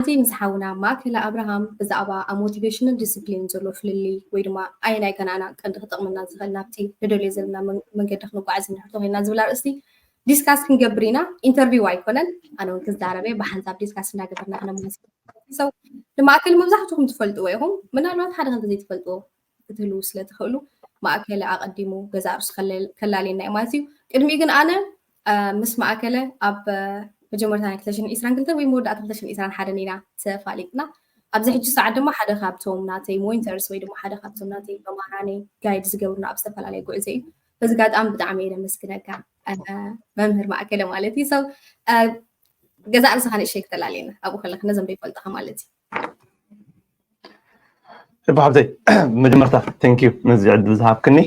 ምስ ሓውና ማእከለ ኣብርሃም ብዛዕባ ኣብ ሞቲቬሽንን ዲስፕሊን ዘሎ ፍልልይ ወይ ድማ ኣየናይ ከናና ቀንዲ ክጠቕመና ዝኽእል ናብቲ ንደልዮ ዘለና መንገዲ ክንጓዓዝ እንድሕር ተኾይና ዝብል ኣርእስቲ ዲስካስ ክንገብር ኢና። ኢንተርቪው ኣይኮነን፣ ኣነ እውን ክዛረበ ብሓንሳብ ዲስካስ እንዳገበርና ክነማስ ሰው ንማእከል መብዛሕትኹም ትፈልጥዎ ኢኹም። ምናልባት ሓደ ክልተ ዘይትፈልጥዎ ክትህልዉ ስለ ትኽእሉ ማእከለ ኣቐዲሙ ገዛ ርእሱ ከላልየና እዩ ማለት እዩ። ቅድሚኡ ግን ኣነ ምስ ማእከለ ኣብ መጀመርታ ናይ ክልተ ሽሕን ዕስራን ክልተን ወይ መወዳእታ ክልተ ሽሕን ዕስራን ሓደን ኢና ተፋሊጥና። ኣብዚ ሕጂ ሰዓት ድማ ሓደ ካብቶም ናተይ ሞኒተርስ ወይ ድማ ሓደ ካብቶም ናተይ መማራኒ ጋይድ ዝገብሩና ኣብ ዝተፈላለየ ጉዕዞ እዩ። በዚ ኣጋጣሚ ብጣዕሚ እየ ዘመስግነካ መምህር ማእከለ ማለት እዩ። ገዛ ርእስኻ ንእሸይ ክተላልየና ኣብኡ ከለክ ነዞም ዘይፈልጥኻ ማለት እዩ። እባ ሓብተይ መጀመርታ ቴንክ ዩ ነዚ ዕድል ዝሃብክኒ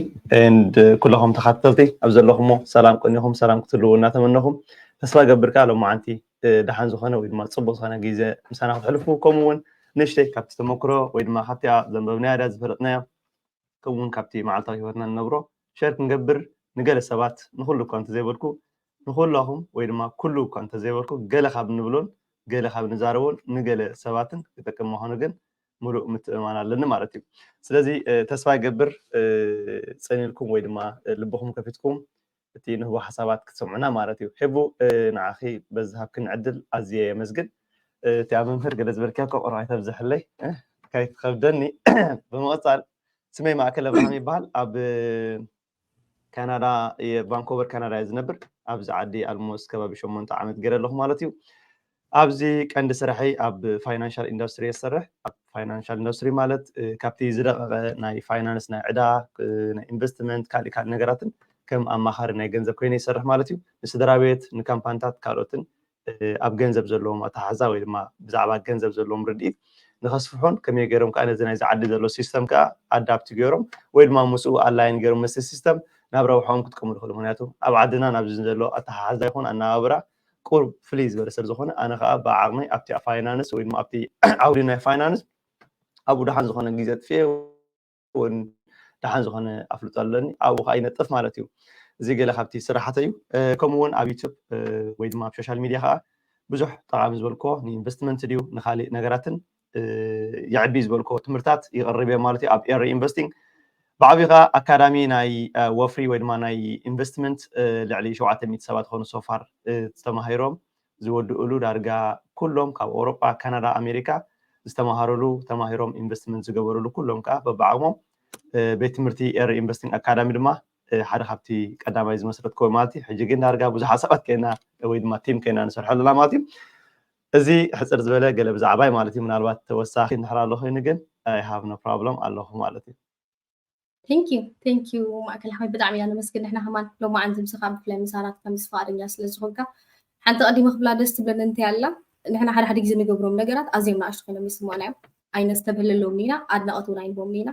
and ኩለኹም ተኻተልቲ ኣብ ዘለኹሞ ሰላም ቅኒኹም ሰላም ክትህልዎ እናተመነኹም ተስፋ ገብር ከኣ ሎማዓንቲ ደሓን ዝኾነ ወይ ድማ ፅቡቅ ዝኾነ ግዜ ምሳና ክትሕልፉ ከምኡ እውን ንእሽተይ ካብቲ ተመክሮ ወይ ድማ ካብቲኣ ዘንበብናያ ድያ ዝፈለጥናዮ ከምኡ እውን ካብቲ መዓልታዊ ሂወትና ንነብሮ ሸር ክንገብር ንገለ ሰባት ንኩሉ እኳ እንተዘይበልኩ ንኩላኹም ወይ ድማ ኩሉ እኳ እንተዘይበልኩ ገለ ካብ ንብሎን ገለ ካብ ንዛረቦን ንገለ ሰባትን ክጠቅም ምዃኑ ግን ሙሉእ ምትእምማን ኣለኒ ማለት እዩ። ስለዚ ተስፋ ይገብር ፀኒልኩም ወይ ድማ ልብኹም ከፊትኩም እቲ ንህቦ ሓሳባት ክትሰምዑና ማለት እዩ። ሄቡ ንዓኺ በዚ ሃብክን ዕድል ኣዝየ የመስግን። እቲኣ መምህር ገለ ዝበልክያ እኮ ቁርኣይ ተብዝሕለይ ካይትኸብደኒ። ብምቕፃል ስመይ ማእከል ኣብርሃም ይበሃል። ኣብ ካናዳ ቫንኮቨር ካናዳ እየ ዝነብር። ኣብዚ ዓዲ ኣልሞስት ከባቢ ሸሞንተ ዓመት ገይረ ኣለኹ ማለት እዩ። ኣብዚ ቀንዲ ስራሐይ ኣብ ፋይናንሻል ኢንዱስትሪ እየ ዝሰርሕ። ኣብ ፋይናንሻል ኢንዱስትሪ ማለት ካብቲ ዝደቐቐ ናይ ፋይናንስ ናይ ዕዳ ናይ ኢንቨስትመንት ካሊእ ካልእ ነገራትን ከም ኣማኻሪ ናይ ገንዘብ ኮይነ ይሰርሕ ማለት እዩ። ንስድራ ቤት ንካምፓኒታት ካልኦትን ኣብ ገንዘብ ዘለዎም ኣተሓሕዛ ወይ ድማ ብዛዕባ ገንዘብ ዘለዎም ርድኢት ንኸስፍሖን ከመይ ገይሮም ከዓ ነዚ ናይዚ ዓዲ ዘሎ ሲስተም ከዓ ኣዳፕት ገይሮም ወይ ድማ ምስኡ ኣላይን ገይሮም ምስቲ ሲስተም ናብ ረብሖም ክጥቀሙ ይኽእሉ። ምክንያቱ ኣብ ዓድና ናብዚ ዘሎ ኣተሓሕዛ ይኹን ኣነባብራ ቁሩብ ፍልይ ዝበለ ስለ ዝኾነ ኣነ ከዓ ብዓቕመይ ኣብቲ ፋይናንስ ወይ ድማ ኣብቲ ዓውዲ ናይ ፋይናንስ ኣብኡ ደሓን ዝኾነ ግዜ ኣጥፍኤ እውን ደሓን ዝኾነ ኣፍልጦ ኣለኒ ኣብኡ ከዓ ይነጥፍ ማለት እዩ። እዚ ገለ ካብቲ ስራሕተይ እዩ። ከምኡ እውን ኣብ ዩቱብ ወይ ድማ ኣብ ሶሻል ሚድያ ከዓ ብዙሕ ጠቓሚ ዝበልክዎ ንኢንቨስትመንት ድዩ ንካሊእ ነገራትን የዕቢ ዝበልክዎ ትምህርታት ይቕርብ እየ ማለት እዩ ኣብ ኤሪ ኢንቨስቲንግ ብዓብኻ ኣካዳሚ ናይ ወፍሪ ወይ ድማ ናይ ኢንቨስትመንት ልዕሊ ሸውዓተ ሚእቲ ሰባት ዝኾኑ ሶፋር ዝተማሂሮም ዝወድእሉ ዳርጋ ኩሎም ካብ ኣውሮጳ ካናዳ ኣሜሪካ ዝተማሃሩሉ ተማሂሮም ኢንቨስትመንት ዝገበሩሉ ኩሎም ከዓ በብዓቕሞም ቤት ትምህርቲ ኤሪ ኢንቨስቲንግ ኣካዳሚ ድማ ሓደ ካብቲ ቀዳማይ ዝመስረትክዎ ማለት እዩ ሕጂ ግን ዳርጋ ብዙሓት ሰባት ኮይና ወይ ድማ ቲም ኮይና ንሰርሖ ኣለና ማለት እዩ እዚ ሕፅር ዝበለ ገለ ብዛዕባይ ማለት እዩ ምናልባት ተወሳኺ እንድሕር ኣሎ ኮይኑ ግን I have no problem ኣለኹ ማለት እዩ Thank you thank you ማእከል ሓወይ ብጣዕሚ ኢና ነመስግን ንሕና ከማን ሎማዓንቲ ምሳኻ ብፍላይ ምሳና ትከምስ ፍቓደኛ ስለ ዝኾንካ ሓንቲ ቀዲመ ክብላ ደስ ትብለኒ እንታይ ኣላ ንሕና ሓደ ሓደ ግዜ ንገብሮም ነገራት ኣዝዮም ንኣሽቱ ኮይኖም ይስምዑና እዮም ኣይነስተብህለሎም ኢና ኣድናቐት እውን ኣይንቦም ኢና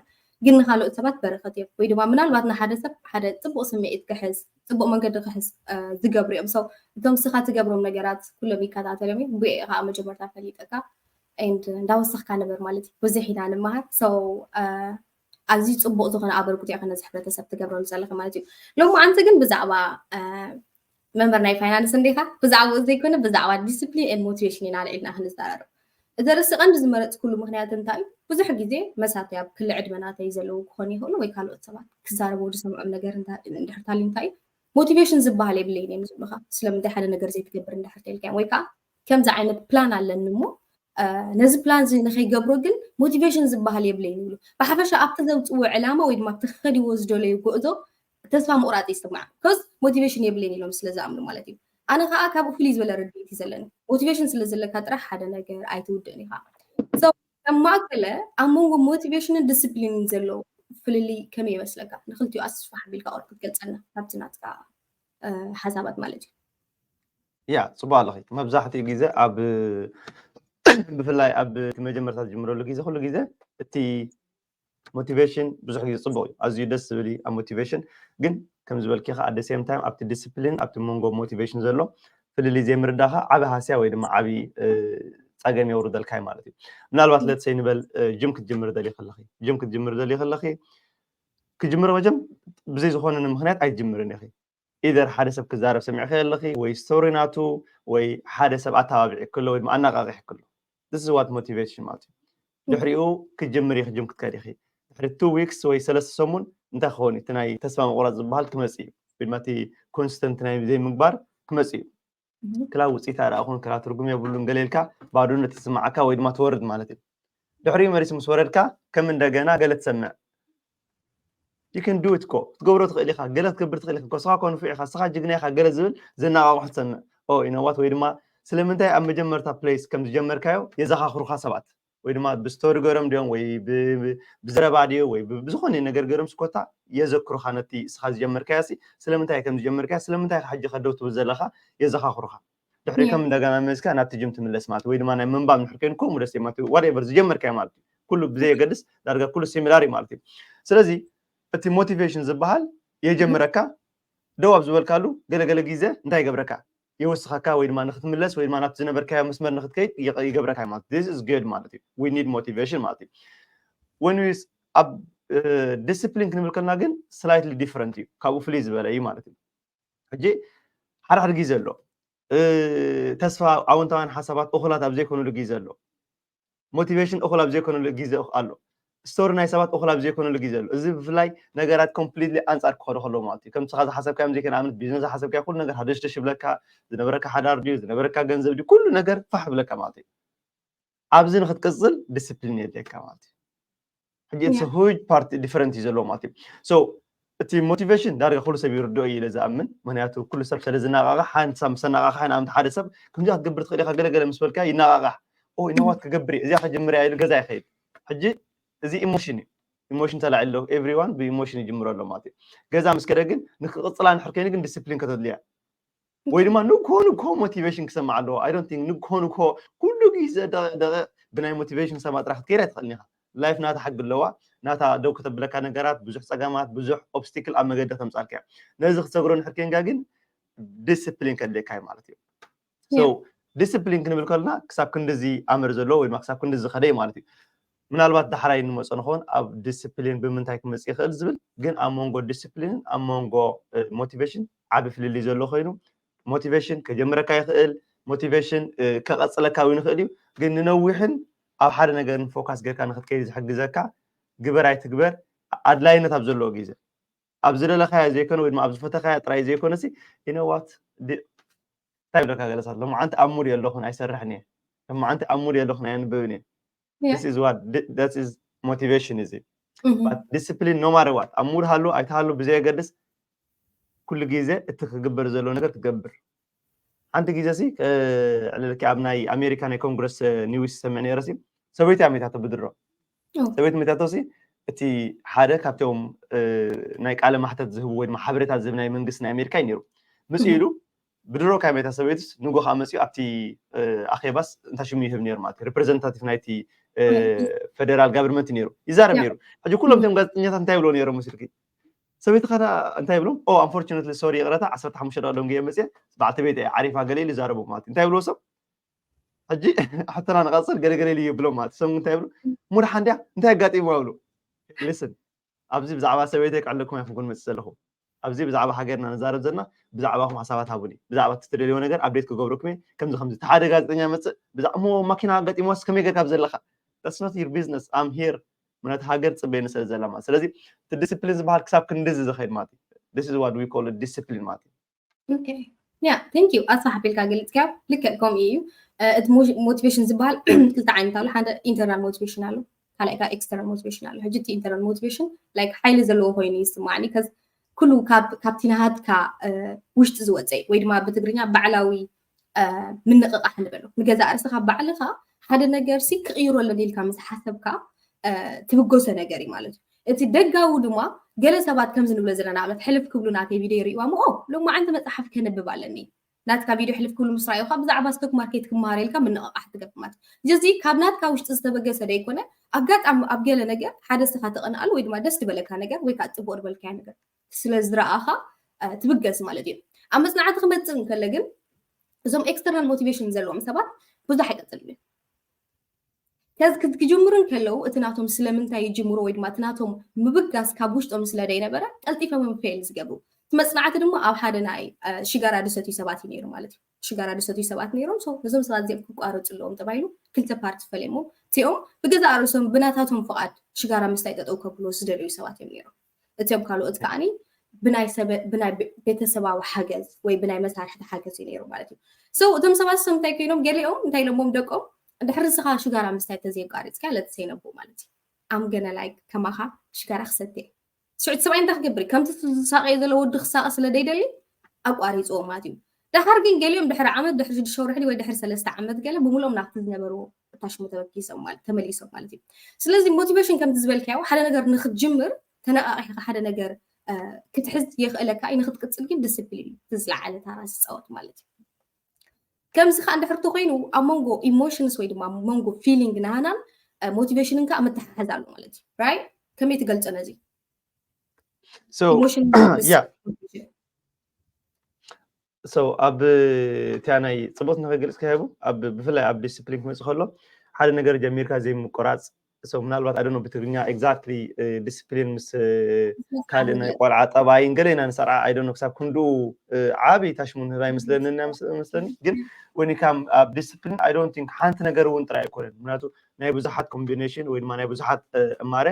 ግን ንካልኦት ሰባት በረኸት እዮም ወይ ድማ ምናልባት ንሓደ ሰብ ሓደ ፅቡቕ ስምዒት ክሕዝ ፅቡቕ መንገዲ ክሕዝ ዝገብሩ እዮም ሰው እቶም ስኻ ትገብሮም ነገራት ኩሎም ይከታተሎም እዮም ብኡ ከዓ መጀመርታ ፈሊጠካ and እንዳወሰኽካ ንበር ማለት እዩ ብዙሕ ኢና ንመሃር so ኣዝዩ ፅቡቕ ዝኾነ ኣበርክቶ ኢኻ ነዚ ሕብረተሰብ ትገብረሉ ዘለኺ ማለት እዩ ሎማዓንቲ ግን ብዛዕባ መምህር ናይ ፋይናንስ እንዲኻ ብዛዕባኡ ዘይኮነ ብዛዕባ ዲስፕሊን and ሞቲቬሽን ኢና ልዒልና ክንዘራረብ እዚ ርእሲ ቀንዲ ዝመረፅኩሉ ምክንያት እንታይ እዩ ብዙሕ ግዜ መሳተይ ኣብ ክሊ ዕድመ ናተይ ዘለዉ ክኾኑ ይኽእሉ ወይ ካልኦት ሰባት ክዛረበው ዝሰምዖም ነገር እንድሕር ታልዩ እንታይ እዩ ሞቲቬሽን ዝበሃል የብለይን እዮም ዝብሉካ ስለምንታይ ሓደ ነገር ዘይትገብር እንድሕር ተልካዮም ወይ ከዓ ከምዚ ዓይነት ፕላን ኣለኒ እሞ ነዚ ፕላን እዚ ንከይገብሮ ግን ሞቲቬሽን ዝበሃል የብለይን ይብሉ ብሓፈሻ ኣብቲ ዘውፅዎ ዕላማ ወይ ድማ ኣብቲ ክኸድዎ ዝደለዩ ጉዕዞ ተስፋ ምቑራፅ ይስማዕ ኮዝ ሞቲቬሽን የብለይን ኢሎም ስለ ዝኣምኑ ማለት እዩ ኣነ ከዓ ካብኡ ፍልይ ዝበለ ርድኢት እዩ ዘለኒ ሞቲቬሽን ስለ ዘለካ ጥራሕ ሓደ ነገር ኣይትውድእን ኢኻ ከም ማእከለ ኣብ መንጎ ሞቲቬሽንን ዲስፕሊንን ዘሎ ፍልልይ ከመይ ይመስለካ ንክልቲኡ ኣስፋሕ ኣቢልካ ቁርብ ክትገልፀልና ካብቲ ናትካ ሓሳባት ማለት እዩ ያ ፅቡቅ ኣለኺ መብዛሕትኡ ግዜ ኣብ ብፍላይ ኣብ መጀመርታ ዝጅምረሉ ግዜ ኩሉ ግዜ እቲ ሞቲቬሽን ብዙሕ ግዜ ፅቡቅ እዩ ኣዝዩ ደስ ዝብል እዩ ኣብ ሞቲቬሽን ግን ከም ዝበልኪ ከዓ ኣደ ሴም ታይም ኣብቲ ዲስፕሊን ኣብቲ መንጎ ሞቲቬሽን ዘሎ ፍልልይ ዘይምርዳኻ ዓቢ ሃስያ ወይ ድማ ዓቢ ፀገም የውርደልካ እዩ ማለት እዩ ምናልባት ለትሰይ ንበል ጅም ክትጅምር ደሊ ከለኺ ጅም ክትጅምር ደሊ ከለኺ ክጅምር መጀም ብዘይ ዝኾነ ምክንያት ኣይትጅምርን ኢኺ ኢደር ሓደ ሰብ ክዛረብ ሰሚዕኺ ኣለኺ ወይ ስቶሪ ናቱ ወይ ሓደ ሰብ ኣተባቢዒ ክሎ ወይ ኣነቃቂሕ ክሎ this is what motivation ማለት እዩ። ድሕሪኡ ክትጅምር እዩ ክትጅም ክትከድ ኢኺ። ድሕሪ two weeks ወይ ሰለስተ ሰሙን እንታይ ክኸውን እዩ? እቲ ናይ ተስፋ ምቑራፅ ዝበሃል ክመፅእ እዩ። ወይ ድማ እቲ ኮንስተንት ናይ ዘይምግባር ክመፅእ እዩ። ክላ ውፅኢት ኣረኣኹን ክላ ትርጉም የብሉን ገለ ኢልካ ባዶነት ይስማዓካ ወይ ድማ ትወርድ ማለት እዩ። ድሕሪኡ መሪስ ምስ ወረድካ ከም እንደገና ገለ ትሰምዕ። You can do it እኮ ክትገብሮ ትኽእል ኢኻ። ገለ ክትገብር ትኽእል ኢኻ። ስኻ ኮ ንፉዕ ኢኻ፣ ስኻ ጅግና ኢኻ ገለ ዝብል ዘነቓቕሖ ትሰምዕ። ኦ you know what ወይ ድማ ስለምንታይ ኣብ መጀመርታ ፕሌስ ከም ዝጀመርካዮ የዘኻኽሩኻ ሰባት ወይ ድማ ብስቶሪ ገሮም ድዮም ወይ ብዘረባ ድዮ ወይ ብዝኾነ ነገር ገሮም ስኮታ የዘክሩኻ ነቲ ስኻ ዝጀመርካዮ ሲ ስለምንታይ ከም ዝጀመርካዮ ስለምንታይ ሓጂ ከደው ትብል ዘለኻ የዘኻኽሩኻ። ድሕሪ ከም እንደገና መዝካ ናብቲ ጅም ትምለስ ማለት ወይ ድማ ናይ ምንባብ ንሕር ኮይኑ ከምኡ ደስ ማለት whatever ዝጀመርካዮ ማለት እዩ። ኩሉ ብዘየገድስ ዳርጋ ኩሉ ሲሚላር ማለት እዩ። ስለዚ እቲ ሞቲቬሽን ዝበሃል የጀምረካ ደው ኣብ ዝበልካሉ ገለገለ ግዜ እንታይ ይገብረካ? ይወስኸካ ወይ ድማ ንክትምለስ ወይ ድማ ናብቲ ዝነበርካዮ መስመር ንክትከይድ ይገብረካ ማለት this is good ማለት እዩ። We need motivation ማለት እዩ። When we ኣብ ዲስፕሊን ክንብል ከልና ግን ስላይትሊ ዲፍረንት እዩ፣ ካብኡ ፍልይ ዝበለ እዩ ማለት እዩ። ሕጂ ሓደ ሓደ ግዜ ኣሎ ተስፋ ኣወንታውያን ሓሳባት እኹላት ኣብ ዘይኮኑሉ ግዜ ኣሎ። ሞቲቬሽን እኹል ኣብ ዘይኮኑሉ ግዜ ኣሎ። ስቶሪ ናይ ሰባት እኹል ኣብ ዘይኮኑሉ ግዜ ኣሎ። እዚ ብፍላይ ነገራት ኮምፕሊትሊ ኣንፃር ክኸዱ ከለዉ ማለት እዩ። ከም ንስኻ ዝሓሰብካዮም ዘይኮነ ኣብነት ቢዝነስ ዝሓሰብካዮ ኩሉ ነገር ሃደሽደሽ ይብለካ። ዝነበረካ ሓዳር ድዩ ዝነበረካ ገንዘብ ድዩ ኩሉ ነገር ፋሕ ይብለካ ማለት እዩ። ኣብዚ ንክትቅፅል ዲስፕሊን የድልየካ ማለት እዩ። ሕጂ it's a huge part different እዩ ዘለዎ ማለት እዩ። So እቲ ሞቲቬሽን ዳርጋ ኩሉ ሰብ ይርድኦ እዩ ኢለ ዝኣምን። ምክንያቱ ኩሉ ሰብ ስለ ዝነቃቃሕ ሓንሳብ ምስ ኣነቃቃሕ ንኣብነት ሓደ ሰብ ከምዚ ክትገብር ትኽእል ኢኻ ገለገለ ምስ በልካ ይነቃቃሕ። ኦ you know what ክገብር እየ እዚኣ ከጀምር እየ ኢሉ ገዛ ይኸይድ። ሕጂ እዚ ኢሞሽን እዩ። ኢሞሽን ተላዒሉ ኣሎ። ኤቭሪዋን ብኢሞሽን ይጅምሮ ኣሎ ማለት እዩ። ገዛ ምስ ከደ ግን ንክቅፅላ ንድሕር ኮይኑ ግን ዲስፕሊን ከተድልያ ወይ ድማ ንግሆ ንግሆ ሞቲቬሽን ክሰማዕ ኣለዎ። I don't think ንግሆ ንግሆ ኩሉ ግዜ ደቂቕ ደቂቕ ብናይ ሞቲቬሽን ክሰማዕ ጥራሕ ክትከይድ ኣይትኽእልን ኢኻ። ላይፍ ናታ ሕጊ ኣለዋ። ናታ ደው ከተብለካ ነገራት ብዙሕ ፀገማት ብዙሕ ኦብስቲክል ኣብ መገዲ ከምፃልካ እያ። ነዚ ክትሰግሮ ንድሕር ኮይንካ ግን ዲስፕሊን ከድልየካ እዩ ማለት እዩ። ዲስፕሊን ክንብል ከለና ክሳብ ክንድዚ ኣምር ዘለዎ ወይ ድማ ክሳብ ክንድዚ ዝኸደ እዩ ማለት እዩ። ምናልባት ዳሕራይ ንመፆ ንኸውን ኣብ ዲስፕሊን ብምንታይ ክመፅእ ይኽእል ዝብል ግን ኣብ መንጎ ዲስፕሊንን ኣብ መንጎ ሞቲቬሽን ዓቢ ፍልልይ ዘሎ ኮይኑ ሞቲቬሽን ከጀምረካ ይኽእል። ሞቲቬሽን ከቐፅለካ እውን ይኽእል እዩ። ግን ንነዊሕን ኣብ ሓደ ነገር ንፎካስ ጌርካ ንክትከይድ ዝሕግዘካ ግበር ኣይትግበር ኣድላይነት ኣብ ዘለዎ ግዜ ኣብ ዝደለካዮ ዘይኮነ ወይ ድማ ኣብ ዝፈተካዮ ጥራይ ዘይኮነ ሲ you know what እንታይ ብለካ ገለሳት ሎማዓንቲ ኣብ ሙድ የለኹን ኣይሰርሕን እየ። ሎማዓንቲ ኣብ ሙድ የለኹን ኣየንብብን እየ። This is what that is motivation እዚ ዲስፕሊን no matter what ኣብ ሙድ ሃሉ ኣይትሃሉ ብዘየገድስ ኩሉ ግዜ እቲ ክግበር ዘሎ ነገር ክትገብር። ሓንቲ ግዜ ሲ ዕልልኪ ኣብ ናይ ኣሜሪካ ናይ ኮንግረስ ኒውስ ሰምዕ ነረ ሲ ሰበይቲ ኣሜታቶ ብድሮ ሰበይቲ መታቶ ሲ እቲ ሓደ ካብቶም ናይ ቃለ ማሕተት ዝህቡ ወይ ድማ ሓበሬታ ዝህብ ናይ መንግስቲ ናይ ኣሜሪካ እዩ ነሩ ምስ ኢሉ ብድሮ ካብ መታ ሰበይትስ ንጎ ከዓ መፅኡ ኣብቲ ኣኼባስ እንታይ ሽሙ ይህብ ነሩ ማለት ሪፕሬዘንታቲቭ ናይቲ ፌደራል ጋቨርንመንት ነሩ ይዛረብ ነሩ። ሕጂ ኩሎም ቶም ጋዜጠኛታት እንታይ ብሎ ነሮም መስልኪ? ሰበይቲ ከዳ እንታይ ብሎም? ኦ unfortunately sorry ይቕረታ ዓሰርተ ሓሙሽተ ደቂ ደንጉየ መፅየ በዓልቲ ቤት ዓሪፋ ገለ ኢሉ ይዛረቡ ማለት እንታይ ብሎ ሰብ ሕጂ ሕቶና ንቐፅል ገለገለ ኢሉ ይብሎም ማለት ሰብ እንታይ ይብሉ? ሙድሓ እንዲያ እንታይ ኣጋጢሙ ይብሉ። ሊስን ኣብዚ ብዛዕባ ሰበይተይ ክዕለኩም ኣይኮንኩን መፅእ ዘለኹ ኣብዚ ብዛዕባ ሃገርና ንዛረብ ዘለና ብዛዕባኹም ሓሳባት ሃቡኒ ብዛዕባ እቲ ትደልዮ ነገር ኣብዴት ክገብረኩም እየ ከምዚ ከምዚ እቲ ሓደ ጋዜጠኛ መፅእ ብዛዕሞ ማኪና ኣጋጢምዋስ ከመይ ገርካ ዘለካ that's not your business I'm here ምክንያቱ ሃገር ፅበየኒ ስለ ዘላ ማለት ስለዚ እቲ ዲስፕሊን ዝበሃል ክሳብ ክንድዚ ዝኸይድ ማለት እዩ this is what we call discipline ማለት እዩ ያ thank you ኣስፋሕ ኣቢልካ ገሊፅካዮ ልክዕ ከምኡ እዩ እቲ ሞቲቬሽን ዝበሃል ክልተ ዓይነት ኣሎ ሓደ internal motivation ኣሎ ካልኣይ ከዓ external motivation ኣሎ ሕጂ እቲ internal motivation like ሓይሊ ዘለዎ ኮይኑ ይስማዕኒ ከዚ ኩሉ ካብቲ ናሃትካ ውሽጢ ዝወፀ ወይ ድማ ብትግርኛ ባዕላዊ ምንቕቓሕ ንበሎ ንገዛእ ርእስኻ ባዕልኻ ሓደ ነገር ሲ ክቕይሮ ኣለኒ ኢልካ ምስ ሓሰብካ ትብገሶ ነገር እዩ ማለት እዩ እቲ ደጋዊ ድማ ገለ ሰባት ከምዚ ንብሎ ዘለና ንኣብነት ሕልፍ ክብሉ ናተይ ቪድዮ ይርእዋ እሞ ኦ ሎማዓንቲ መፅሓፍ ከነብብ ኣለኒ ናትካ ቪድዮ ሕልፍ ክብሉ ምስ ረኣዩካ ብዛዕባ ስቶክ ማርኬት ክመሃር ኢልካ ምንቕቓሕ ትገብር ማለት እዩ እዚ ካብ ናትካ ውሽጢ ዝተበገሰ ዶ ኣይኮነ ኣጋጣሚ ኣብ ገለ ነገር ሓደ ስኻ ተቐንኣሉ ወይ ድማ ደስ ዝበለካ ነገር ወይ ከዓ ፅቡቅ ዝበልካዮ ነገር ስለ ዝረኣኻ ትብገስ ማለት እዩ ኣብ መፅናዕቲ ክመፅእ እንከለ ግን እዞም external motivation ዘለዎም ሰባት ብዙሕ ኣይቀፅልሉ ከዚ ክጅምሩ እንከለዉ እቲ ናቶም ስለምንታይ ይጅምሩ ወይ ድማ እቲ ናቶም ምብጋስ ካብ ውሽጦም ስለ ደይነበረ ቀልጢፎም ፌል ዝገብሩ መፅናዕቲ ድማ ኣብ ሓደ ናይ ሽጋራ ዝሰትዩ ሰባት እዩ ነይሩ ማለት እዩ። ሽጋራ ዝሰትዩ ሰባት ነይሮም። ነዞም ሰባት እዚኦም ክቋረፁ ኣለዎም ተባሂሉ ክልተ ፓርቲ ፈለሞ እቲኦም ብገዛእ ርእሶም ብናታቶም ፍቓድ ሽጋራ ምስታይ ጠጠው ከብሉ ዝደለዩ ሰባት እዮም ነይሮም። እቲኦም ካልኦት ከዓኒ ብናይ ቤተሰባዊ ሓገዝ ወይ ብናይ መሳርሕቲ ሓገዝ እዩ ነይሩ ማለት እዩ። እቶም ሰባት እሶም እንታይ ኮይኖም፣ ገሊኦም እንታይ ኢሎሞም ደቆም፣ እንድሕር ንስኻ ሽጋራ ምስታይ ተዘይቋሪፅካ ለትሰይነቦ ማለት እዩ። ኣምገነ ላይ ከማኻ ሽጋራ ክሰትየ ሽዑ እቲ ሰብኣይ እንታይ ክገብር እዩ? ከምቲ ዝሳቀየ ዘሎ ወዲ ክሳቀ ስለ ዘይደሊ ኣቋሪፅዎ ማለት እዩ። ደሓር ግን ገሊኦም ድሕሪ ዓመት፣ ድሕሪ ሽዱሽተ ወርሒ ወይ ድሕሪ ሰለስተ ዓመት ገለ ብምልኦም ናብቲ ዝነበርዎ ታሽሙ ተመኪሶም ማለት ተመሊሶም ማለት እዩ። ስለዚ ሞቲቬሽን ከምቲ ዝበልካዮ ሓደ ነገር ንክትጅምር ተነቃቂሕካ ሓደ ነገር ክትሕዝ የኽእለካ እዩ። ንክትቅፅል ግን ዲስፕሊን እዩ ዝለዓለ ታራ ዝፃወት ማለት እዩ። ከምዚ ከዓ እንድሕር ተኮይኑ ኣብ መንጎ ኢሞሽንስ ወይ ድማ መንጎ ፊሊንግ ናህናን ሞቲቬሽንን ከዓ ምትሓሓዝ ኣሎ ማለት እዩ። ራይት? ከመይ ትገልፆ ነዚ? So, yeah. So ኣብ እቲያ ናይ ፅቡቅ ንክገልፅ ከህቡ ኣብ ብፍላይ ኣብ ዲስፕሊን ክመፅእ ከሎ ሓደ ነገር ጀሚርካ ዘይምቁራፅ። So ምናልባት ኣደኖ ብትግርኛ exactly ዲስፕሊን ምስ ካልእ ናይ ቆልዓ ጠባይን ገለ ኢና ንሰርዓ። ኣደኖ ክሳብ ክንድኡ ዓብይ ታሽሙ ንህብ ኣይመስለንን መስለኒ። ግን ወኒካም ኣብ ዲስፕሊን ኣይ ዶንት ቲንክ ሓንቲ ነገር እውን ጥራይ ኣይኮነን። ምክንያቱ ናይ ብዙሓት ኮምቢኔሽን ወይ ድማ ናይ ብዙሓት እማረ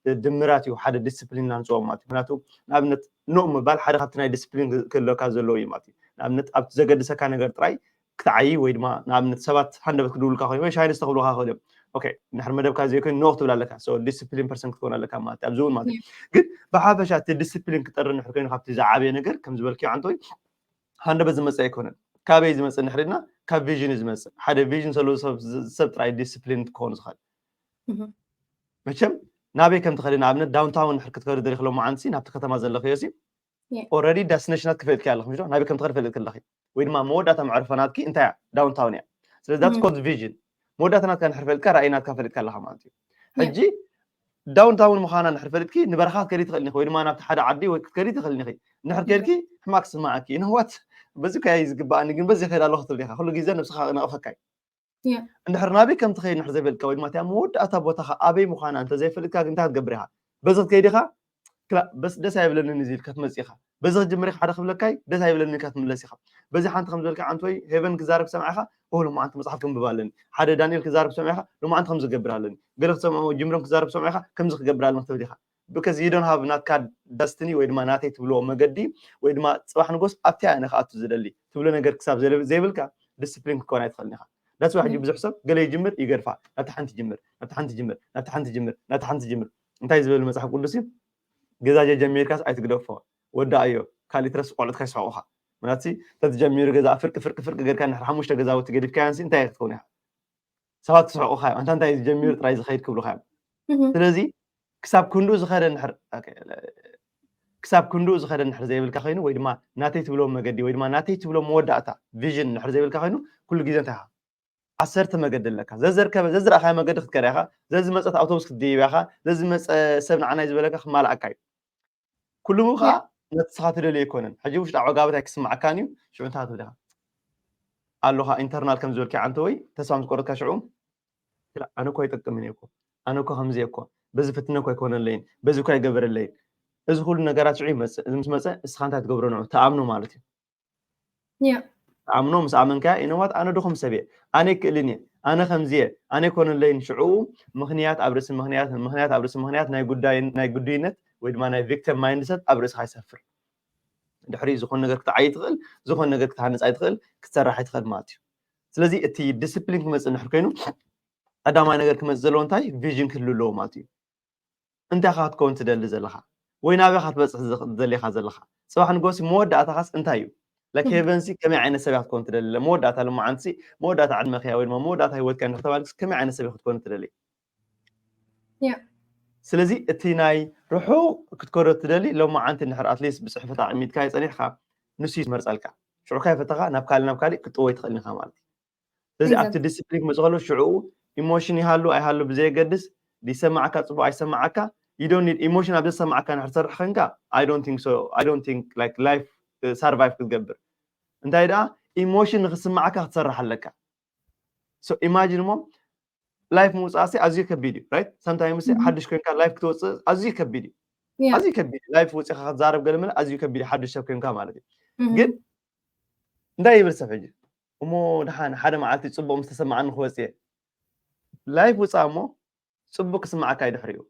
ድምራት እዩ ሓደ ዲስፕሊን ናንፅዎ ማለት እዩ። ምክንያቱ ንኣብነት ኖ ምባል ሓደ ካብቲ ናይ ዲስፕሊን ክህልወካ ዘለዎ እዩ ማለት እዩ። ንኣብነት ኣብቲ ዘገድሰካ ነገር ጥራይ ክትዓይ ወይ ድማ ንኣብነት ሰባት ሃንደበት ክድውሉካ ኮይኑ ወይ ሻይ ንስተ ክብሉካ ክእል እዮም። ኦኬ፣ እንድሕር መደብካ ዘይኮይኑ ኖ ክትብል ኣለካ። So ዲስፕሊን ፐርሰን ክትኮን ኣለካ ማለት እዩ ኣብዚ እውን ማለት እዩ። ግን ብሓፈሻ እቲ ዲስፕሊን ክጠሪ እንድሕር ኮይኑ ካብቲ ዝዓበየ ነገር ከም ዝበልክዮ ዓንተወይ ሃንደበት ዝመፀ ኣይኮነን። ካበይ ዝመፀ እንድሕር ኢልና ካብ ቪዥን እዩ ዝመፅእ። ሓደ ቪዥን ዘለዎ ሰብ ጥራይ ዲስፕሊን ክኸውን ዝኽእል። መቸም ናበይ ከም ትኸዲ ንኣብነት ዳውንታውን እንድሕር ክትከዲ ደሊኽ ሎማዓንቲ ናብቲ ከተማ ዘለኽዮ ሲ ኦረዲ ዳስቲኔሽናት ክፈልጥኪ ኣለኽ ምሽ ናበይ ከም ትኸዲ ፈልጥኪ ኣለኺ ወይ ድማ መወዳእታ መዕርፎ ናትኪ እንታይ እያ ዳውንታውን እያ። ስለዚ that's called ቪዥን። መወዳእታ ናትካ እንድሕር ፈልጥካ ራእይ ናትካ ፈልጥካ ኣለኻ ማለት እዩ። ሕጂ ዳውንታውን ምዃና እንድሕር ፈልጥኪ ንበረኻ ክትከዲ ትኽእል ኢኺ ወይ ድማ ናብቲ ሓደ ዓዲ ወይ ክትከዲ ትኽእል ኢኺ። እንድሕር ከድኪ ሕማቅ ክስማዓኪ you know what በዚ እኮ እዩ ዝግባኣኒ ግን በዚ ይኸይድ ኣለኹ ትብል ኢኻ። ኩሉ ግዜ ነብስኻ ነቕፈካ እዩ። እንድሕር ናበይ ከም ትኸይድ እንድሕር ዘይፈልጥካ ወይ ድማ እቲኣ መወዳእታ ቦታኻ ኣበይ ምዃና እንተዘይፈልጥካ ግን እንታይ ክትገብር ኢኻ? በዚ ክትከይድ ኢኻ ክላ በስ ደስ ኣይብለንን እዚ ኢልካ ትመጽእ ኢኻ። በዚ ክትጅምር ኢኻ ሓደ ክብለካ እዩ ደስ ኣይብለንን ኢልካ ትምለስ ኢኻ። በዚ ሓንቲ ከም ዝበልካ ዓንተወይ ሄቨን ክዛረብ ክሰምዓ ኢኻ ኦ ሎማዓንቲ መጽሓፍ ክንብብ ኣለኒ። ሓደ ዳንኤል ክዛረብ ክሰምዓ ኢኻ ሎማዓንቲ ከምዚ ክገብር ኣለኒ። ገለ ክሰምዖ ጅምሮም ክዛረብ ክሰምዓ ኢኻ ከምዚ ክገብር ኣለኒ ክትብል ኢኻ። Because you don't have ናትካ ዳስቲኒ ወይ ድማ ናተይ ትብልዎ መገዲ ወይ ድማ ጽባሕ ንጎስ ኣብቲ ኣነ ክኣቱ ዝደሊ ትብሎ ነገር ክሳብ ዘይብልካ ዲስፕሊን ክትኮን ኣይትኽእልን ኢኻ። That's why ሕጂ ብዙሕ ሰብ ገለ ይጅምር ይገድፋ ናብቲ ሓንቲ ጅምር ናብቲ ሓንቲ ጅምር ናብቲ ሓንቲ ጅምር ናብቲ ሓንቲ ጅምር እንታይ ዝበል መጽሓፍ ቅዱስ እዩ? ገዛ ጀጀሚርካስ ኣይትግደፎ ወዳእዮ ካልእ ትረስ ቆልዑትካ ይስሕቑኻ። ምክንያቱ ተትጀሚሩ ገዛ ፍርቂ ፍርቂ ፍርቂ ገርካ ንድሕሪ ሓሙሽተ ገዛውቲ ገዲፍካዮንሲ እንታይ ክትከውን ኢኻ? ሰባት ክስሕቑኻ እዮም። ኣንታ እንታይ ጀሚሩ ጥራይ ዝኸይድ ክብሉኻ እዮም። ስለዚ ክሳብ ክንድኡ ዝኸደ እንድሕር ክሳብ ክንድኡ ዝኸደ እንድሕር ዘይብልካ ኮይኑ ወይ ድማ ናተይ ትብሎ መገዲ ወይ ድማ ናተይ ትብሎ መወዳእታ ቪዥን እንድሕር ዘይብልካ ኮይኑ ኩሉ ግዜ እንታይ ኢኻ ዓሰርተ መገዲ ኣለካ። ዘዘርከበ ዘዝረኣኻዮ መገዲ ክትከዳ ኢኻ። ዘዝመፀት ኣውቶቡስ ክትድይባ ኢኻ። ዘዝመፀ ሰብ ንዓናይ ዝበለካ ክማልኣካ እዩ። ኩሉ ከዓ ነቲ ንስኻ ትደልዮ ኣይኮነን። ሕጂ ውሽጣዊ ዕጋበት ኣይክስምዓካን እዩ። ሽዑ እንታይ ክትብል ኢኻ? ኣለኻ ኢንተርናል ከም ዝበልኪ ዓንተ ወይ ተስፋ ምስ ቆረጥካ ሽዑ ኣነ እኮ ኣይጠቅምን እየ እኮ ኣነ እኮ ከምዚ እየ እኮ በዚ ፍትነ እኮ ኣይኮነለይን በዚ እኮ ኣይገበረለይን እዚ ኩሉ ነገራት ሽዑ ይመፅእ። እዚ ምስ መፀ እስኻ እንታይ ትገብሮ ንዑ ትኣምኖ ማለት እዩ። ትኣምኖ ምስ ኣመንካያ ኢነዋት ኣነ ድኹም ሰብ እየ ኣነ ይክእልን እየ ኣነ ከምዚ እየ ኣነ ኣይኮነለይን ሽዑ ምኽንያት ኣብ ርእሲ ምኽንያት ምኽንያት ኣብ ርእሲ ምኽንያት ናይ ጉዳይ ናይ ጉድይነት ወይ ድማ ናይ ቪክተም ማይንድሰት ኣብ ርእስኻ ይሰፍር። ድሕሪ ዝኾነ ነገር ክትዓይ ትኽእል ዝኾነ ነገር ክትሃንፅ ኣይትኽእል ክትሰርሕ ኣይትኽእል ማለት እዩ። ስለዚ እቲ ዲስፕሊን ክመፅእ እንድሕር ኮይኑ ቀዳማይ ነገር ክመፅእ ዘለዎ እንታይ ቪዥን ክህሉ ኣለዎ ማለት እዩ። እንታይ ኢኻ ክትከውን ትደሊ ዘለኻ ወይ ናበይ ኢኻ ክትበፅሕ ዝደሊኻ ዘለኻ? ፅባሕ ንጎሲ መወዳእታኻስ እንታይ እዩ? ላይክ ሄቨንሲ ከመይ ዓይነት ሰብ ኢኻ ክትከውን ትደሊ? መወዳእታ ልማዓንትሲ መወዳእታ ዕድመ ከያ ወይ ድማ መወዳእታ ህይወትካ እንድሕር ተባልክስ ከመይ ዓይነት ሰብ ኢኻ ክትከውን ትደሊ? ስለዚ እቲ ናይ ርሑቕ ክትከዶ ትደሊ ሎማዓንቲ እንድሕር ኣትሊስት ብፅሕፈት ኣቐሚጥካ ይፀኒሕካ ንሱ እዩ ዝመርፀልካ። ሽዑ ካይፈተኻ ናብ ካልእ ናብ ካልእ ክትጥወይ ትኽእል ኢኻ ማለት እዩ። ስለዚ ኣብቲ ዲስፕሊን ክመፅእ ከሎ ሽዕኡ ኢሞሽን ይሃሉ ኣይሃሉ ብዘየገድስ ይሰማዓካ ፅቡቅ ኣይሰማዓካ you don't need ኢሞሽን ኣብ ዘሰማዓካ ንሕር ትሰርሕ ከንካ I don't think so I don't think like life survive ክትገብር እንታይ ደኣ ኢሞሽን ንክስማዓካ ክትሰርሕ ኣለካ። So imagine እሞ ላይፍ ምውፃእሲ ኣዝዩ ከቢድ እዩ right sometimes ሓድሽ ኮይንካ ላይፍ ክትወፅእ ኣዝዩ ከቢድ እዩ። Yeah. ኣዝዩ ከቢድ እዩ። ላይፍ ወፂኻ ክትዛረብ ገለ መለ ኣዝዩ ከቢድ እዩ፣ ሓዱሽ ሰብ ኮይንካ ማለት እዩ። Mhm. ግን እንታይ ይብል ሰብ ሕጂ? እሞ ደሓን ሓደ መዓልቲ ፅቡቕ ምስ ተሰማዓኒ ክወፅእ እየ። ላይፍ ውፃእ እሞ ፅቡቕ ክስማዓካ እዩ ድሕሪኡ።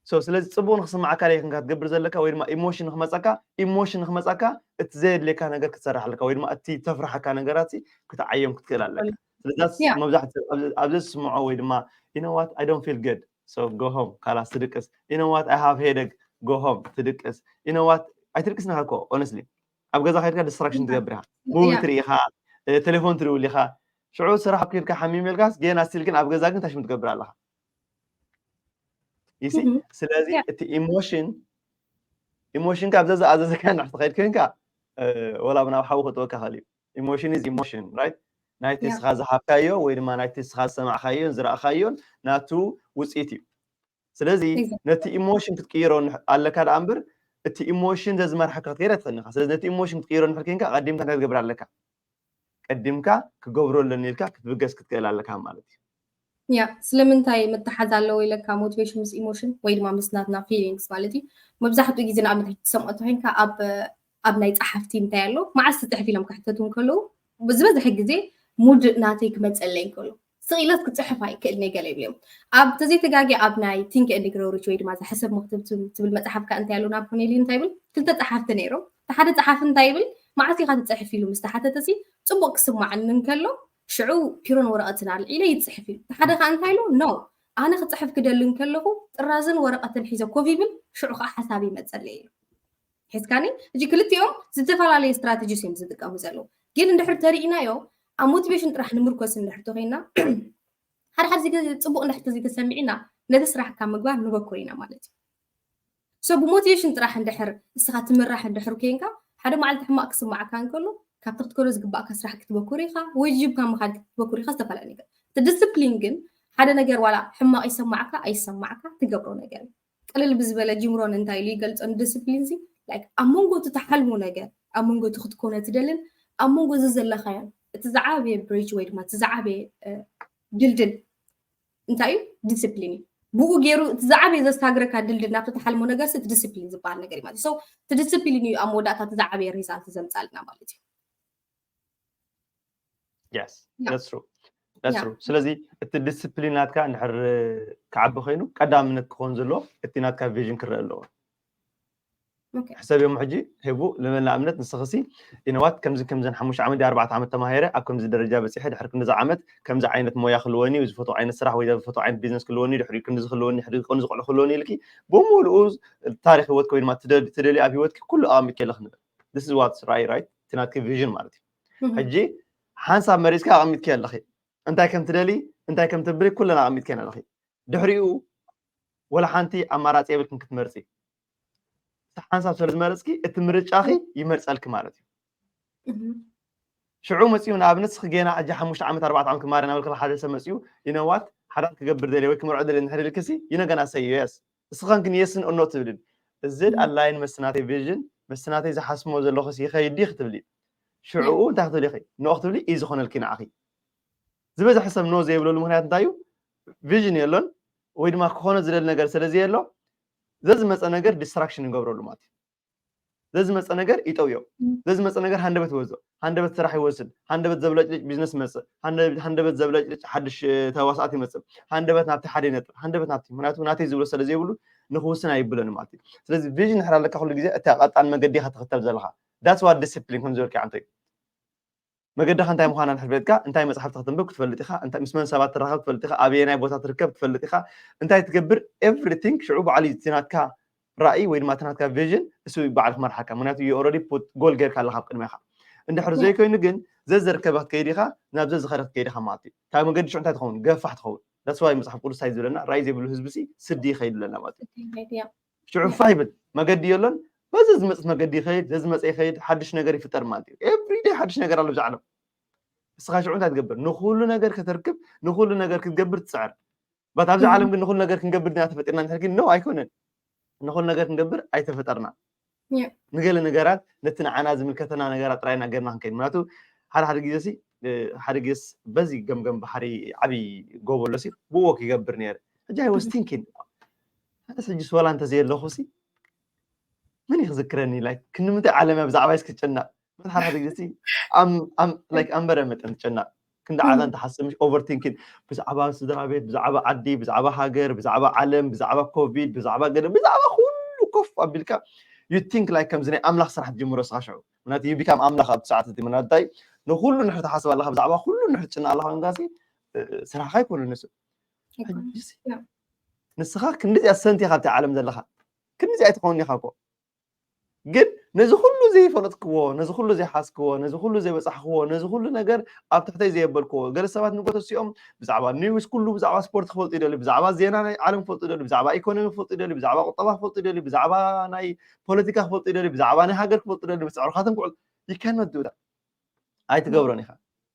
So ስለዚ ፅቡቕ ንክስማዓካ ደይ ክንካ ትገብር ዘለካ ወይ ድማ ኢሞሽን ንክመፀካ ኢሞሽን ንክመፀካ እቲ ዘየድልየካ ነገር ክትሰርሕ ኣለካ ወይ ድማ እቲ ተፍርሓካ ነገራት ክትዓዮም ክትክእል ኣለካ። ስለዚ that's Yeah. መብዛሕትኡ ኣብዚ- ኣብዚ ዝስምዖ ወይ ድማ you know what I don't feel good, so go home, ካላስ ትድቅስ። You know what I have headache, go home ትድቅስ። You know what ኣይትድቅስ ነካ እኮ honestly ኣብ ገዛ ከድካ ዲስትራክሽን ትገብር ኢኻ። ሙቪ Yeah. ትርኢ ኢኻ፣ እ፣ ቴሌፎን ትድውል ኢኻ። ሽዑ ስራሕ ኬድካ ሓሚም ኢልካስ ጌና ስቲል ግን ኣብ ገዛ ግን ታሽም ትገብር ኣለኻ። ይሲ Mhm. ስለዚ Yeah. እቲ ኢሞሽን ኢሞሽን ካብ ዘዝኣዘዘካ ንሕ ትኸይድ ኮይንካ እ፣ ወላ ናብ ሓዊ ክጥወካ ኸእል እዩ። Emotion is emotion, right? ናይቲ Yeah. ስኻ ዝሃብካዮ ወይ ድማ ናይቲ ስኻ ዝሰማዕካዮን ዝረእካዮን ናቱ ውፅኢት እዩ። ስለዚ Exactly. ነቲ ኢሞሽን ክትቅይሮ ንሕ- ኣለካ ደኣ እምበር እቲ ኢሞሽን ዘዝመርሓካ ክትከይድ ኣይትኽእልን ኢኻ። ስለዚ ነቲ ኢሞሽን ክትቅይሮ ንድሕር ኮይንካ ቀዲምካ እንታይ ክትገብር ኣለካ? ቀዲምካ ክገብሮ ኣለኒ ኢልካ ክትብገስ ክትክእል ኣለካ ማለት እዩ። ያ ስለምንታይ ምትሓዝ ኣለዎ ኢለካ ሞቲቬሽን ምስ ኢሞሽን ወይ ድማ ምስ ናትና ፊሊንግስ ማለት እዩ። መብዛሕትኡ ግዜ ንኣብነት ትሰምዖ እንተኮይንካ ኣብ ኣብ ናይ ጸሓፍቲ እንታይ ኣሎ መዓስ ትጽሕፍ ኢሎም ክሕተቱ እንከለዉ ዝበዝሐ ግዜ ሙድ ናተይ ክመጸለይ እንከሎ ስቕ ኢለስ ክጽሕፍ ኣይክእል እየ ገለ ይብሉ እዮም። ኣብ ተዘይተጋግየ ኣብ ናይ ቲንክ ኤንድ ግሮው ሪች ወይ ድማ ዝሕሰብ መክትብ ትብል መጽሓፍካ እንታይ ኣሎ ናብ ኮኔሊ እንታይ ይብል ክልተ ጸሓፍቲ ነይሮም። እቲ ሓደ ጸሓፊ እንታይ ይብል መዓስ ኢኻ ትጽሕፍ ኢሉ ምስ ተሓተተ ሲ ጽቡቕ ክስማዓኒ እንከሎ ሽዑ ፒሮን ወረቐትን ኣልዒለ ይጽሕፍ ኢሉ። እቲ ሓደ ከኣ እንታይ ኢሉ no ኣነ ክጽሕፍ ክደሊ እንከለኹ ጥራዝን ወረቐትን ሒዘ ኮፍ ይብል ሽዑ ከኣ ሓሳብ ይመጸለይ ኢሉ። ሒዝካኒ ሕጂ ክልቲኦም ዝተፈላለየ ስትራተጂስ እዮም ዝጥቀሙ ዘለዉ ግን እንድሕር ተሪኢናዮ ኣብ ሞቲቬሽን ጥራሕ ንምርኮስ እንድሕር ተኮይና ሓደ ሓደ ግዜ ጽቡቕ እንድሕር ተዘይተሰሚዕና ነቲ ስራሕ ካብ ምግባር ንበኩር ኢና ማለት እዩ so ብሞቲቬሽን ጥራሕ እንድሕር እስኻ ትምራሕ እንድሕር ኮይንካ ሓደ መዓልቲ ሕማቕ ክስማዓካ እንከሎ ካብቲ ክትከዶ ዝግባእካ ስራሕ ክትበኩር ኢኻ ወይ ጅብካ ምኻድ ክትበኩር ኢኻ ዝተፈላለየ ነገር እቲ ዲስፕሊን ግን ሓደ ነገር ዋላ ሕማቕ ይሰማዕካ ኣይሰማዕካ ትገብሮ ነገር እዩ ቅልል ብዝበለ ጅምሮን እንታይ ኢሉ ይገልጾ ንዲስፕሊን ሲ like ኣብ መንጎ እቲ ትሓልሞ ነገር ኣብ መንጎ እቲ ክትኮነ ትደልን ኣብ መንጎ እዚ ዘለካዮን እቲ ዝዓበየ ብሪጅ ወይ ድማ እቲ ዝዓበየ ድልድል እንታይ እዩ ዲስፕሊን እዩ ብኡ ገይሩ እቲ ዝዓበየ ዘስታግረካ ድልድል ናብቲ ትሓልሞ ነገር ሲ እቲ ዲስፕሊን ዝበሃል ነገር እዩ ማለት እዩ so እቲ ዲስፕሊን እዩ ኣብ መወዳእታ እቲ ዝዓበየ ሪዛልት ዘምፃልና ማለት እዩ Yes, that's true. That's true. ስለዚ እቲ ዲስፕሊን ናትካ እንድሕር ክዓቢ ኮይኑ ቀዳምነት ክኾን ዘለዎ እቲ ናትካ ቪዥን ክረአ ኣለዎ ሕሰብ እዮም ሕጂ ሄቡ ልመን ንኣብነት ንስኽሲ ኢነዋት ከምዚ ከምዘን ሓሙሽተ ዓመት ኣርባዕተ ዓመት ተማሂረ ኣብ ከምዚ ደረጃ በፂሐ ድሕሪ ክንዚ ዓመት ከምዚ ዓይነት ሞያ ክልወኒ ዝፈትዎ ዓይነት ስራሕ ወይ ዝፈትዎ ዓይነት ቢዝነስ ክልወኒ ድሕሪ ክንዚ ክልወኒ ድሕሪ ክንዚ ክልወኒ ኢልኪ ብምሉኡ ታሪክ ህይወትኪ ወይ ድማ ትደልዩ ኣብ ህይወትኪ ኩሉ ኣቐሚጥኪ ኣለክ ንብል this is what right right እቲ ናትኪ ቪዥን ማለት እዩ ሕጂ ሓንሳብ መሪፅካ ኣቐሚጥኪ ኣለኺ እንታይ ከም ትደሊ እንታይ ከም ትብሊ ኩለን ኣቐሚጥክን ኣለኺ ድሕሪኡ ወላ ሓንቲ ኣማራፂ የብልክን ክትመርፂ ሓንሳብ ስለ ዝመረፅኪ እቲ ምርጫኺ ይመርፀልኪ ማለት እዩ ሽዑ መፅኡ ንኣብነት ስኺ ጌና ሕጂ ሓሙሽተ ዓመት ኣርባዕተ ዓመት ክማረ ናበልካ ሓደ ሰብ መፅኡ ይነዋት ሓዳር ክገብር ደልየ ወይ ክምርዖ ደልየ እንድሕር ኢልክሲ ይነገና ሰዩ የስ እስኸን ግን የስን እኖ ትብልን እዚ ኣላይን መስናተይ ቪዥን መስናተይ ዝሓስሞ ዘለኹስ ይኸይድ ዲ ክትብሊ ሽዑኡ እንታይ ክትብሊ ኢኺ ኖ ክትብሊ እዩ ዝኾነልኪ ንዓኺ ዝበዝሐ ሰብ ኖ ዘይብለሉ ምክንያት እንታይ እዩ ቪዥን የሎን ወይ ድማ ክኾነ ዝደሊ ነገር ስለ ዘየሎ ዘዝመፀ ነገር ዲስትራክሽን ይገብረሉ ማለት እዩ ዘዝመፀ ነገር ይጠውዮ ዘዝመፀ ነገር ሃንደበት ይወዞ ሃንደበት ስራሕ ይወስድ ሃንደበት ዘብለጭልጭ ቢዝነስ ይመፅእ ሃንደበት ዘብለጭልጭ ሓድሽ ተዋስኣት ይመፅእ ሃንደበት ናብቲ ሓደ ይነጥር ሃንደበት ናብቲ ምክንያቱ ናተይ ዝብሎ ስለ ዘይብሉ ንክውስን ኣይብለን ማለት እዩ ስለዚ ቪዥን ድሕር ኣለካ ኩሉ ግዜ እቲ ቀጣን መገዲ ኢካ ትክተል ዘለካ that's what discipline ከም ዝበልካ ዓንቶ እዩ መገድኻ እንታይ ምዃና ንሕልፈትካ እንታይ መፅሓፍቲ ክትንብብ ክትፈልጥ ኢኻ ምስ መን ሰባት ትራኸብ ክትፈልጥ ኢኻ ኣበየናይ ቦታ ትርከብ ክትፈልጥ ኢኻ እንታይ ትገብር everything ሽዑ ባዕሉ እቲ ናትካ ራእይ ወይ ድማ እቲ ናትካ ቪዥን እሱ ባዕሉ ክመርሓካ ምክንያቱ ኦረዲ ጎል ጌርካ ኣለካ ኣብ ቅድሜኻ እንድሕር ዘይኮይኑ ግን ዘዘርከበ ክትከይድ ኢኻ ናብ ዘዝኸረ ክትከይድ ኢኻ ማለት እዩ ካብ መገዲ ሽዑ እንታይ ትኸውን ገፋሕ ትኸውን that's why መፅሓፍ ቅዱስ እንታይ ዝብለና ራእይ ዘይብሉ ህዝቢ ስዲ ይኸይድ ኣለና ማለት እዩ ሽዑ ፋ ይብል መገዲ የሎን በዚ ዝመፅት መገዲ ይኸይድ ዘዝመፀ ይኸይድ ሓድሽ ነገር ይፍጠር ማለት እዩ everyday ሓድሽ ነገር ኣሎ ብዛዕሎም እስኻ ሽዑ እንታይ ትገብር ንኩሉ ነገር ከተርክብ ንኩሉ ነገር ክትገብር ትፅዕር በት ኣብዚ ዓለም ግን ንኩሉ ነገር ክንገብር ዲና ተፈጢርና ንሕልኪ ነው ኣይኮነን ንኩሉ ነገር ክንገብር ኣይተፈጠርና ንገለ ነገራት ነቲ ንዓና ዝምልከተና ነገራት ጥራይና ገርና ክንከይድ ምክንያቱ ሓደ ሓደ ግዜ ሓደ ግዜስ በዚ ገምገም ባሕሪ ዓብይ ጎቦ ኣሎ ብዎ ክገብር ነይረ ሕጂ I was thinking ኣነስ ሕጂ ሶላ እንተዘየለኹ ሲ መን እዩ ክዝክረኒ? ላይክ ክንምንታይ ዓለም እያ ብዛዕባይስ ክትጨነቕ? መን ሓደ ሓደ ግዜ ኣንበረ መጠን ትጨነቕ። ክንዲ ዓዛ እንተሓስብ ምሽ ኦቨርቲንኪን ብዛዕባ ስድራ ቤት፣ ብዛዕባ ዓዲ፣ ብዛዕባ ሃገር፣ ብዛዕባ ዓለም፣ ብዛዕባ ኮቪድ፣ ብዛዕባ ገለ ብዛዕባ ኩሉ ኮፍ ኣቢልካ you think like ከምዚ ናይ ኣምላኽ ስራሕ ትጅምሮ ስኻ ሽዑ ምክንያቱ you become ኣምላኽ ኣብ ሰዓት እቲ ምናታይ ንኩሉ ንሕር ትሓስብ ኣለኻ ብዛዕባ ኩሉ ንሕር ትጭና ኣለኻ ምንጋሲ ስራሕኻ ይኮኑ ንሱ ንስኻ ክንዲዚኣ ሰንቲ ኢኻ ኣብቲ ዓለም ዘለኻ ክንዲዚኣ ኣይትኸውን ኢኻ እኮ ግን ነዚ ኩሉ ዘይፈለጥክዎ ነዚ ኩሉ ዘይሓዝክዎ ነዚ ኩሉ ዘይበፃሕክዎ ነዚ ኩሉ ነገር ኣብ ትሕተይ ዘየበልክዎ ገለ ሰባት ንጎተሲኦም ብዛዕባ ኒውስ ኩሉ ብዛዕባ ስፖርት ክፈልጡ ይደልዩ ብዛዕባ ዜና ናይ ዓለም ክፈልጡ ይደልዩ ብዛዕባ ኢኮኖሚ ክፈልጡ ይደልዩ ብዛዕባ ቁጠባ ክፈልጡ ይደልዩ ብዛዕባ ናይ ፖለቲካ ክፈልጡ ይደልዩ ብዛዕባ ናይ ሃገር ክፈልጡ ይደልዩ ብስዕርካቶም ክዕል ይከነት ድኡዳ ኣይትገብሮን ኢኻ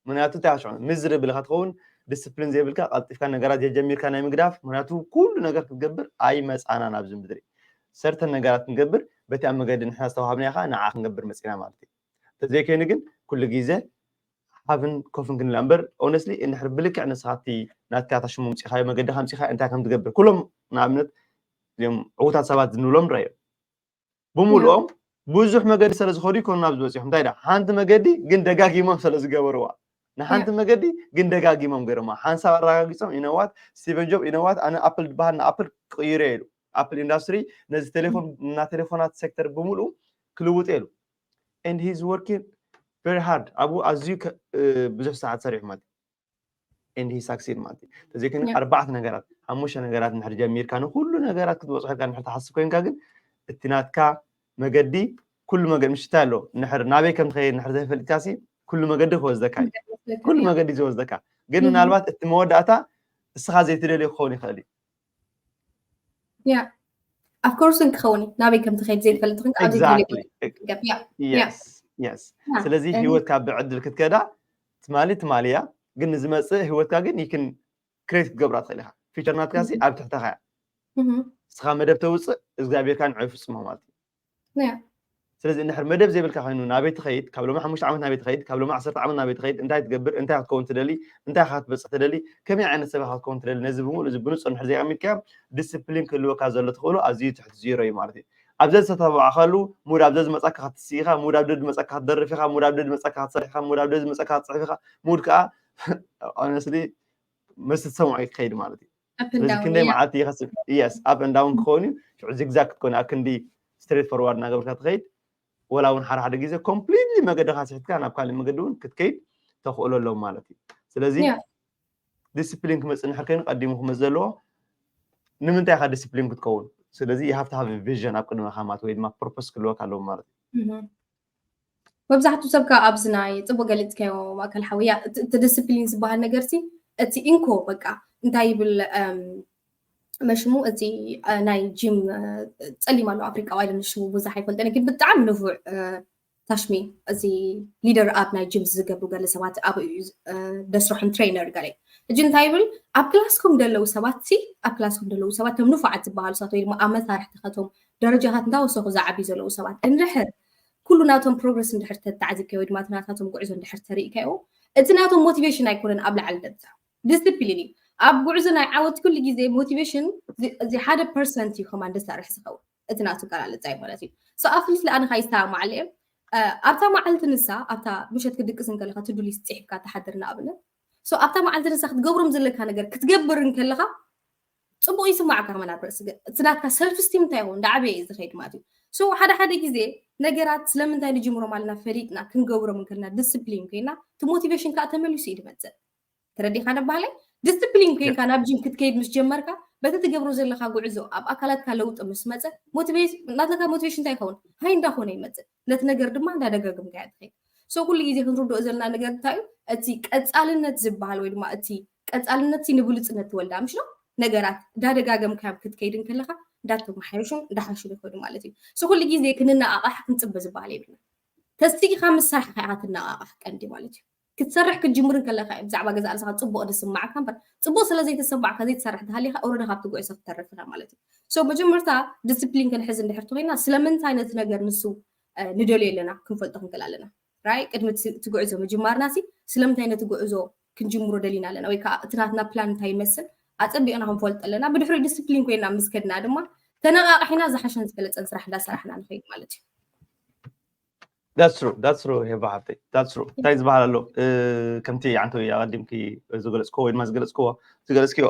ምክንያቱ እንታይ ሽዑ ምዝሪ ብልካ ትኸውን ዲስፕሊን ዘይብልካ ቀልጢፍካ ነገራት የጀሚርካ ናይ ምግዳፍ ምክንያቱ ኩሉ ነገር ክትገብር ኣይመፃናን ኣብዚ ምድሪ ሰርተን ነገራት ክንገብር በቲ ኣብ መገዲ ንሕና ዝተዋሃብና ኢኻ ንዓ ክንገብር መፂና ማለት እዩ ተዘይከይኑ ግን ኩሉ ግዜ ሓብን ኮፍን ክንላ እምበር ኦነስሊ እንድሕር ብልክዕ ንስኻቲ ናትካ ታሽሙ ምፅኻዮ መገዲ ከምፂኻ እንታይ ከም ትገብር ኩሎም ንኣብነት እዚኦም ዕዉታት ሰባት ንብሎም ንረኣዮም ብምሉኦም ብዙሕ መገዲ ስለ ዝኸዱ ይኮኑ ናብ ዝበፂሑ እንታይ ዳ ሓንቲ መገዲ ግን ደጋጊሞም ስለ ዝገበርዋ ንሓንቲ መገዲ ግን ደጋጊሞም ገይሮማ ሓንሳብ ኣረጋጊፆም ኢነዋት ስቲቨን ጆብ ኢነዋት ኣነ ኣፕል ዝበሃል ንኣፕል ክቅይሮ ኢሉ ኣፕል ኢንዳስትሪ ነዚ ቴሌፎን እና ቴሌፎናት ሴክተር ብምሉኡ ክልውጥ ኢሉ and he's working very hard ኣብኡ ኣዝዩ ብዙሕ ሰዓት ሰሪሑ ማለት and he succeed ማለት እዩ ተዘይኮይኑ ኣርባዕተ ነገራት ሓሙሽተ ነገራት እንድሕር ጀሚርካ ንኩሉ ነገራት ክትበፅሖ ኢልካ እንድሕር ትሓስብ ኮይንካ ግን እቲ ናትካ መገዲ ኩሉ መገዲ ምሽታ ኣሎ እንድሕር ናበይ ከም ትኸይድ እንድሕር ዘይፈልጥካ ሲ ኩሉ መገዲ ክወስደካ እዩ ኩሉ መገዲ ዝወስደካ ግን ምናልባት እቲ መወዳእታ እስኻ ዘይትደልዮ ክኸውን ይኽእል እዩ ያ of course ክኸውን እዩ ናበይ ከም ትኸይድ ዘይትፈልጥ ግን ኣብ ዘይትደልዮ yes yes ስለዚ ህይወትካ ብዕድል ክትከዳ ትማሊ ትማሊ እያ ግን ንዝመፅእ ህይወትካ ግን you can create ክትገብራ ትኽእል ኢኻ future ናትካ ሲ ኣብ ትሕተኻ እያ እስኻ መደብ ተውፅእ እግዚኣብሔር ከዓ ንዑ ይፍፅሞ ማለት እዩ ስለዚ እንድሕር መደብ ዘይብልካ ኮይኑ ናበይ ትኸይድ ካብ ሎሚ ሓሙሽተ ዓመት ናበይ ትኸይድ ካብ ሎሚ ዓሰርተ ዓመት ናበይ ትኸይድ እንታይ ትገብር እንታይ ክትከውን ትደሊ እንታይ ኢኻ ክትበፅሕ ትደሊ ከመይ ዓይነት ሰብ ኢኻ ክትከውን ትደሊ ነዚ ብምሉእ እዚ ብንፁር እንድሕር ዘይኣሚንካዮ ዲስፕሊን ክህልወካ ዘሎ ተኽእሎ ኣዝዩ ትሕቲ ዜሮ እዩ ማለት እዩ ኣብዚ ዝተተባዕካሉ ሙድ ኣብዚ ዝመፃካ ክትስኢኻ ሙድ ኣብ ዝመፃካ ክትደርፍ ኢኻ ሙድ ኣብ ዝመፃካ ክትሰርሕ ኢኻ ሙድ ኣብ ዝመፃካ ክትፅሕፍ ኢኻ ሙድ ከዓ honestly ምስ ትሰምዖ ክኸይድ ማለት እዩ ስለዚ ክንደይ መዓልቲ ይኸስብ yes up and down ክኸውን እዩ ሽዑ zigzag ክትኮን ኣብ ክንዲ straight forward እናገበርካ ትኸይድ ወላ እውን ሓደ ሓደ ግዜ completely መገድኻ ስሕትካ ናብ ካልእ መገዲ እውን ክትከይድ ተኽእሎ ኣለዎም ማለት እዩ ስለዚ ዲስፕሊን ክመፅእ ንሕር ኮይኑ ቀዲሙ ክመፅ ዘለዎ ንምንታይ ኢኻ ዲስፕሊን ክትከውን ስለዚ you have to have vision ኣብ ቅድመኻ ማለት ወይ ድማ purpose ክህልወካ ኣለዎም ማለት እዩ መብዛሕትኡ ሰብ ካብ ኣብዚ ናይ ፅቡቅ ገሊፅካዮ ማእከል ሓወያ እቲ ዲስፕሊን ዝበሃል ነገር ሲ እቲ ኢንኮ በቃ እንታይ ይብል መሽሙ እቲ ናይ ጂም ፀሊም ኣሎ ኣፍሪቃዊ ኣይለ ሽሙ ብዙሕ ኣይፈልጠን ግን ብጣዕሚ ንፉዕ ታሽሚ እዚ ሊደር ኣብ ናይ ጂም ዝገብሩ ገለ ሰባት ኣብ ደስርሖም ትሬነር ገለ ሕጂ እንታይ ይብል ኣብ ክላስኩም ደለዉ ሰባት ሲ ኣብ ክላስኩም ደለዉ ሰባት ቶም ንፉዓት ዝበሃሉ ሰባት ወይ ድማ ኣብ መሳርሕትኸቶም ደረጃታት እንዳወሰኹ ዝዓብዩ ዘለዉ ሰባት እንድሕር ኩሉ ናቶም ፕሮግረስ እንድሕር ተተዓዚብካዮ ወይ ድማ ናታቶም ጉዕዞ እንድሕር ተሪእካዮ እቲ ናቶም ሞቲቬሽን ኣይኮነን ኣብ ላዕሊ ደብዛ ዲስፕሊን እዩ ኣብ ጉዕዞ ናይ ዓወት ኩሉ ግዜ ሞቲቬሽን እዚ ሓደ ፐርሰንት እዩ ከማን ደሳርሕ ዝኸውን እቲ ናቱ ገላልፃ እዩ ማለት እዩ ሶ ኣብ ፍልፍል ኣነ ካይስታማዓለ ኣብታ መዓልቲ ንሳ ኣብታ ምሸት ክድቅስ እንከለካ ትዱሊስ ፅሒፍካ ትሓድር ንኣብነት ሶ ኣብታ መዓልቲ ንሳ ክትገብሮም ዘለካ ነገር ክትገብር እንከለካ ፅቡቅ ይስማዕካ ከመን ኣብ ርእሲ እቲ ናትካ ሰልፍ ስቲም እንታይ ይኸውን ዳዕበየ እዩ ዝኸይድ ማለት እዩ ሶ ሓደ ሓደ ግዜ ነገራት ስለምንታይ ንጅምሮም ኣለና ፈሊጥና ክንገብሮም እንከልና ዲስፕሊን ኮይና እቲ ሞቲቬሽን ከዓ ተመሊሱ እዩ ዝመፅእ ተረዲኻ ነባህለይ ዲስፕሊን ኮይንካ ናብ ጂም ክትከይድ ምስ ጀመርካ በቲ ትገብሮ ዘለካ ጉዕዞ ኣብ ኣካላትካ ለውጢ ምስ መፀ ናትካ ሞቲቬሽን እንታይ ይኸውን ሃይ እንዳኾነ ይመፅእ ነቲ ነገር ድማ እንዳደጋግምካ እያ ትኸይድ ሶ ኩሉ ግዜ ክንርድኦ ዘለና ነገር እንታይ እዩ እቲ ቀፃልነት ዝበሃል ወይ ድማ እቲ ቀፃልነት ንብሉፅነት ትወልዳ ምሽ ነው ነገራት እንዳደጋገምካዮም ክትከይድ እንከለካ እንዳተመሓየሹ እንዳሓሹ ይኸዱ ማለት እዩ ሶ ኩሉ ግዜ ክንነቃቃሕ ክንፅበ ዝበሃል የብልና ተስቲቂካ ምስ ሰራሕካ ኢካ ትነቃቃሕ ቀንዲ ማለት እዩ ክትሰርሕ ክትጅምር እንከለካ እዩ ብዛዕባ ገዛ ርእስካ ፅቡቅ ዝስማዕካ እምበር ፅቡቅ ስለ ዘይተሰማዕካ ዘይትሰርሕ ተሃሊካ ኦረዲ ካብቲ ጉዕዞ ክትተርፍ ኢካ ማለት እዩ ሶ መጀመርታ ዲስፕሊን ክንሕዝ እንድሕር ተኮይና ስለምንታይ ነቲ ነገር ንሱ ንደልዮ ኣለና ክንፈልጦ ክንክእል ኣለና ራይ ቅድሚ እቲ ጉዕዞ ምጅማርና ሲ ስለምንታይ ነቲ ጉዕዞ ክንጅምሮ ደሊና ኣለና ወይ ከዓ እቲ ናትና ፕላን እንታይ ይመስል ኣፀቢቅና ክንፈልጦ ኣለና ብድሕሪ ዲስፕሊን ኮይና ምስ ከድና ድማ ተነቓቓሒና ዝሓሸን ዝበለጸን ስራሕ እንዳሰራሕና ንኸይድ ማለት እዩ። That's true, that's true. ሄባ ሓብተይ፣ that's true። እንታይ ዝበሃል ኣሎ? ከምቲ ዓንተዊ ኣቐዲምኪ ዝገለፅክዎ ወይ ድማ ዝገለፅክዎ ዝገለፅክዮ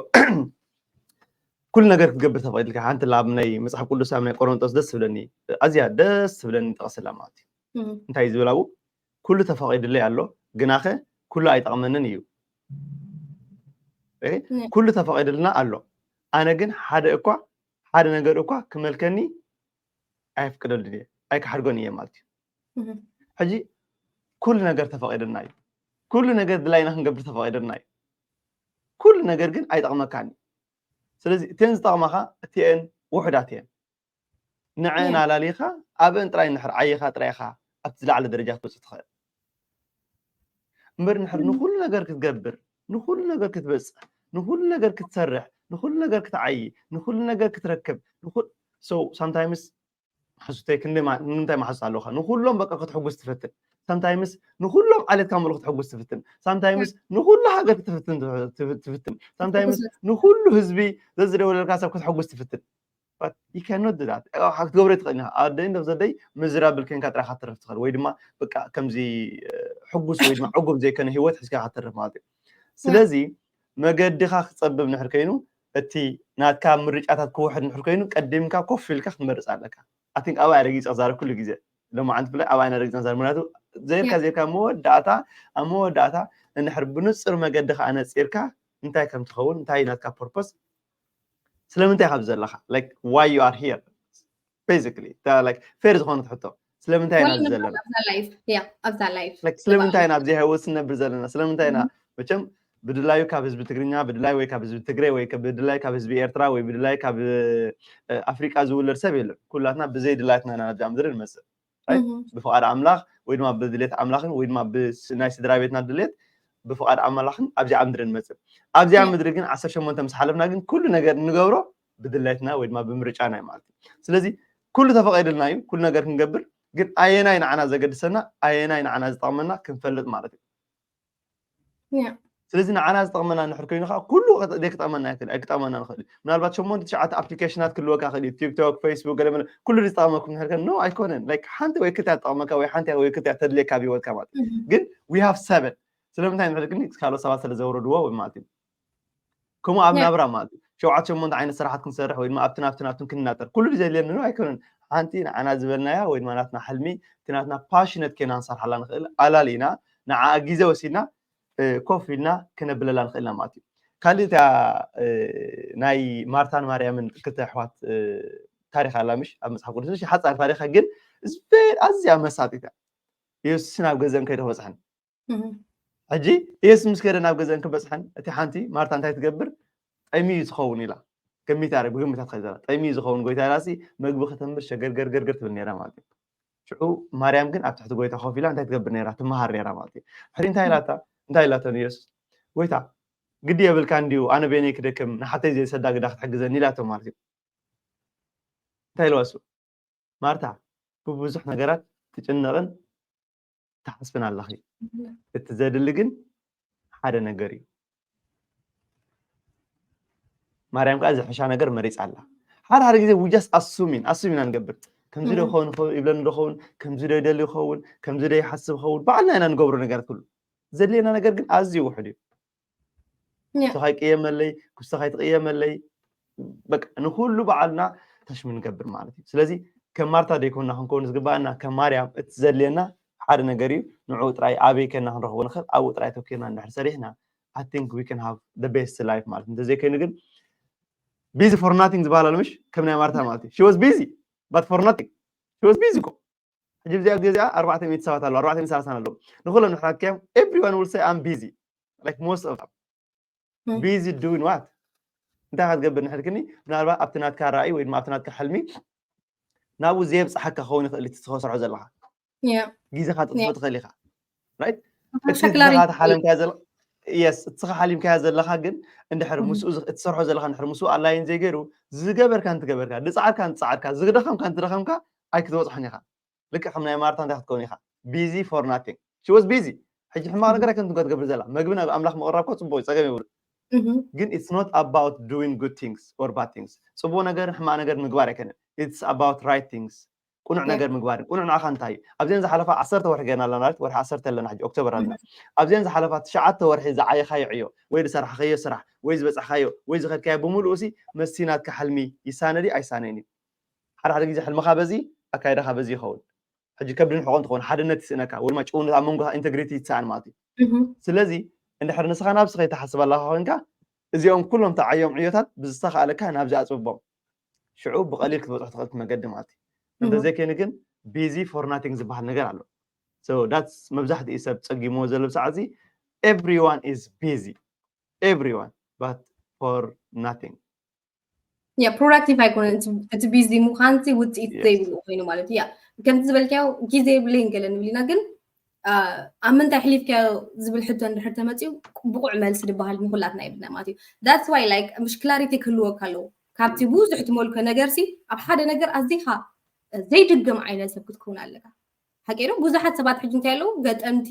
ኩሉ ነገር ክትገብር ተፈቒድልካ። ሓንቲ ላብ ናይ መፅሓፍ ቅዱስ ኣብ ናይ ቆሮንጦስ ደስ ትብለኒ፣ ኣዝያ ደስ ትብለኒ ጠቐስላ ማለት እዩ። እንታይ እዩ ዝብል ኣብኡ? ኩሉ ተፈቒድለይ ኣሎ፣ ግናኸ ኩሉ ኣይጠቕመንን እዩ። ኩሉ ተፈቒድልና ኣሎ፣ ኣነ ግን ሓደ እኳ ሓደ ነገር እኳ ክመልከኒ ኣይፍቅደሉን እየ፣ ኣይክሓድጎን እየ ማለት እዩ። ሕጂ ኩሉ ነገር ተፈቒድልና እዩ። ኩሉ ነገር ድላይና ክንገብር ተፈቒድልና እዩ። ኩሉ ነገር ግን ኣይጠቕመካን እዩ። ስለዚ እተን ዝጠቕማኻ እቲአን ውሑዳት እየን። ንዐን ኣላሊኻ ኣብአን ጥራይ ንድሕር ዓይኻ ጥራይ ኢኻ ኣብቲ ዝለዓለ ደረጃ ክትበፅሕ ትኽእል። እምበር ንድሕር ንኹሉ ነገር ክትገብር፣ ንኹሉ ነገር ክትበፅሕ፣ ንኹሉ ነገር ክትሰርሕ፣ ንኹሉ ነገር ክትዓይ፣ ንኹሉ ነገር ክትረክብ so sometimes ሓሱተይ ክንደይ ንምንታይ ማሓሱት ኣለኻ? ንኹሎም በቃ ክትሕጉስ ትፍትን። Sometimes ንኹሎም ዓሌትካ ምሉ ክትሕጉስ ትፍትን። Sometimes ንኹሉ ሃገር ክትፍትን ትፍትን። Sometimes ንኹሉ ህዝቢ ዘዝደወለልካ ሰብ ክትሕጉስ ትፍትን። But you cannot do that። ክትገብሮ ትኽእል ኢኻ። At the end of the day ሚዘራብል ኮይንካ ጥራይ ክትተርፍ ትኽእል ወይ ድማ በቃ ከምዚ ሕጉስ ወይ ድማ ዕጉብ ዘይኮነ ህይወት ሒዝካ ክትተርፍ ማለት እዩ። ስለዚ መገድኻ ክፀብብ ንድሕር ኮይኑ እቲ ናትካ ምርጫታት ክውሕድ ንድሕር ኮይኑ ቀዲምካ ኮፍ ኢልካ ክትመርፅ ኣለካ። I think ኣብኣ ረጊፀ ክዛረብ ኩሉ ግዜ ሎማዓንቲ ብላይ ኣብኣ ኢና ረጊፀ ክዛረብ። ምክንያቱ ዘይርካ ዘይርካ መወዳእታ ኣብ መወዳእታ እንድሕር ብንፁር መገድኻ ኣነፂርካ እንታይ ከም ትኸውን እንታይ ናትካ purpose ስለምንታይ ካብ ዘለኻ like why you are here basically like fair ዝኾነት ሕቶ ስለምንታይ ኢና ዘለና ስለምንታይ ኢና ኣብዚ ህይወት ስነብር ዘለና ስለምንታይ ኢና መቸም ብድላዩ ካብ ህዝቢ ትግርኛ ብድላይ ወይ ካብ ህዝቢ ትግረ ወይ ብድላይ ካብ ህዝቢ ኤርትራ ወይ ብድላይ ካብ ኣፍሪቃ ዝውለድ ሰብ የለን። ኩላትና ብዘይ ድላይትና ኢና ናብዚኣ ምድሪ ንመፅእ። ብፍቓድ ኣምላኽ ወይ ድማ ብድሌት ኣምላኽን ወይ ድማ ናይ ስድራ ቤትና ድሌት ብፍቓድ ኣምላኽን ኣብዚኣ ምድሪ ንመፅእ። ኣብዚኣ ምድሪ ግን ዓሰርተ ሸሞንተ ምስ ሓለፍና ግን ኩሉ ነገር እንገብሮ ብድሌትና ወይ ድማ ብምርጫና እዩ ማለት እዩ። ስለዚ ኩሉ ተፈቒድልና እዩ ኩሉ ነገር ክንገብር፣ ግን ኣየናይ ንዓና ዘገድሰና ኣየናይ ንዓና ዝጠቕመና ክንፈልጥ ማለት እዩ። ስለዚ ንዓና ዝጠቕመና እንድሕር ኮይኑ ከዓ ኩሉ ዘይክጠቕመና ይኽእል ኣይክጠቕመና ንኽእል እዩ። ምናልባት ሸሞንተ ትሽዓተ ኣፕሊኬሽናት ክህልወካ ይኽእል እዩ። ቲክቶክ፣ ፌስቡክ፣ ገለመለ ኩሉ ዝጠቕመኩም እንድሕር ከ no ኣይኮነን። Like ሓንቲ ወይ ክልቲያ ትጠቕመካ ወይ ሓንቲ ወይ ክልቲያ ተድልየካ ኣብ ህይወትካ ማለት እዩ። ግን we have seven ስለምንታይ እንድሕር ግን ካልኦት ሰባት ስለ ዘውረድዎ ወይ ማለት እዩ። ከምኡ ኣብ ናብራ ማለት እዩ። ሸውዓተ ሸሞንተ ዓይነት ስራሓት ክንሰርሕ ወይ ድማ ኣብቲ ናብቲ ናብትን ክንናጠር ኩሉ ዘድልየኒ ነው ኣይኮነን። ሓንቲ ንዓና ዝበልናያ ወይ ድማ ናትና ሕልሚ እቲ ናትና ፓሽነት ኬና ንሰርሓላ ንኽእል ኣላሊና ንዓ ግዜ ወሲድና ኮፍ ኢልና ክነብለላ ንኽእልና ማለት እዩ። ካልእ እቲኣ ናይ ማርታን ማርያምን ክልተ ኣሕዋት ታሪክ ኣላ ምሽ ኣብ መፅሓፍ ቅዱስ ሓፃር ታሪካ ግን ኣዝያ መሳጢት እያ። ኢየሱስ ናብ ገዘን ከይደ ክበፅሐን ሕጂ ኢየሱስ ምስ ከደ ናብ ገዘን ክበፅሐን እቲ ሓንቲ ማርታ እንታይ ትገብር? ጠሚ እዩ ዝኸውን ኢላ ገሚታ ረ ብግምታት ከይዘራ ጠሚ እዩ ዝኸውን ጎይታ ኢላሲ መግቢ ከተንብር ሸገርገርገርገር ትብል ነራ ማለት እዩ። ሽዑ ማርያም ግን ኣብ ትሕቲ ጎይታ ኮፍ ኢላ እንታይ ትገብር ነራ? ትመሃር ነራ ማለት እዩ። ሕሪ እንታይ ኢላታ? እንታይ ኢላቶ ንኢየሱስ? ጎይታ ግዲ የብልካ እንዲዩ ኣነ በይነይ ክደክም ንሓተይ ዘይሰዳ ግዳ ክትሕግዘኒ ኢላቶ ማለት እዩ። እንታይ ኢልዋ እሱ? ማርታ ብብዙሕ ነገራት ትጭነቕን ትሓስብን ኣለኺ። እቲ ዘድሊ ግን ሓደ ነገር እዩ። ማርያም ከዓ ዝሕሻ ነገር መሪፃ ኣላ። ሓደ ሓደ ግዜ we just assuming assuming ኢና ንገብር። ከምዚ ዶ ይኸውን ይብለኒ ዶ ይኸውን? ከምዚ ዶ ይደሊ ይኸውን? ከምዚ ዶ ይሓስብ ይኸውን? ባዕልና ኢና ንገብሮ ነገራት ኩሉ። ዘድልየና ነገር ግን ኣዝዩ ውሑድ እዩ። ንስኻ ይቅየመለይ ክስኻ ይትቅየመለይ በቃ ንኩሉ በዓልና ተሽሚ ንገብር ማለት እዩ። ስለዚ ከም ማርታ ደይኮንና ክንከውን ዝግባኣና ከም ማርያም እቲ ዘድልየና ሓደ ነገር እዩ። ንዑ ጥራይ ኣበይ ከና ክንረኽቦ ንኽእል ኣብኡ ጥራይ ተኪርና እንድሕር ሰሪሕና I think we can have the best life ማለት እንተዘይኮይኑ ግን busy for nothing ዝበሃል ኣሎ ምሽ ከም ናይ ማርታ ማለት እዩ። She was busy but for nothing she was busy እኮ ሕጂ ብዚኣ ግዜ እዚኣ ኣርባዕተ ሚእቲ ሰባት ኣለዉ ኣርባዕተ ሚእቲ ሰላሳ ኣለዉ ንኩሎም ንሕራክዮም everyone will say I'm busy like most of them busy doing what እንታይ ክትገብር ንሕልክኒ ምናልባት ኣብቲ ናትካ ራእይ ወይ ድማ ኣብቲ ናትካ ሕልሚ ናብኡ ዘየብፅሓካ ክኸውን ይኽእል እቲ ትኸሰርሖ ዘለካ ግዜኻ ትጥፍእ ትኽእል ኢኻ right እቲ ንስኻ ተሓለምካዮ ዘለኻ yes እቲ ንስኻ ሓሊምካዮ ዘለኻ ግን እንድሕር ምስኡ እትሰርሖ ዘለኻ እንድሕር ምስኡ ኣላይን ዘይገይሩ ዝገበርካ እንትገበርካ ዝፃዓርካ እንትፃዓርካ ዝደኸምካ እንትደኸምካ ኣይክትበፅሖን ኢኻ ልክዕ ከም ናይ ማርታ እንታይ ክትከውን ኢኻ busy for nothing she was busy ሕጂ ሕማቕ ነገር ኣይከንትን ክትገብር ዘላ መግቢ ናብ ኣምላኽ ምቕራብ እኮ ፅቡቅ እዩ ፀገም የብሉ ግን it's not about doing good things or bad things። ጽቡቕ ነገር ሕማቕ ነገር ምግባር ኣይኮነን። It's about right things። ቁኑዕ ነገር ምግባር። ቁኑዕ ንዓኻ እንታይ እዩ? ኣብዘን ዝሓለፋ ዓሰርተ ወርሒ ገና ኣለና፣ ወርሒ ዓሰርተ ኣለና፣ ሕጂ ኦክቶበር ኣለና። ኣብዘን ዝሓለፋ ትሽዓተ ወርሒ ዝዓየኻዮ ዕዮ ወይ ዝሰራሕኻዮ ስራሕ ወይ ዝበጻሕካዮ ወይ ዝኸድካዮ ብምሉኡ ሲ መስቲ ናትካ ሕልሚ ይሳነ ድዩ ኣይሳነን እዩ? ሓደ ሓደ ግዜ ሕልምኻ በዚ ኣካይዳኻ በዚ ይኸውን። ሕጂ ከብድን ሕቖን ትኸውን፣ ሓድነት ይስእነካ ወይ ድማ ጭውነት ኣብ መንጎኻ ኢንተግሪቲ ይትሰኣን ማለት እዩ። ስለዚ እንድሕር ንስኻ ናብስኻ ይተሓስብ ኣለኻ ኮይንካ እዚኦም ኩሎም ተዓዮም ዕዮታት ብዝተኻእለካ ናብዚ ኣፅብቦም። ሽዑ ብቐሊል ክትበፅሑ ትኽእል መገዲ ማለት እዩ። እንተዘይኮይኑ ግን ቢዚ ፎር ናቲንግ ዝበሃል ነገር ኣሎ። So that's መብዛሕትኡ ሰብ ፀጊሞ ዘሎ ሰዓት እዚ everyone is busy everyone but for nothing። ያ ፕሮዳክቲቭ ኣይኮነን። እቲ ቢዚ ምዃን ውፅኢት ዘይብሉ ኮይኑ ማለት እዩ። ከምቲ ዝበልካዮ ግዜ የብለይን ገለ ንብል ኢና፣ ግን ኣብ ምንታይ ኣሕሊፍካዮ ዝብል ሕቶ እንድሕር ተመፅኡ ብቑዕ መልሲ ዝበሃል ንኩላትና የብልና ማለት እዩ። That's why like ምሽ ክላሪቲ ክህልወካ ኣለዎ። ካብቲ ብዙሕ ትመልኮ ነገር ሲ ኣብ ሓደ ነገር ኣዚኻ ዘይድገም ዓይነት ሰብ ክትከውን ኣለካ። ሓቂ ዶ? ብዙሓት ሰባት ሕጂ እንታይ ኣለዉ? ገጠምቲ፣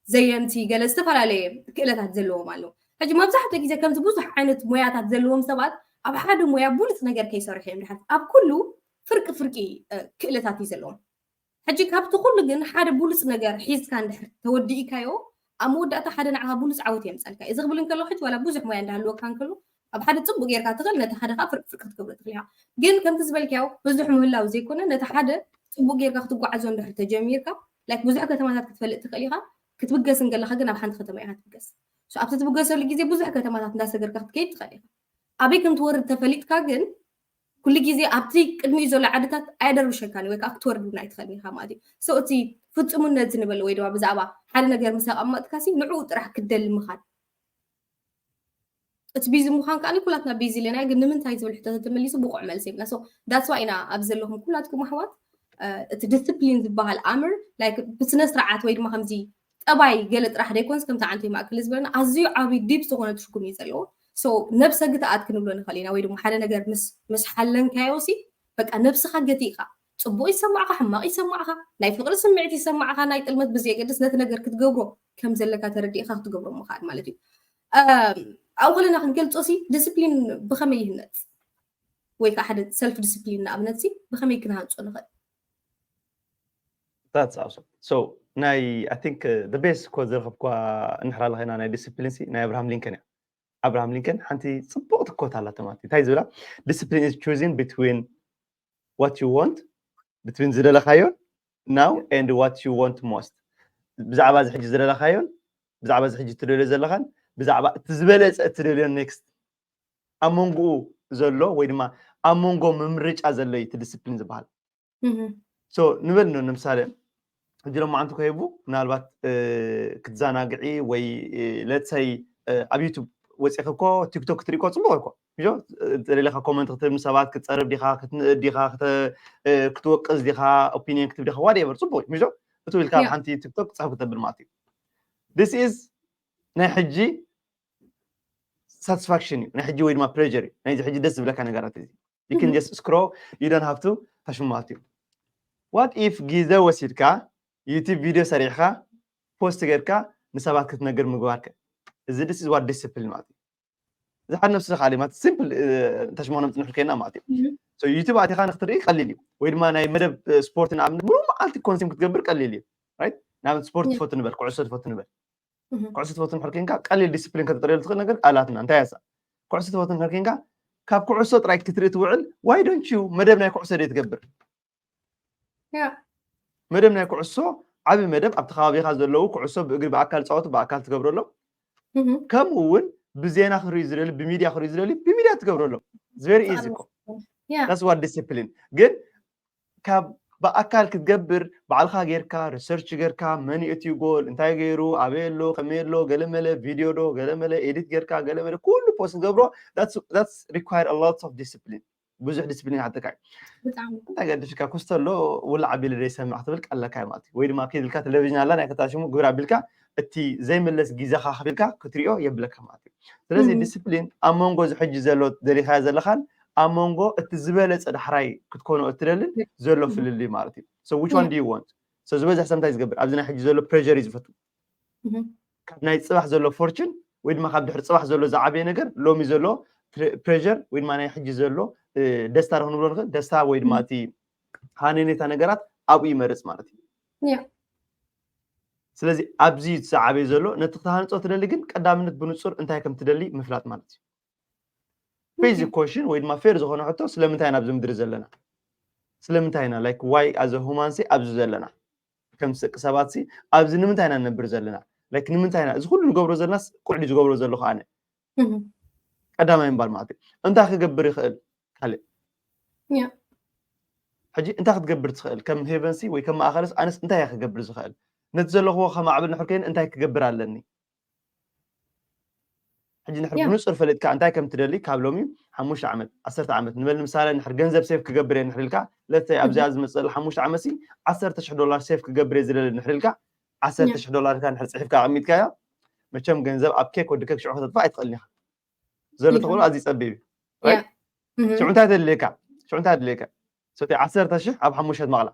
ዘየምቲ፣ ገለ ዝተፈላለየ ክእለታት ዘለዎም ኣለዉ። ሕጂ መብዛሕትኡ ግዜ ከምዚ ብዙሕ ዓይነት ሞያታት ዘለዎም ሰባት ኣብ ሓደ ሞያ ብሉፅ ነገር ከይሰርሑ እዮም ድሓር። ኣብ ኩሉ ፍርቂ ፍርቂ ክእለታት እዩ ዘለዎም። ሕጂ ካብቲ ኩሉ ግን ሓደ ብሉፅ ነገር ሒዝካ እንድሕር ተወዲእካዮ ኣብ መወዳእታ ሓደ ንዓኻ ብሉፅ ዓወት የምፀልካ። እዚ ክብል እንከለኹ ሕጂ ዋላ ብዙሕ ሞያ እንዳሃለወካ እንከሎ ኣብ ሓደ ፅቡቅ ጌርካ ትኽእል፣ ነቲ ሓደ ከዓ ፍርቂ ፍርቂ ክትገብሮ ትኽእል ኢኻ። ግን ከምቲ ዝበልካዮ ብዙሕ ምህላው ዘይኮነ ነቲ ሓደ ፅቡቅ ጌርካ ክትጓዓዞ እንድሕር ተጀሚርካ ላይክ ብዙሕ ከተማታት ክትፈልጥ ትኽእል ኢኻ። ክትብገስ እንከለኻ ግን ኣብ ሓንቲ ከተማ ኢኻ ትብገስ። ኣብቲ ትብገሰሉ ግዜ ብዙሕ ከተማታት እንዳሰገርካ ክትከይድ ትኽእል ኢኻ። ኣበይ ከም ትወርድ ተፈሊጥካ ግን ኩሉ ግዜ ኣብቲ ቅድሚኡ ዘሎ ዓድታት ኣየደርብሸካን ወይ ከዓ ክትወርድ እውን ኣይትኽእልን ኢኻ ማለት እዩ። So እቲ ፍፁምነት ዝንበል ወይ ድማ ብዛዕባ ሓደ ነገር ምስ ኣቐመጥካ ሲ ንዕኡ ጥራሕ ክትደሊ ምኻድ። እቲ ቢዚ ምዃን ከዓ ኩላትና ቢዚ ኣለና፣ ግን ንምንታይ ዝብል ሕቶ ተመሊሱ ብቑዕ መልሲ የብልና። So that's why ኢና ኣብ ዘለኹም ኩላትኩም ኣሕዋት እቲ ዲስፕሊን ዝበሃል ኣምር ላይክ ብስነ ስርዓት ወይ ድማ ከምዚ ጠባይ ገለ ጥራሕ ደይኮንስ ከምቲ ዓንተ ማእከል ዝበለና ኣዝዩ ዓብዪ ዲፕ ዝኾነ ትርጉም እዩ ዘለዎ። So ነብሰ ግትኣት ክንብሎ ንኽእል ኢና ወይ ድማ ሓደ ነገር ምስ ምስ ሓለንካዮ ሲ በቃ ነብስኻ ገቲእካ ጽቡቕ ይሰማዕካ ሕማቕ ይሰማዕካ ናይ ፍቕሪ ስምዒት ይሰማዕካ ናይ ጥልመት ብዘየገድስ ነቲ ነገር ክትገብሮ ከም ዘለካ ተረዲእካ ክትገብሮ ምኽኣል ማለት እዩ። ኣብኡ ከለና ክንገልጾ ሲ ዲስፕሊን ብኸመይ ይህነጽ ወይ ከዓ ሓደ ሰልፍ ዲስፕሊን ንኣብነት ሲ ብኸመይ ክንሃንጾ ንኽእል? That's awesome. So ናይ I think the best quote ዝረኸብኳ እንድሕር ኣለኻ ኢና ናይ ዲስፕሊን ሲ ናይ ኣብርሃም ሊንከን እያ። ኣብርሃም ሊንከን ሓንቲ ፅቡቕቲ ኮት ኣላቶ ማለት እዩ። እንታይ ዝብላ discipline is choosing between what you want between ዝደለኻዮን now and what you want most ብዛዕባ እዚ ሕጂ ዝደለኻዮን ብዛዕባ እዚ ሕጂ እትደልዮ ዘለኻን ብዛዕባ እቲ ዝበለፀ እትደልዮን ኔክስት ኣብ መንጎኡ ዘሎ ወይ ድማ ኣብ መንጎ ምምርጫ ዘሎ እዩ እቲ ዲስፕሊን ዝበሃል። So ንበል ን ንምሳሌ ሕጂ ሎማዓንቲ ኮይቡ ምናልባት ክትዘናግዒ ወይ let's say ኣብ ዩቱብ ወፂኺ እኮ ቲክቶክ ክትርኢ እኮ ፅቡቅ እኮ ዮ ደሊኻ ኮመንት ክትህብ ንሰባት ክትፀርብ ዲኻ ክትንእድ ዲኻ ክትወቅስ ዲኻ ኦፒኒየን ክትብ ዲኻ ዋደቨር ፅቡቅ እዩ ምሾ እቱ ኢልካ ኣብ ሓንቲ ቲክቶክ ክፅሕፍ ክተብል ማለት እዩ። This is ናይ ሕጂ ሳቲስፋክሽን እዩ ናይ ሕጂ ወይ ድማ ፕሌር እዩ ናይዚ ሕጂ ደስ ዝብለካ ነገራት እዚ you can just scroll you don't have to ተሽሙ ማለት እዩ። What if ግዜ ወሲድካ ዩቲብ ቪድዮ ሰሪሕካ ፖስት ጌርካ ንሰባት ክትነግር ምግባርከ እዚ this is what discipline ማለት እዩ። እዚ ሓደ ነብሲ ዝካኣል ማለት ሲምፕል ተሽሞኖም ፅንሑ ከይና ማለት እዩ። ዩቲብ ኣቲኻ ንክትርኢ ቀሊል እዩ ወይ ድማ ናይ መደብ ስፖርት ንኣብነት ሙሉ መዓልቲ ኮንሱም ክትገብር ቀሊል እዩ። ንኣብነት ስፖርት ትፈቱ ንበል ኩዕሶ ትፈቱ ንበል ኩዕሶ ትፈቱ ንሕር ኮይንካ ቀሊል ዲስፕሊን ከተጥርየሉ ትኽእል ነገር ኣላትና እንታይ ያሳ ኩዕሶ ትፈቱ ንሕር ኮይንካ ካብ ኩዕሶ ጥራይ ክትርኢ ትውዕል why don't you መደብ ናይ ኩዕሶ ደ ትገብር መደብ ናይ ኩዕሶ ዓቢ መደብ ኣብቲ ከባቢኻ ዘለዉ ኩዕሶ ብእግሪ ብኣካል ፃወቱ ብኣካል ትገብረሎም ከምኡ እውን ብዜና ክርኢ ዝደሊ ብሚድያ ክርኢ ዝደሊ ብሚድያ ትገብረሎም very easy እኮ that's what discipline ግን ካብ ብኣካል ክትገብር ባዕልካ ጌርካ ሪሰርች ጌርካ መን እዩ እቲ ጎል እንታይ ገይሩ ኣበይ ኣሎ ከመይ ኣሎ ገለመለ ቪድዮ ዶ ገለመለ ኤዲት ጌርካ ገለመለ ኩሉ ፖስት ትገብሮ that's require a lot of discipline ብዙሕ ዲስፕሊን ሓተካ እዩ። እንታይ ገድፍካ ኩስቶ ኣሎ ውላዕ ኣቢለ ዘይሰምዕ ክትብል ቀለካ እዩ ማለት እዩ። ወይ ድማ ከይድልካ ቴሌቪዥን ኣላ ናይ ከታሽሙ ግብር ኣቢልካ እቲ ዘይምለስ ግዜኻ ከፊልካ ክትሪኦ የብለካ ማለት እዩ። ስለዚ ዲስፕሊን ኣብ መንጎ እዚ ሕጂ ዘሎ ደሊኻዮ ዘለኻን ኣብ መንጎ እቲ ዝበለፀ ዳሕራይ ክትኮኖ እትደልን ዘሎ ፍልልይ ማለት እዩ። So which one do you want? So ዝበዝሕ ሰብ እንታይ ዝገብር ኣብዚ ናይ ሕጂ ዘሎ ፕሬር እዩ ዝፈቱ ካብ ናይ ፅባሕ ዘሎ ፎርቹን ወይ ድማ ካብ ድሕሪ ፅባሕ ዘሎ ዝዓበየ ነገር ሎሚ ዘሎ ፕሬር ወይ ድማ ናይ ሕጂ ዘሎ ደስታ ዶ ክንብሎ ንኽእል፣ ደስታ ወይ ድማ እቲ ሃነኔታ ነገራት ኣብኡ ይመርፅ ማለት እዩ። ስለዚ ኣብዚ ዝዓበየ ዘሎ ነቲ ክትሃንፆ ትደሊ ግን ቀዳምነት ብንፁር እንታይ ከም ትደሊ ምፍላጥ ማለት እዩ። ቤዚክ ኮሽን ወይ ድማ ፌር ዝኾነ ሕቶ ስለምንታይ ኢና ኣብዚ ምድሪ ዘለና? ስለምንታይ ኢና like why as a human ሲ ኣብዚ ዘለና? ከም ደቂ ሰባት ሲ ኣብዚ ንምንታይ ኢና ንነብር ዘለና? Like ንምንታይ ኢና እዚ ኩሉ ንገብሮ ዘለናስ ቁዕዲ ዝገብሮ ዘለኹ ኣነ ቀዳማይ ምባል ማለት እዩ። እንታይ ክገብር ይኽእል ካልእ ሕጂ እንታይ ክትገብር ትኽእል ከም ሄቨንሲ ወይ ከም ማእኸልስ ኣነስ እንታይ እየ ክገብር ዝኽእል? ነቲ ዘለኽዎ ከማዕብል ንሕር ከይን እንታይ ክገብር ኣለኒ? ሕጂ ንሕር ብንፁር ፈለጥካ እንታይ ከም ትደሊ ካብ ሎሚ ሓሙሽተ ዓመት ዓሰርተ ዓመት ንበል ንምሳሌ ንሕር ገንዘብ ሴፍ ክገብር እየ ንሕር ኢልካ ለተይ ኣብዚኣ ዝመፅእ ሓሙሽተ ዓመት ሲ ዓሰርተ ሽሕ ዶላር ሴፍ ክገብር እየ ዝደሊ ንሕር ኢልካ ዓሰርተ ሽሕ ዶላር ኢልካ ንሕር ፅሒፍካ ኣቐሚጥካዮ መቸም ገንዘብ ኣብ ኬክ ወዲ ኬክ ሽዑ ከተጥፋ ኣይትኽእልን ኢኻ ዘሎ ተኽእሎ ኣዝዩ ፀቢብ እዩ ሽዑ እንታይ ተድልየካ ሽዑ እንታይ ኣድልየካ ሰቲ ዓሰርተ ሽሕ ኣብ ሓሙሽተ መቕላ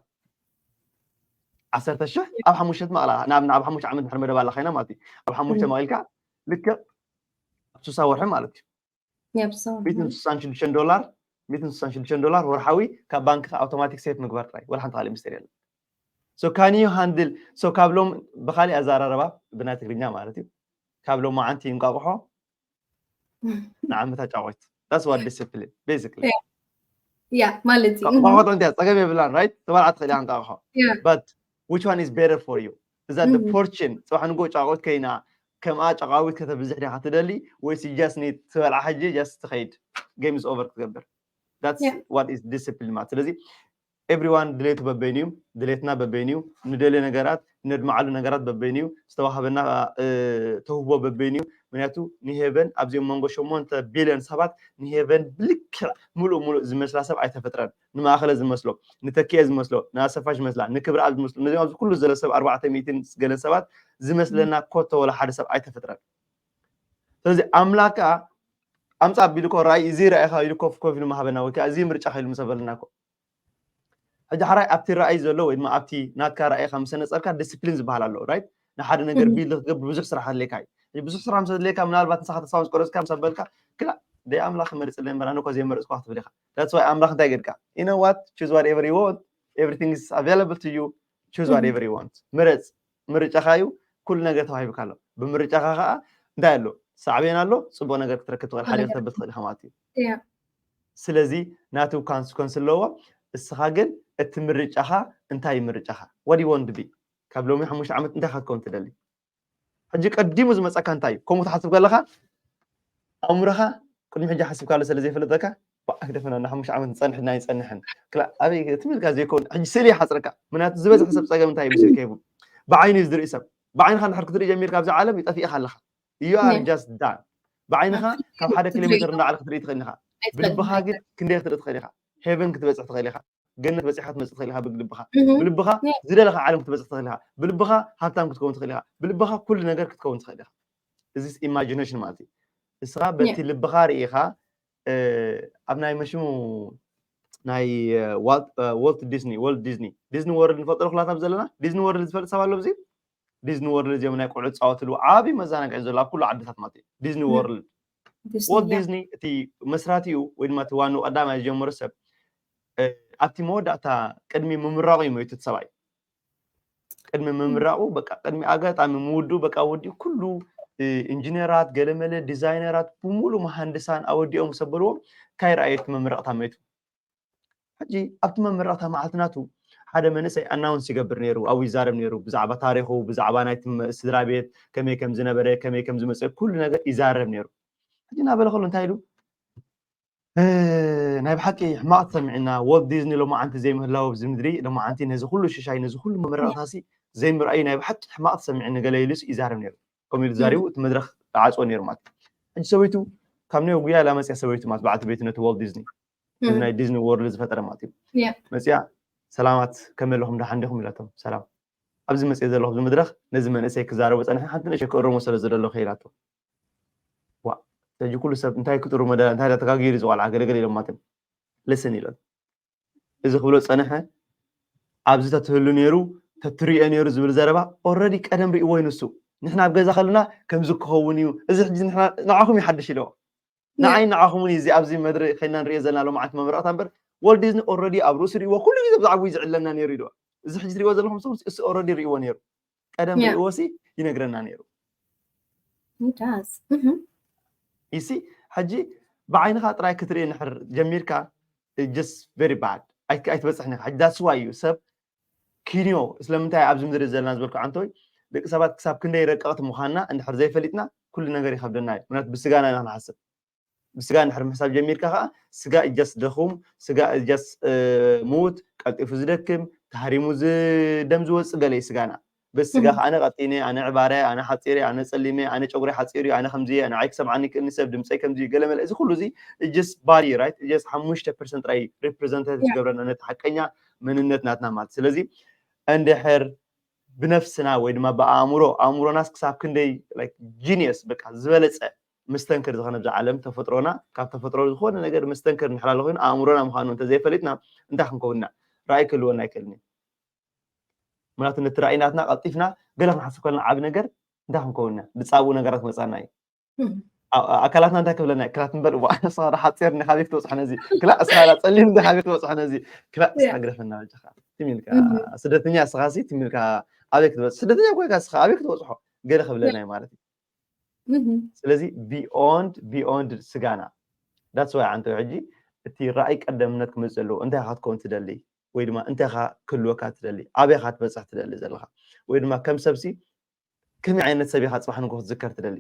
ዓሰርተ ሽሕ ኣብ ሓሙሽተ መቕላ ናብ ናብ ሓሙሽተ ዓመት ድሕሪ መደብ ኣላ ኮይና ማለት እዩ ኣብ ሓሙሽተ መቒልካ ልክዕ ኣብ ሱሳ ወርሒ ማለት እዩ ሚእትን ስሳን ሽዱሽተን ዶላር ሚእትን ስሳን ሽዱሽተን ዶላር ወርሓዊ ካብ ባንክካ ኣውቶማቲክ ሴፍ ምግባር ጥራይ ወላ ሓንቲ ካልእ ሚስተር የለን so can you handle so ካብ ሎም ብካሊእ ኣዘራረባ ብናይ ትግርኛ ማለት እዩ ካብ ሎማዓንቲ እንቋቑሖ ንዓመታ ጫቆት that's what discipline basically ያ ማለት እዩ ቋቋቆጦ እንቲያ ፀገም የብላን right ተባልዓ ትኽእል ኢኻ እንቋቑሖ but which one is better for you is that the fortune ፅባሕ ንጎ ጫቆት ከይና ከምኣ ጫቃዊት ከተብዝሕ ዲኻ ትደሊ ወይስ just need ትበልዓ ሕጂ just ትኸይድ game is over ክትገብር that's what is discipline ማለት ስለዚ everyone ድሌቱ በበይኑ እዩ ድሌትና በበይኑ እዩ ንደልዮ ነገራት ነድመዓሉ ነገራት በበይኑ እዩ ዝተዋህበና ተውህቦ በበይኑ እዩ ምክንያቱ ንሄቨን ኣብዚኦም መንጎ ሸሞንተ ቢልዮን ሰባት ንሄቨን ብልክዕ ሙሉእ ሙሉእ ዝመስላ ሰብ ኣይተፈጥረን ንማእኸለ ዝመስሎ ንተኪኤ ዝመስሎ ንኣሰፋ ዝመስላ ንክብረኣብ ዝመስሎ ነዚኦም ኣብዚ ኩሉ ዘሎ ሰብ ኣርባዕተ ሚእትን ገለን ሰባት ዝመስለና ኮቶ ወላ ሓደ ሰብ ኣይተፈጥረን ስለዚ ኣምላክ ከዓ ኣምፃ ኣቢሉ ኮ ራእይ እዚ ራእይካ ኢሉ ኮፍ ኮፍ ኢሉ ማሃበና ወይ ከዓ እዚ ምርጫ ከኢሉ ምሰበለና ኮ ሕጂ ሓራይ ኣብቲ ራእይ ዘሎ ወይ ድማ ኣብቲ ናትካ ራእይካ ምሰነፀርካ ዲስፕሊን ዝበሃል ኣሎ right ንሓደ ነገር ቢልድ ክትገብር ብዙሕ ስራሕ ኣድልየካ እዩ ብዙሕ ስራሕ ምስ ኣድልየካ ምናልባት ንስኻ ተስፋ ምስ ቆረፅካ ምስ ኣበልካ ክላ ደይ ኣምላኽ መርፅለይ እምበር ኣነ እኮ ዘይመረፅኳ ክትብል ኢኻ that's why ኣምላኽ እንታይ ገድካ you know what choose whatever you want everything is available to you choose whatever you want ምረፅ ምርጫኻ እዩ ኩሉ ነገር ተዋሂብካ ኣሎ ብምርጫኻ ከዓ እንታይ ኣሎ ሳዕቤን ኣሎ ፅቡቅ ነገር ክትረክብ ትኽእል ሓደ ክተብል ትኽእል ኢኻ ማለት እዩ ስለዚ ናቱ ካንስኮንስ ኣለዎ እስኻ ግን እቲ ምርጫኻ እንታይ ምርጫኻ what you want to be ካብ ሎሚ ሓሙሽተ ዓመት እንታይ ክትከውን ትደሊ ሕጂ ቀዲሙ ዝመፀካ እንታይ እዩ ከምኡ ትሓስብ ከለኻ ኣእምሮኻ ቅድሚ ሕጂ ሓስብካሉ ስለ ዘይፈለጠካ ባዕ ክደፈና ንሓሙሽተ ዓመት ንፀንሕ ናይ ፀንሕን ክላ ኣበይ ትምልካ ዘይኮን ሕጂ ስእሊ ይሓፅረካ ምክንያቱ ዝበዝሐ ሰብ ፀገም እንታይ ይመስል ከይቡ ብዓይኑ እዩ ዝርኢ ሰብ ብዓይንኻ እንድሕር ክትርኢ ጀሚርካ ኣብዚ ዓለም ይጠፊእኻ ኣለኻ you are just done ብዓይንኻ ካብ ሓደ ኪሎ ሜትር እንዳዓለ ክትርኢ ትኽእል ኢኻ ብልብኻ ግን ክንደይ ክትርኢ ትኽእል ኢኻ ሄቨን ክትበፅሕ ትኽእል ኢኻ ገነት በፂሕካ ትመፅእ ትኽእል ኢኻ ብልብኻ ብልብኻ ዝደለኻ ዓለም ክትበፅሕ ትኽእል ኢኻ ብልብኻ ሃብታም ክትከውን ትኽእል ኢኻ ብልብኻ ኩሉ ነገር ክትከውን ትኽእል ኢኻ እዚ ኢማጂኔሽን ማለት እዩ እስኻ በቲ ልብኻ ርኢኻ ኣብ ናይ መሽሙ ናይ ዋልት ዲዝኒ ወልት ዲዝኒ ዲዝኒ ወርልድ ንፈልጦ ኩላትና ዘለና ዲዝኒ ወርልድ ዝፈልጥ ሰብ ኣሎ ብዚ ዲዝኒ ወርልድ እዮም ናይ ቆልዑ ዝፃወትሉ ዓብዪ መዘናግዒ ዘሎ ኣብ ኩሉ ዓድታት ማለት እዩ ዲዝኒ ወርልድ ወልት ዲዝኒ እቲ መስራቲኡ ወይ ድማ እቲ ዋኑ ቀዳማይ ዝጀመረ ሰብ ኣብቲ መወዳእታ ቅድሚ ምምራቑ እዩ መይቱ እቲ ሰብኣይ ቅድሚ ምምራቑ በቃ ቅድሚ ኣጋጣሚ ምውዱ በቃ ወዲኡ ኩሉ ኢንጂነራት ገለመለ ዲዛይነራት ብሙሉ መሃንድሳን ኣወዲኦም ሰበልዎም ካይረኣየ እቲ መምረቕታ መይቱ ሕጂ ኣብቲ መምረቕታ መዓልቲ ናቱ ሓደ መንእሰይ ኣናውንስ ይገብር ነይሩ ኣብኡ ይዛረብ ነይሩ ብዛዕባ ታሪኹ ብዛዕባ ናይቲ ስድራ ቤት ከመይ ከም ዝነበረ ከመይ ከም ዝመፀ ኩሉ ነገር ይዛረብ ነይሩ ሕጂ እናበለ ከሎ እንታይ ኢሉ ናይ ብሓቂ ሕማቕ ተሰሚዕና ወልት ዲዝኒ ሎማዓንቲ ዘይምህላው ኣብዚ ምድሪ ሎማዓንቲ ነዚ ኩሉ ሽሻይ ነዚ ኩሉ መመረቕታሲ ዘይምርኣዩ ናይ ብሓቂ ሕማቕ ተሰሚዕኒ ገለ ኢሉስ ይዛረብ ነይሩ ከምኡ ኢሉ ዛሪቡ እቲ መድረክ ተዓፅዎ ነይሩ ማለት ሕጂ ሰበይቱ ካብ ኔው ጉያ ኢላ መፅያ ሰበይቱ ማለት በዓልቲ ቤቱ ነቲ ወልት ዲዝኒ እዚ ናይ ዲዝኒ ወርልድ ዝፈጠረ ማለት እዩ መፅያ ሰላማት ከመይ ኣለኹም ደሓን ዲኹም ኢላቶም ሰላም ኣብዚ መፅየ ዘለኹ ኣብዚ መድረክ ነዚ መንእሰይ ክዛረቦ ፀንሐ ሓንቲ ንእሸ ክእርሞ ስለ ዝደለኹ ኢላቶ ዋ ሕጂ ኩሉ ሰብ እንታይ ክጥሩ መደ እንታይ ተጋጊሩ ዝቆልዓ ገለገለ ኢሎም ማትን ልስን ኢሎም እዚ ክብሎ ፀንሐ ኣብዚ ተትህሉ ነይሩ ተትሪኦ ነይሩ ዝብል ዘረባ ኦረዲ ቀደም ርእዎ እዩ ንሱ ንሕና ኣብ ገዛ ከለና ከምዚ ክኸውን እዩ፣ እዚ ሕጂ ንዓኹም ይሓድሽ ኢለዎ። ንዓይ ንዓኹምን እዩ እዚ ኣብዚ መድረ ኮይና ንሪኦ ዘለና ሎማዓንቲ መመረቕታ እምበር፣ ወልት ዲዝኒ ኦልሬዲ ኣብ ርእሱ ርእይዎ ኩሉ ግዜ ብዛዕባኡ ይዝዕለና ነይሩ ኢልዎ። እዚ ሕጂ ትሪእዎ ዘለኹም ሰው እሱ ኦልሬዲ ርእይዎ ነይሩ። ቀደም ርእይዎ ሲ ይነግረና ነይሩ። ይሲ ሕጂ ብዓይንኻ ጥራይ ክትርኢ ንሕር ጀሚርካ just very bad ኣይትበፅሕን ኢኻ። ሕጂ that's why እዩ ሰብ ኪንዮ ስለምንታይ ኣብዚ ምድሪ ዘለና ዝበልኩ ዓንተወይ ደቂ ሰባት ክሳብ ክንደይ ረቀቕቲ ምዃንና እንድሕር ዘይፈሊጥና ኩሉ ነገር ይኸብደና እዩ። ምክንያቱ ብስጋና ኢና ክንሓስብ። ብስጋ እንድሕር ምሕሳብ ጀሚርካ ከዓ ስጋ እጃስ ደኹም፣ ስጋ እጃስ ምውት፣ ቀልጢፉ ዝደክም፣ ተሃሪሙ ደም ዝወፅእ ገለ እዩ ስጋና። በስ ስጋ ከዓ ኣነ ቀጢነ፣ ኣነ ዕባረ፣ ኣነ ሓፂረ፣ ኣነ ፀሊመ፣ ኣነ ጨጉሪ ሓፂሩ፣ ኣነ ከምዚ፣ ኣነ ዓይ ክሰምዓኒ ክእልኒ ሰብ ድምፀይ ከምዚ ገለመለ እዚ ኩሉ እዚ እጅስ ባዲ ራይት እጅስ ሓሙሽተ ፐርሰንት ጥራይ ሪፕሬዘንት ዝገብረና ነቲ ሓቀኛ መንነት ናትና ማለት ስለዚ እንድሕር ብነፍስና ወይ ድማ ብኣእምሮ ኣእምሮናስ ክሳብ ክንደይ ጂኒየስ በቃ ዝበለፀ መስተንክር ዝኾነ ብዛ ዓለም ተፈጥሮና ካብ ተፈጥሮ ዝኾነ ነገር መስተንክር እንድሕር ኣሎ ኮይኑ ኣእምሮና ምዃኑ እንተዘይፈሊጥና እንታይ ክንከውን ኢና ራእይ ክህልወና ኣይክእልን እዩ ምክንያቱ ነቲ ራእይ ናትና ቀልጢፍና ገለ ክንሓስብ ከለና ዓብ ነገር እንታይ ክንከውን ኢና ብፃብኡ ነገራት ክመፃና እዩ ኣካላትና እንታይ ክብለና ክላት እምበር እዋ እስኻ ዶ ሓፂር እንዲኻ ኣበይ ክትበፅሖ ነዚ ክላእ እስኻ ዶ ፀሊም እንዲኻ ኣበይ ክትበፅሖ ነዚ ክላእ እስኻ ግደፈና በጃኻ ትም ኢልካ ስደተኛ እስኻ ሲ ትም ኢልካ ኣበይ ክትበፅሖ ስደተኛ እኮ ኢልካ እስኻ ኣበይ ክትበፅሖ ገለ ክብለና እዩ ማለት እዩ ስለዚ beyond beyond ስጋና that's why ዓንተ ሕጂ እቲ ራእይ ቀደምነት ክመፅእ ኣለዎ እንታይ ኢኻ ክትከውን ትደሊ ወይ ድማ እንታይ ኢኻ ክህልወካ ትደሊ ኣበይ ኢኻ ትበፅሕ ትደሊ ዘለኻ ወይ ድማ ከም ሰብሲ ከመይ ዓይነት ሰብ ኢኻ ፅባሕ ንጎ ክትዝከር ትደሊ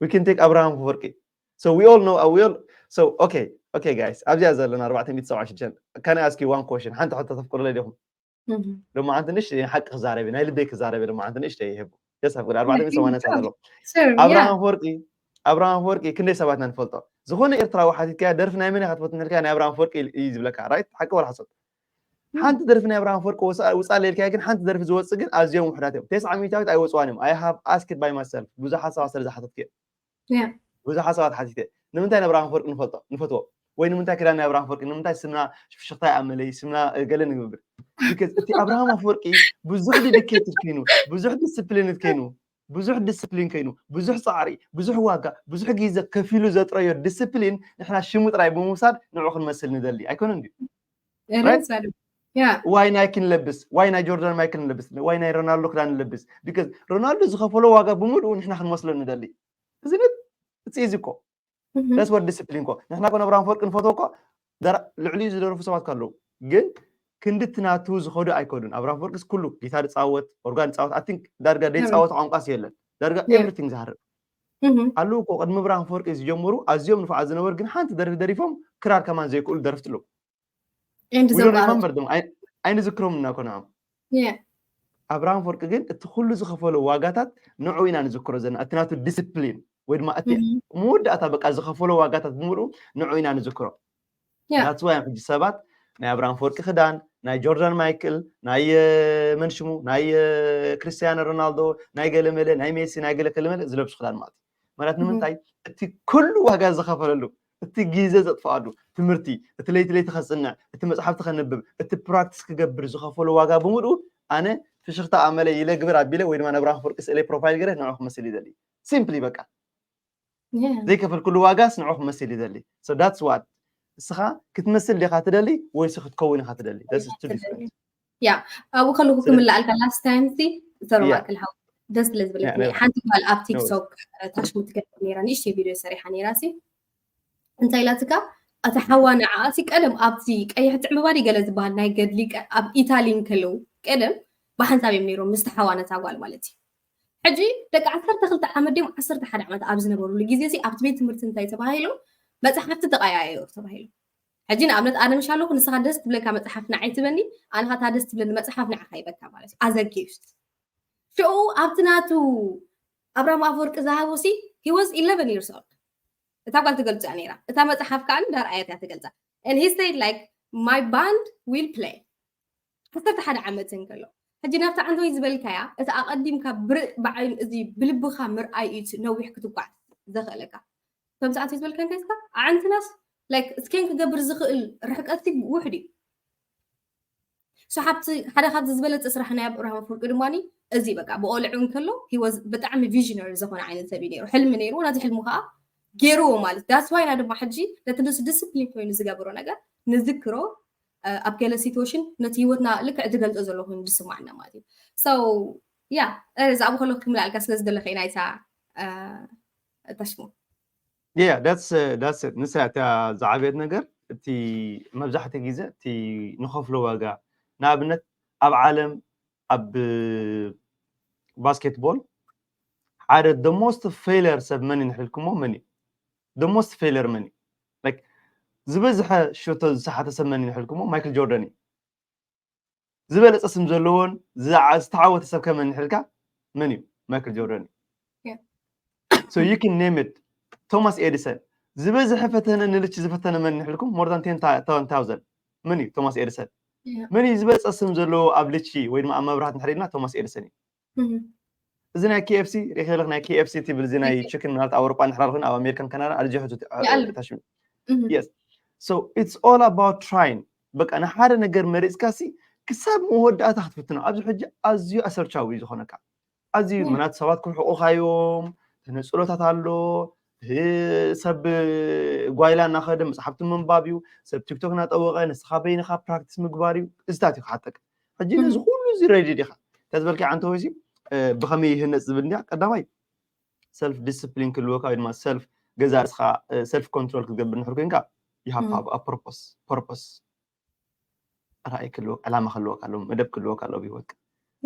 we can take Abraham Afwerki so we all know uh, we all so okay okay guys ኣብዚኣ ዘለና ኣርባዕተ ሚእቲ ሰብዓ ሽዱሽተ can I ask you one question ሓንቲ ሕቶ ተፍቅሩለይ ዲኹም ሎማዓንቲ ንእሽተይ ሓቂ ክዛረብ ናይ ልበይ ክዛረብ ሎማዓንቲ ንእሽተይ ይህቡ ደስ ኣብ ኣርባዕተ ሚእቲ ሰማንያ ሰዓት ኣሎ ኣብርሃም ኣፈወርቂ ኣብርሃም ኣፈወርቂ ክንደይ ሰባትና ንፈልጦ ዝኾነ ኤርትራዊ ሓቲትካያ ደርፊ ናይ መን ኢኻ ትፈቱ ንልካ ናይ ኣብርሃም ኣፈወርቂ እዩ ዝብለካ ራይት ሓቂ ወላ ሓሶት ሓንቲ ደርፊ ናይ ኣብርሃም ኣፈወርቂ ውፃእ ኢልካያ ግን ሓንቲ ደርፊ ዝወፅእ ግን ኣዝዮም ውሕዳት እዮም ተስዓ ሚእታዊት ኣይወፅዋን እዮም I have asked by myself ብዙሓት ሰባት ስለ ዝሓተትኩ እዮም ብዙሓት ሰባት ሓቲተ ንምንታይ ንኣብርሃም ኣፈወርቂ ንፈልጦ ንፈትዎ ወይ ንምንታይ ክዳን ናይ ኣብርሃም ኣፈወርቂ ንምንታይ ስምና ፍሽኽታ ይኣመለይ ስምና ገለ ንግብር because እቲ ኣብርሃም ኣፈወርቂ ብዙሕ ዲዲኬትድ ኮይኑ ብዙሕ ዲስፕሊንድ ኮይኑ ብዙሕ ዲስፕሊን ኮይኑ ብዙሕ ፃዕሪ ብዙሕ ዋጋ ብዙሕ ግዜ ከፊሉ ዘጥረዮ ዲስፕሊን ንሕና ሽሙ ጥራይ ብምውሳድ ንዑ ክንመስል ንደሊ ኣይኮነን ድዩ ዋይ ናይኪ ንለብስ ዋይ ናይ ጆርዳን ማይክል ንለብስ ዋይ ናይ ሮናልዶ ክዳን ንለብስ because ሮናልዶ ዝኸፈሎ ዋጋ ብምሉኡ ንሕና ክንመስሎ ንደሊ እዚ ነት እዚ እኮ that's what discipline እኮ ንሕና ኮነ ኣብርሃም ፈርቂ ንፈትዎ እኮ ልዕሊኡ ዝደረፉ ሰባት ኣለዉ ግን ክንድቲ ናቱ ዝኸዱ ኣይከዱን ኣብርሃም ፈርቅስ ኩሉ ጊታር ይፃወት ኦርጋን ይፃወት I think ዳርጋ ደይፃወት ቋንቋስ የለን ዳርጋ everything ዝሃርብ ኣለዉ እኮ ቅድሚ ኣብርሃም ፈርቂ ዝጀመሩ ኣዝዮም ንፉዓት ዝነበሩ ግን ሓንቲ ደርፊ ደሪፎም ክራር ከማን ዘይክእሉ ደረፍቲ ኣለዉ ኣይንዝክሮም እናኮ ንዖም ኣብርሃም ፈርቂ ግን እቲ ኩሉ ዝኸፈሎ ዋጋታት ንዑ ኢና ንዝክሮ ዘለና እቲ ናቱ ዲስፕሊን ወይ ድማ እቲ መወዳእታ በቃ ዝኸፈሎ ዋጋታት ብምሉኡ ንዑ ኢና ንዝክሮ that's why ሕጂ ሰባት ናይ ኣብርሃም ፈርቂ ክዳን ናይ ጆርዳን ማይክል ናይ መንሽሙ ናይ ክርስቲያኖ ሮናልዶ ናይ ገለመለ ናይ ሜሲ ናይ ገለ ከለመለ ዝለብሱ ክዳን ማለት ማለት ንምንታይ እቲ ኩሉ ዋጋ ዝኸፈለሉ እቲ ግዜ ዘጥፍኣሉ ትምህርቲ እቲ ለይቲ ለይቲ ከፅንዕ እቲ መፅሓፍቲ ከንብብ እቲ ፕራክቲስ ክገብር ዝኸፈሎ ዋጋ ብምሉኡ ኣነ ፍሽኽታ ኣመለ ኢለ ግብር ኣቢለ ወይ ድማ ነብራን ፍርቂ ስእለይ ፕሮፋይል ገረ ንዑ ክመስል ይደሊ ሲምፕሊ በቃ ዘይከፈልኩሉ ዋጋስ ንዑ ክመስል ይደሊ that's what እስኻ ክትመስል ዲኻ ትደሊ ወይስ ክትከውን ኢኻ ትደሊ ያ ኣብኡ ከለኩ ክምልኣልካ ላስት ታይም ሲ ተረዋክል ሃው ደስ ስለ ዝበለትኒ ሓንቲ ጓል ኣብ ቲክቶክ ታሽሙ ትገብር ነራ ንእሽተይ ቪድዮ ሰሪሓ ነራ ሲ እንታይ ኢላትካ እቲ ሓዋ ንዓኣ ሲ ቀደም ኣብዚ ቀይሕቲ ዕምባባ ገለ ዝበሃል ናይ ገድሊ ኣብ ኢታሊ እንከለዉ ቀደም ብሓንሳብ እዮም ነይሮም ምስቲ ሓዋ ነታ ጓል ማለት እዩ ሕጂ ደቂ ዓሰርተ ክልተ ዓመት ድዮም ዓሰርተ ሓደ ዓመት ኣብ ዝነበሩሉ ግዜ ሲ ኣብቲ ቤት ትምህርቲ እንታይ ተባሂሉ መፅሓፍቲ ተቀያየሩ ተባሂሉ ሕጂ ንኣብነት ኣነ ምሽ ኣለኹ ንስኻ ደስ ትብለካ መፅሓፍ ንዓይ ትበኒ ኣነኻ እታ ደስ ትብለኒ መፅሓፍ ንዓኻ ይበካ ማለት እዩ ኣዘ ጊፍት ሽኡ ኣብቲ ናቱ ኣብርሃም ኣፈወርቂ ዝሃቦ ሲ he was eleven years old እታ ጓል ትገልፆ እያ ነይራ እታ መፅሓፍ ከዓ ዳርኣየት እያ ትገልፃ and he said like my band will play ዓሰርተ ሓደ ዓመት እንከሎ ሕጂ ናብቲ ዓንተወይ ዝበልካያ እቲ ኣቐዲምካ ብርእ ብዓይን እዚ ብልብኻ ምርኣይ እዩ ነዊሕ ክትጓዓዝ ዘኽእለካ ከምዚ ዓንተወይ ዝበልካ እንታይ ስካ ኣዓንትናስ ላይክ ስኬን ክገብር ዝኽእል ርሕቀት ውሕድ እዩ ሓብቲ ሓደ ካብዚ ዝበለፀ ስራሕ ናይ ኣብርሃም ኣፍወርቂ ድማ እዚ በቃ ብቆልዑ እንከሎ he was ብጣዕሚ visionary ዝኾነ ዓይነት ሰብ እዩ ነይሩ። ሕልሚ ነይሩ፣ ነቲ ሕልሙ ከዓ ገይርዎ ማለት that's why ና ድማ ሕጂ ነቲ ንሱ ዲስፕሊን ኮይኑ ዝገብሮ ነገር ንዝክሮ ኣብ ገለ ሲትዌሽን ነቲ ህይወትና ልክዕ ዝገልጾ ዘሎ ኮይኑ ዝስማዓና ማለት እዩ። So yeah እዛ ኣብ ከሎ ክምላልካ ስለ ዝደለኸ ናይታ ተሽሙ yeah that's that's it ንሳ እታ ዝዓበየት ነገር እቲ መብዛሕትኡ ግዜ እቲ ንኸፍሎ ዋጋ ንኣብነት ኣብ ዓለም ኣብ ባስኬትቦል ሓደ the most failure ሰብ መን ንሕልኩሞ መን እዩ the most failure መን እዩ ዝበዝሐ ሽቶ ዝሰሓተ ሰብ መን ንሕልኩሞ ማይክል ጆርደን እዩ ዝበለፀ ስም ዘለዎን ዝተዓወተ ሰብ ከመን ንሕልካ መን እዩ ማይክል ጆርደን እዩ so you can name it ቶማስ ኤዲሰን ዝበዝሐ ፈተነ ንልቺ ዝፈተነ መን ንሕልኩም more than ten thousand መን እዩ ቶማስ ኤዲሰን መን እዩ ዝበለፀ ስም ዘለዎ ኣብ ልቺ ወይ ድማ ኣብ መብራት ንሕሪልና ቶማስ ኤዲሰን እዩ እዚ ናይ KFC ሪኸለክ ናይ KFC ትብል እዚ ናይ ቺክን ማለት ኣውሮጳ ንሕራር ኮይኑ ኣብ ኣሜሪካን ካናዳ ኣልጅሕቱ ታሽሚ yes so it's all about trying በቃ ንሓደ ነገር መሪፅካ ሲ ክሳብ መወዳእታ ክትፍትኖ ኣብዚ ሕጂ ኣዝዩ ኣሰልቻዊ እዩ ዝኾነካ ኣዝዩ ምናት ሰባት ክርሕቑኻ እዮም ተነፅሎታት ኣሎ ሰብ ጓይላ እናኸደ መፅሓፍቲ ምንባብ እዩ ሰብ ቲክቶክ እናጠወቐ ንስኻ በይንኻ ፕራክቲስ ምግባር እዩ እዚታት እዩ ክሓተካ ሕጂ ነዚ ኩሉ እዚ ሬዲ ዲኻ እንታይ ዝበልካ ዓንተ ወይሲ ብኸመይ ይህነፅ ዝብል እንዲያ ቀዳማይ ሰልፍ ዲስፕሊን ክህልወካ ወይ ድማ ሰልፍ ገዛ ርእስኻ ሰልፍ ኮንትሮል ክትገብር ንሕር ኮይንካ you have to have a purpose purpose ራእይ ክህልወካ ዕላማ ክህልወካ ኣለዎ መደብ ክህልወካ ኣለዎ ብሂወትካ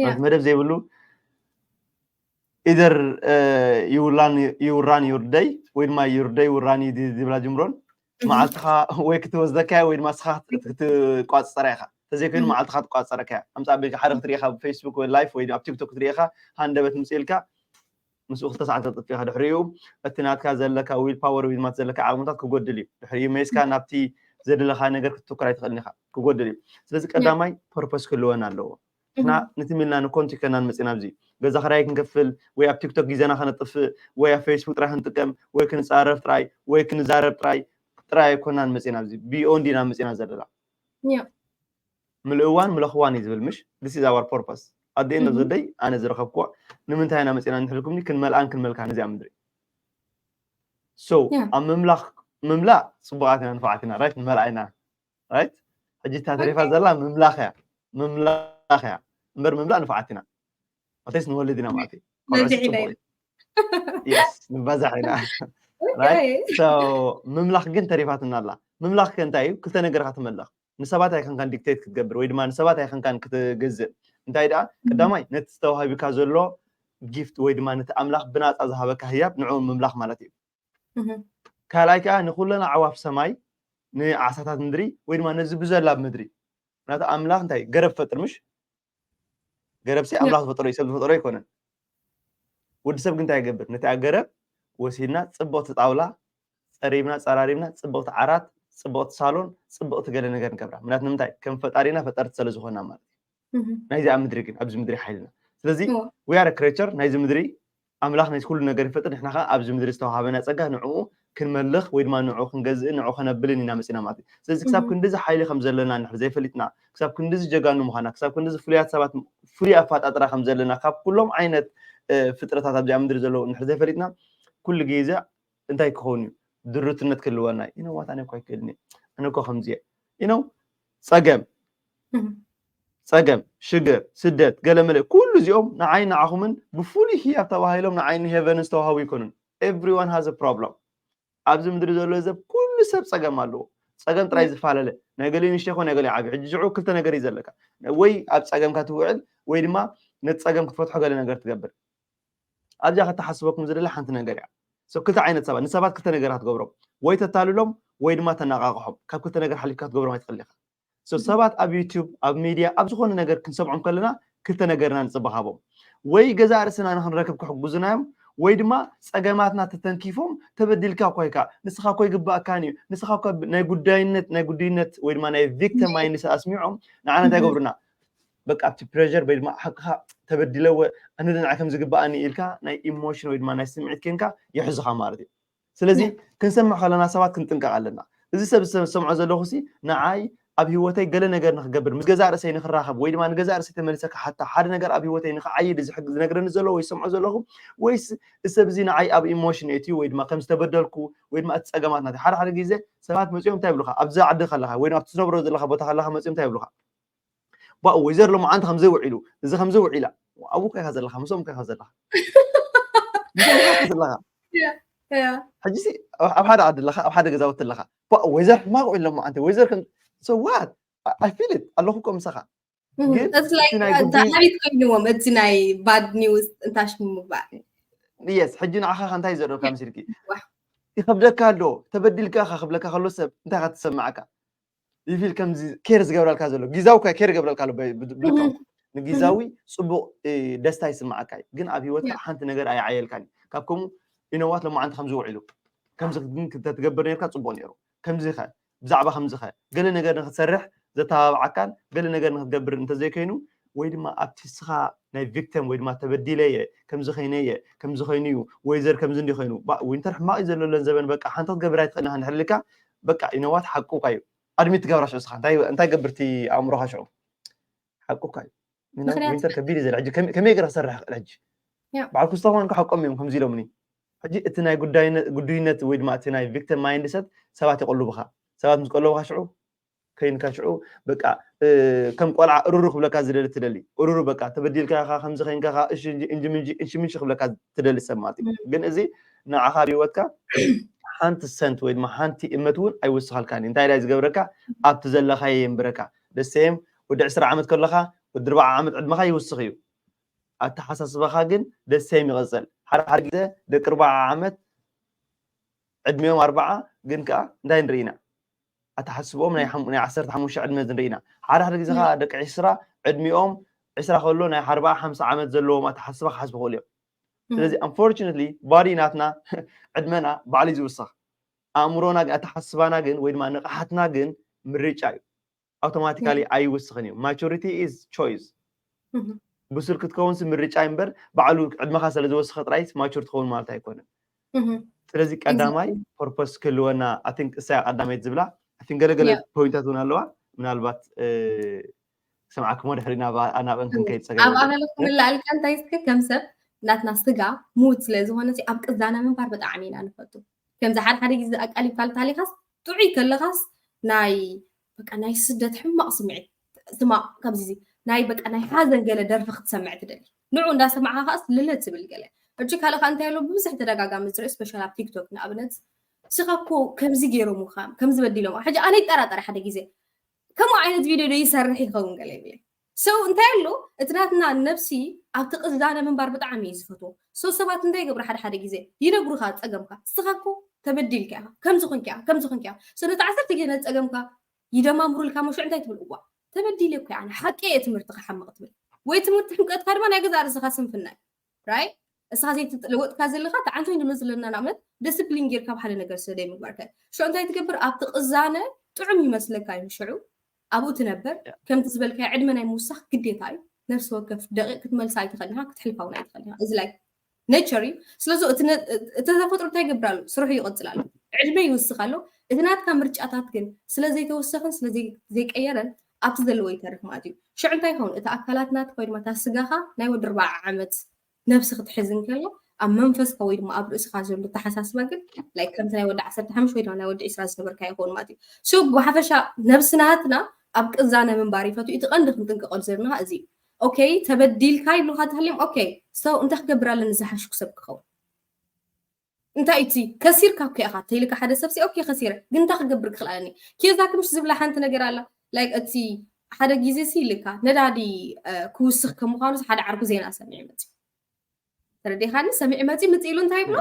ማለት መደብ ዘይብሉ either you run your day ወይ ድማ your day will run you ዝብላ ጅምሮን መዓልትኻ ወይ ክትወስደካ ወይ ድማ ስኻ ክትቋፅፀራ ኢኻ ተዘይኮይኑ መዓልትኻ ትቋፀረካ ኣምፃ ሓደ ክትሪኢኻ ፌስቡክ ወይ ላይፍ ወይ ኣብ ቲክቶክ ክትሪኢኻ ሃንደበት ምፅእ ኢልካ ምስኡ ክልተ ሰዓት ተጥፊኻ ድሕሪኡ እቲ ናትካ ዘለካ ዊል ፓወር ወይ ድማ ዘለካ ዓቕምታት ክጎድል እዩ ድሕሪኡ መይስካ ናብቲ ዘድለኻ ነገር ክትትኩር ኣይትኽእልን ኢኻ ክጎድል እዩ ስለዚ ቀዳማይ ፐርፖስ ክህልወን ኣለዎ እና ነቲ ሚልና ንኮንቱ ከና ንመፅና ኣብዚ ገዛ ክራይ ክንከፍል ወይ ኣብ ቲክቶክ ግዜና ከነጥፍእ ወይ ኣብ ፌስቡክ ጥራይ ክንጥቀም ወይ ክንፃረፍ ጥራይ ወይ ክንዛረብ ጥራይ ጥራይ ኣይኮናን መፅና ኣብዚ ቢዮንድ ኢና መፅና ዘለና ምልእዋን ምለኽዋን እዩ ዝብል ምሽ this is our purpose at the end of the day ኣነ ዝረኸብክዎ ንምንታይ ኢና መፅና ንሕልኩምኒ ክንመልኣን ክንመልካን እዚኣ ምድሪ so ኣብ ምምላኽ ምምላእ ፅቡቃት ኢና ንፋዓት ኢና ራይት ንመልኣ ኢና ራይት ሕጂ እታ ተሪፋ ዘላ ምምላኽ እያ ምምላኽ እያ እምበር ምምላእ ንፋዓት ኢና ኣተይስ ንወልድ ኢና ማለት እዩ ንባዛሕ ኢና ምምላኽ ግን ተሪፋትና ኣላ ምምላኽ ከ እንታይ እዩ ክልተ ነገር ኢኻ ትመልኽ ንሰባት ኣይኮንካን ዲክቴት ክትገብር ወይ ድማ ንሰባት ኣይኮንካን ክትገዝእ እንታይ ደኣ ቀዳማይ ነቲ ዝተዋሂብካ ዘሎ ጊፍት ወይ ድማ ነቲ ኣምላኽ ብናፃ ዝሃበካ ህያብ ንዕኡ ምምላኽ ማለት እዩ ካልኣይ ከዓ ንኩለን ኣዕዋፍ ሰማይ ንዓሳታት ምድሪ ወይ ድማ ነዚ ብዘላ ኣብ ምድሪ ምክንያቱ ኣምላኽ እንታይ ገረብ ፈጥር ምሽ ገረብ ሲ ኣምላኽ ዝፈጠሮ እዩ ሰብ ዝፈጠሮ ኣይኮነን ወዲ ሰብ ግን እንታይ ይገብር ነቲ ገረብ ወሲድና ፅብቕቲ ጣውላ ፀሪብና ፀራሪብና ፅብቕቲ ዓራት ፅብቕቲ ሳሎን ፅብቕቲ ገለ ነገር ንገብራ ምክንያቱ ንምንታይ ከም ፈጣሪና ፈጠርቲ ስለ ዝኾና ማለት እዩ ናይዚ ኣብ ምድሪ ግን ኣብዚ ምድሪ ሓይልና ስለዚ we are creature ናይዚ ምድሪ ኣምላኽ ነቲ ኩሉ ነገር ይፈጥር ንሕና ከዓ ኣብዚ ምድሪ ዝተዋሃበና ፀጋ ንዕኡ ክንመልኽ ወይ ድማ ንዕኡ ክንገዝእን ንዕኡ ከነብልን ኢና መፂና ማለት እዩ ስለዚ ክሳብ ክንድዚ ሓይሊ ከም ዘለና እንድሕር ዘይፈሊጥና ክሳብ ክንድዚ ጀጋኑ ምዃና ክሳብ ክንድዚ ፍሉያት ሰባት ፍሉይ ኣፋጣጥራ ከም ዘለና ካብ ኩሎም ዓይነት ፍጥረታት ኣብዚኣ ምድሪ ዘለዉ እንድሕር ዘይፈሊጥና ኩሉ ግዜ እንታይ ክኸውን እዩ ድሩትነት ክህልወና እዩ ኢነዋት ኣነ እኮ ኣይክእልን ኣነ እኮ ከምዚ እየ ኢነው ፀገም ፀገም ሽግር ስደት ገለመለ ኩሉ እዚኦም ንዓይ ንዓኹምን ብፍሉይ ህያብ ተባሂሎም ንዓይ ንሄቨንን ዝተዋሃቡ ይኮኑን everyone has problem ኣብዚ ምድሪ ዘሎ ሰብ ኩሉ ሰብ ፀገም ኣለዎ ፀገም ጥራይ ዝፈላለ ናይ ገለ ንሽተ ይኮን ናይ ገለ ዓብዪ ሕጂ ሽዑ ክልተ ነገር እዩ ዘለካ ወይ ኣብ ፀገምካ ትውዕል ወይ ድማ ነቲ ፀገም ክትፈትሖ ገለ ነገር ትገብር ኣብዚኣ ከተሓስበኩም ዝደለ ሓንቲ ነገር እያ ክልተ ዓይነት ሰባት ንሰባት ክልተ ነገራት ትገብሮም ወይ ተታልሎም ወይ ድማ ተነቃቅሖም ካብ ክልተ ነገር ሓሊፍካ ክትገብሮም ኣይትኽእል ኢኻ ሰባት ኣብ ዩቱብ ኣብ ሚድያ ኣብ ዝኾነ ነገር ክንሰምዖም ከለና ክልተ ነገርና ንፅበ ሃቦም ወይ ገዛ ርእስና ንክንረክብ ክሕጉዙና እዮም ወይ ድማ ፀገማትና ተተንኪፎም ተበዲልካ እኳ ኢካ ንስኻ እኮ ይግባእካን እዩ ንስኻ እኮ ናይ ጉዳይነት ናይ ጉድይነት ወይ ድማ ናይ ቪክቲም ማይንድሰት ኣስሚዖም ንዓና እንታይ ገብሩና በቃ ኣብቲ ፕሬር ወይ ድማ ሓቅኻ ተበዲለ ኣነ ንዓይ ከም ዝግባኣኒ ኢልካ ናይ ኢሞሽን ወይ ድማ ናይ ስምዒት ኮንካ ይሕዝኻ ማለት እዩ ስለዚ ክንሰምዕ ከለና ሰባት ክንጥንቀቕ ኣለና እዚ ሰብ ዝሰምዖ ዘለኹ ሲ ንዓይ ኣብ ህይወተይ ገለ ነገር ንክገብር፣ ምስ ገዛእ ርእሰይ ንክራኸብ፣ ወይ ድማ ንገዛእ ርእሰይ ተመልሰ ክሓታ፣ ሓደ ነገር ኣብ ህይወተይ ንክዓይድ ዝሕግ- ዝነግረኒ ዘሎ ወይ ዝሰምዖ ዘለኹ፣ ወይስ እዚ ሰብ እዚ ንዓይ ኣብ ኢሞሽን የእትዩ ወይ ድማ ከም ዝተበደልኩ ወይ ድማ እቲ ጸገማት ናተይ። ሓደ ሓደ ግዜ ሰባት መጺኦም እንታይ ይብሉኻ? ኣብዚ ዓዲ ከለኻ ወይ ድማ ኣብቲ ትነብሮ ዘለኻ ቦታ ከለኻ መጺኦም እንታይ ይብሉኻ? ባ ወይዘር ሎማዓንቲ ከምዚ ውዒሉ፣ እዚ ከምዚ ውዒላ፣ ኣብኡ እኮ ኢኻ ዘለኻ፣ ምስኦም እኮ ኢኻ ዘለኻ፣ ምስኦም እኮ ኢኻ ዘለኻ። ሕጂ ሲ ኣብ ሓደ ዓዲ ኣለኻ፣ ኣብ ሓደ ገዛውቲ ኣለኻ። ባ ወይዘር ሕማቕ ውዒሉ ሎማዓንቲ፣ ወይዘር ከም so what? I feel it ኣለኹ እኮ ምሳኻ። ግን እቲ ናይ ጉዳይ ዛዕሪት ኮይንዎም እቲ ናይ ባድ ኒውስ እንታሽ ምግባር የስ ሕጂ ንዓኻ እንታይ ዘርእካ ምስልኪ ይኸብደካ ኣሎ። ተበዲልካ ኢኻ ክብለካ ከሎ ሰብ እንታይ ኢኻ ትሰማዓካ? ይፊል ከምዚ ኬር ዝገብረልካ ዘሎ ግዛዊ ካ ኬር ይገብረልካ ኣሎ። ብልካ ንግዛዊ ጽቡቕ ደስታ ይስማዓካ እዩ፣ ግን ኣብ ህይወትካ ሓንቲ ነገር ኣይዓየልካን እዩ። ካብ ከምኡ ኢነዋት ሎማዓንቲ ከምዚ ውዒሉ ከምዚ ግን ክትገብር ነርካ ጽቡቕ ነይሩ። ከምዚ ኸ ብዛዕባ ከምዚ ኸ ገለ ነገር ንክትሰርሕ ዘተባብዓካን ገለ ነገር ንክትገብር እንተዘይኮይኑ፣ ወይ ድማ ኣብቲ ንስኻ ናይ ቪክተም ወይ ድማ ተበዲለ እየ፣ ከምዚ ኮይነ እየ፣ ከምዚ ኮይኑ እዩ፣ ወይዘር ከምዚ እንዲ ኮይኑ፣ ዊንተር ሕማቕ እዩ ዘሎ ለን ዘበን፣ በቃ ሓንቲ ክትገብር ኣይትኽእልን ኢኻ እንድሕር ኢልካ፣ በቃ ኢነዋት ሓቁካ እዩ። ኣድሚት ትገብራ ሽዑ ንስኻ እንታይ ገብር እቲ ኣእምሮኻ ሽዑ ሓቁካ እዩ። ዊንተር ከቢድ እዩ ዘሎ ሕጂ ከመይ ገይረ ክሰርሕ ክእል ሕጂ በዓል ኩስታ ኮንካ ሓቆም እዮም ከምዚ ኢሎምኒ። ሕጂ እቲ ናይ ጉዳይነት ወይ ድማ እቲ ናይ ቪክተም ማይንድሰት ሰባት ይቆልቡኻ። ሰባት ምስ ቆለቡኻ ሽዑ ከይንካ ሽዑ በቃ ከም ቆልዓ እሩሩ ክብለካ ዝደሊ ትደሊ። እሩሩ በቃ ተበዲልካ ኢኻ ከምዚ ከይንካ ኢኻ እሺ እንጂ እንጂ ምንጂ እሺ ምንሺ ክብለካ ትደሊ ሰብ ማለት እዩ። ግን እዚ ንዓኻ ኣብ ህይወትካ ሓንቲ ሰንት ወይ ድማ ሓንቲ እመት እውን ኣይውስኸልካን እዩ። እንታይ ዳይ ዝገብረካ ኣብቲ ዘለኻዮ የንብረካ። ደሴም ወዲ ዕስራ ዓመት ከለኻ ወዲ ኣርባዓ ዓመት ዕድመኻ ይውስኽ እዩ። ኣተሓሳስባኻ ግን ደሴም ይቐፅል። ሓደ ሓደ ግዜ ደቂ ኣርባዓ ዓመት ዕድሚኦም ኣርባዓ ግን ከዓ እንታይ ንርኢ ኢና ኣተሓስብኦም ናይ ዓሰርተ ሓሙሽተ ዕድመ ንርኢ ኢና። ሓደ ሓደ ግዜ ከዓ ደቂ ዕስራ ዕድሚኦም ዕስራ ከሎ ናይ ኣርባዓ ሓምሳ ዓመት ዘለዎም ኣተሓስባ ክሓስቡ ክኽእሉ እዮም። ስለዚ unfortunately body ናትና ዕድመና ባዕሉ እዩ ዝውስኽ። ኣእምሮና ግን ኣተሓስባና ግን ወይ ድማ ንቕሓትና ግን ምርጫ እዩ። ኣውቶማቲካሊ ኣይውስኽን እዩ። Maturity is choice። ብሱል ክትከውንሲ ምርጫ እምበር ባዕሉ ዕድመኻ ስለ ዝወስኸ ጥራይስ ማቹር ትኸውን ማለት ኣይኮነን። ስለዚ ቀዳማይ ፐርፖስ ክህልወና I think እሳ ቀዳመይቲ ዝብላ I think ገለገለ ፖይንታት እውን ኣለዋ። ምናልባት ሰምዓክሞ ድሕሪ ናብአን ክንከይድ ጸገም ኣብኣ ከለኩ ንላኣልካ እንታይ እስከ ከም ሰብ ናትና ስጋ ሙት ስለ ዝኾነ ኣብ ቅዛነ ምንባር ብጣዕሚ ኢና ንፈቱ። ከምዚ ሓደ ሓደ ግዜ ኣቃሊብካ ታሪኻስ ጥዑይ ከለኻስ ናይ በቃ ናይ ስደት ሕማቕ ስምዒት ስማቕ ካብዚ ናይ በቃ ናይ ሓዘን ገለ ደርፊ ክትሰምዕ ትደሊ። ንዑ እንዳሰማዕካ ከኣስ ልልት ትብል ገለ። ሕጂ ካልእ ከኣ እንታይ ኣሎ ብብዝሒ ተደጋጋሚ ዝርኢ ስፔሻል ኣብ ቲክቶክ ንኣብነት ስኻ እኮ ከምዚ ገይሮምኻ ከምዚ በዲሎም ሕጂ ኣነ ይጠራጠረ ሓደ ግዜ ከምኡ ዓይነት ቪድዮ ዶ ይሰርሕ ይኸውን ገለ ይብል። ሰው እንታይ ኣሎ እቲ ናትና ነብሲ ኣብቲ ቅዛነ ምንባር ብጣዕሚ እዩ ዝፈትዎ። ሰው ሰባት እንታይ ይገብሩ ሓደ ሓደ ግዜ ይነግሩኻ ጸገምካ ስኻ እኮ ተበዲልካ ኢኻ ከምዚ ኮንካ ኢኻ ከምዚ ኮንካ ኢኻ ሰው ነቲ ዓሰርተ ግዜ ነቲ ጸገምካ ይደማምሩልካ መሹዕ እንታይ ትብል እዋ ተበዲለ እኮ ኣነ ሓቂ እየ ትምህርቲ ክሓምቕ ትብል ወይ ትምህርቲ ሕምቀትካ ድማ ናይ ገዛእ ርእስኻ ስንፍና እዩ right እስኻ ዘይትለወጥካ ዘለኻ ተዓንቶ ንብሎ ዘለና ንኣብነት ዲስፕሊን ጌርካ ኣብ ሓደ ነገር ስለ ዘይምግባርካ ሽዑ እንታይ ትገብር ኣብቲ ቅዛነ ጥዑም ይመስለካ እዩ ሽዑ ኣብኡ ትነበር ከምቲ ዝበልካዮ ዕድመ ናይ ምውሳኽ ግዴታ እዩ ነፍሲ ወከፍ ደቂቕ ክትመልሳ ኣይትኽእል ኢኻ ክትሕልፋ እውን ኣይትኽእል ኢኻ እዚ ላይ ኔቸር እዩ ስለዚ እቲ ተፈጥሮ እንታይ ይገብር ኣሎ ስርሑ ይቕፅል ኣሎ ዕድመ ይውስኽ ኣሎ እቲ ናትካ ምርጫታት ግን ስለ ዘይተወሰኸን ስለ ዘይቀየረን ኣብቲ ዘለዎ ይተርፍ ማለት እዩ ሽዑ እንታይ ይኸውን እቲ ኣካላት ናትካ ወይ ድማ እታ ስጋኻ ናይ ወዲ ኣርባዓ ዓመት ነብሲ ክትሕዝ እንከላ ኣብ መንፈስካ ወይ ድማ ኣብ ርእስኻ ዘሎ ተሓሳስባ ግን like ከምቲ ናይ ወዲ ዓሰርተ ሓሙሽተ ወይ ድማ ናይ ወዲ ዕስራ ዝነበርካ ይኸውን ማለት እዩ so ብሓፈሻ ነብሲ ናትና ኣብ ቅዛነ ምንባር ይፈቱ እቲ ቀንዲ ክንጥንቀቐሉ ዘለና እዚ okay ተበዲልካ ይብሉካ ተሃልዮም okay so እንታይ ክገብር ኣለኒ ዝሓሽኩ ሰብ ክኸውን እንታይ እቲ ከሲርካ እኮ ኢኻ ተይልካ ሓደ ሰብ okay ከሲረ ግን እንታይ ክገብር ክኽእል ኣለኒ ኬዛ ክምሽ ዝብላ ሓንቲ ነገር ኣላ like እቲ ሓደ ግዜ ሲ ኢልካ ነዳዲ ክውስኽ ከም ምዃኑ ሓደ ዓርኩ ዜና ሰሚዑ መፂ ተረዲኻኒ ሰሚዑ መፂ ምፂ ኢሉ እንታይ ይብሎ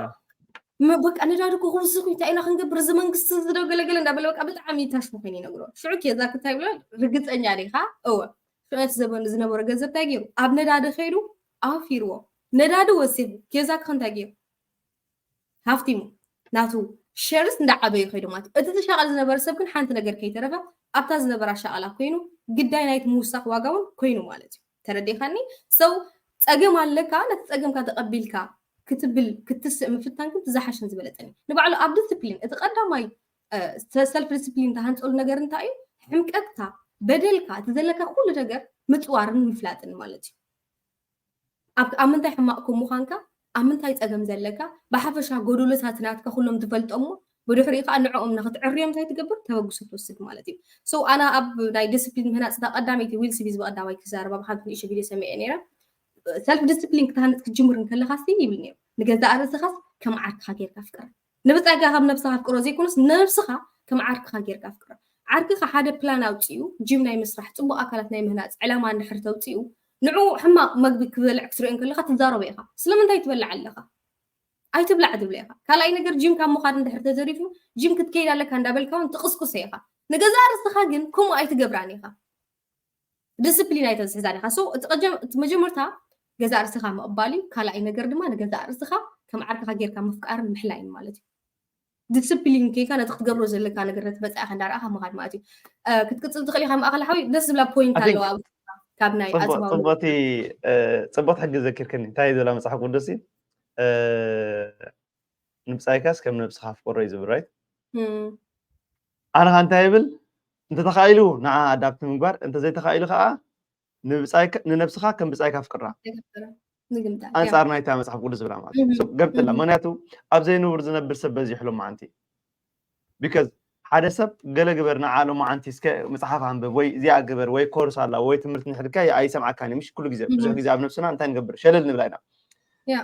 በቃ ነዳዲ እኮ ክውስኽ እንታይ ኢና ክንገብር እዚ መንግስቲ ዝደው ገለገለ እንዳበለ በቃ ብጣዕሚ ታሽሙ ኮይኑ ይነግሮ ሽዑ ኬዛ ክታይ ብሎ ርግፀኛ ዲኻ እወ ሽዑ ዘበኑ ዝነበረ ገንዘብ እንታይ ገይሩ ኣብ ነዳዲ ከይዱ ኣውፊርዎ ነዳዲ ወሲኹ ኬዛ ክኸ እንታይ ገይሩ ሃፍቲሙ ናቱ ሸርስ እንዳዓበዩ ከይዱ ማለት እዩ እቲ ዝሻቐል ዝነበረ ሰብ ግን ሓንቲ ነገር ከይተረፈ ኣብታ ዝነበራ ሻቐላ ኮይኑ ግዳይ ናይቲ ምውሳኽ ዋጋ እውን ኮይኑ ማለት እዩ ተረዲኻኒ ሰው ፀገም ኣለካ ነቲ ፀገምካ ተቐቢልካ ክትብል ክትስእ ምፍታን ግን ዝሓሽን ዝበለጠን እዩ ንባዕሉ ኣብ ዲስፕሊን እቲ ቀዳማይ ሰልፍ ዲስፕሊን ተሃንፀሉ ነገር እንታይ እዩ ሕምቀትካ፣ በደልካ፣ እቲ ዘለካ ኩሉ ነገር ምፅዋርን ምፍላጥን ማለት እዩ። ኣብ ኣብ ምንታይ ሕማቕ ከም ምዃንካ፣ ኣብ ምንታይ ፀገም ዘለካ፣ ብሓፈሻ ጎደሎታት ናትካ ኩሎም ትፈልጦሞ፣ ብድሕሪኡ ከዓ ንዕኦም ንክትዕርዮም እንታይ ትገብር? ተበግሶ ትወስድ ማለት እዩ። So ኣና ኣብ ናይ ዲስፕሊን ምህናፅታ ቀዳመይቲ ዊል ስሚዝ ብቀዳማይ ክዛረባ ብሓንቲ ንእሽቶ ቪድዮ ሰሚዐ ነይረ። ሰልፍ ዲስፕሊን ክትሃንፅ ክትጅምር እንከለካ ሲ ይብል ነይሩ፣ ንገዛእ ርእስኻስ ከም ዓርክኻ ጌርካ ፍቅር። ንብጻይካ ከም ነብስኻ ፍቅሮ ዘይኮነስ ነብስኻ ከም ዓርክኻ ጌርካ ፍቅር። ዓርክኻ ሓደ ፕላን ኣውፅኡ፣ ጂም ናይ ምስራሕ፣ ፅቡቅ ኣካላት ናይ ምህናፅ ዕላማ እንድሕር ተውፅኡ፣ ንዑ ሕማቅ መግቢ ክበልዕ ክትሪኦ እንከለካ ትዛረቦ ኢኻ። ስለምንታይ ትበልዕ ኣለኻ? ኣይትብላዕ ትብሎ ኢኻ። ካልኣይ ነገር ጂም ካብ ምኻድ እንድሕር ተዘሪፉ ጂም ክትከይድ ኣለካ እንዳበልካ እውን ትቅስቅሶ ኢኻ። ንገዛእ ርእስኻ ግን ከምኡ ኣይትገብራን ኢኻ። ዲስፕሊን ኣይተዝሕዛን ኢኻ። So እቲ ቀጀም- እቲ መጀመርታ ገዛእ ርእስኻ ምቕባል እዩ። ካልኣይ ነገር ድማ ንገዛእ ርእስኻ ከም ዓርክኻ ጌርካ ምፍቃርን ምሕላይን ማለት እዩ። ዲስፕሊን ኬንካ ነቲ ክትገብሮ ዘለካ ነገር ነቲ መጻኢኻ እንዳረኣኻ ምኻድ ማለት እዩ። እ፣ ክትቅጽል ትኽእል ኢኻ። ማእከል ሓዊ ደስ ዝብላ ፖይንት I think ኣለዋ ኣብ ካብ ናይ ጽቡቅ ኣጽባዊ ጽቡቅቲ እ፣ ጽቡቅ ሕጊ ዘኪርክኒ እንታይ ዝብላ መጽሓፍ ቅዱስ እዩ እ፣ ንብጻይካስ ከም ነብስኻ ኣፍቅሮ እዩ ዝብል right እም፣ ኣነ ከ እንታይ ይብል እንተተኻኢሉ ንዓ ኣዳፕት ምግባር እንተዘይተኻኢሉ ከዓ ንብጻይካ ንነብስኻ ከም ብጻይካ ኣፍቅራ ተገብረ ምግምጣል ያ ኣንጻር ናይታ መጽሓፍ ቅዱስ ዝብላ ማለት እዩ እም፣ So ገብትላ እም፣ ምክንያቱ ኣብ ዘይንቡር ዝነብር ሰብ በዚሑ ሎማዓንቲ because ሓደ ሰብ ገለ ግበር ንዓ ሎማዓንቲ እስከ መጽሓፍ ኣንብብ ወይ እዚኣ ግበር ወይ ኮርስ ኣላ ወይ ትምህርቲ ንሕድካ ኣይሰምዓካን እዩ ምሽ ኩሉ ግዜ ብዙሕ እም፣ ግዜ ኣብ ነብስና እንታይ ንገብር ሸለል ንብላ ኢና ያ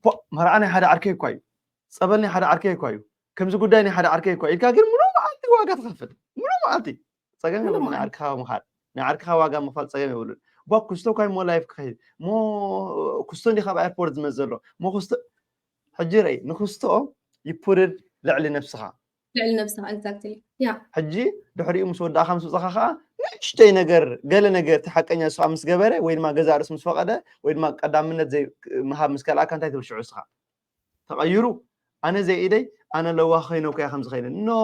ፖ፣ መርዓ ናይ ሓደ ዓርከይ እኳ እዩ ጸበል ናይ ሓደ ዓርከይ እኳ እዩ ከምዚ ጉዳይ ናይ ሓደ ዓርከይ እኳ ኢልካ ግን ሙሉ መዓልቲ ዋጋ ትኸፍል ሙሉ መዓልቲ ጸገም ሙሉ የብሉን ናይ መዓልቲ ዓርክኻ ምኻድ ናይ ዓርክኻ ዋጋ ምኽፋል ጸገም የብሉን ቧ ክስቶ እኳ እሞ ላይፍ ክኸይድ ሞ ክስቶ እንዲ ካብ ኤርፖርት ዝመጽእ ዘሎ ሞ ክስቶ ሕጂ ርኣይ ንክስቶ ይፑርድ ልዕሊ ነብስኻ ልዕሊ ነብስኻ exactly ያ ሕጂ ድሕሪኡ ምስ ወዳእካ ምስ ውፅኻ ከዓ ንእሽተይ ነገር ገለ ነገር እቲ ሓቀኛ ንስኻ ምስ ገበረ ወይ ድማ ገዛ ርእሱ ምስ ፈቐደ ወይ ድማ ቀዳምነት ዘይ ምሃብ ምስ ከልኣካ እንታይ ትብል ሽዑ ንስኻ ተቐይሩ ኣነ ዘይ ኢደይ ኣነ ለዋህ ኮይነ እኮ እያ ከምዚ ኸይነ no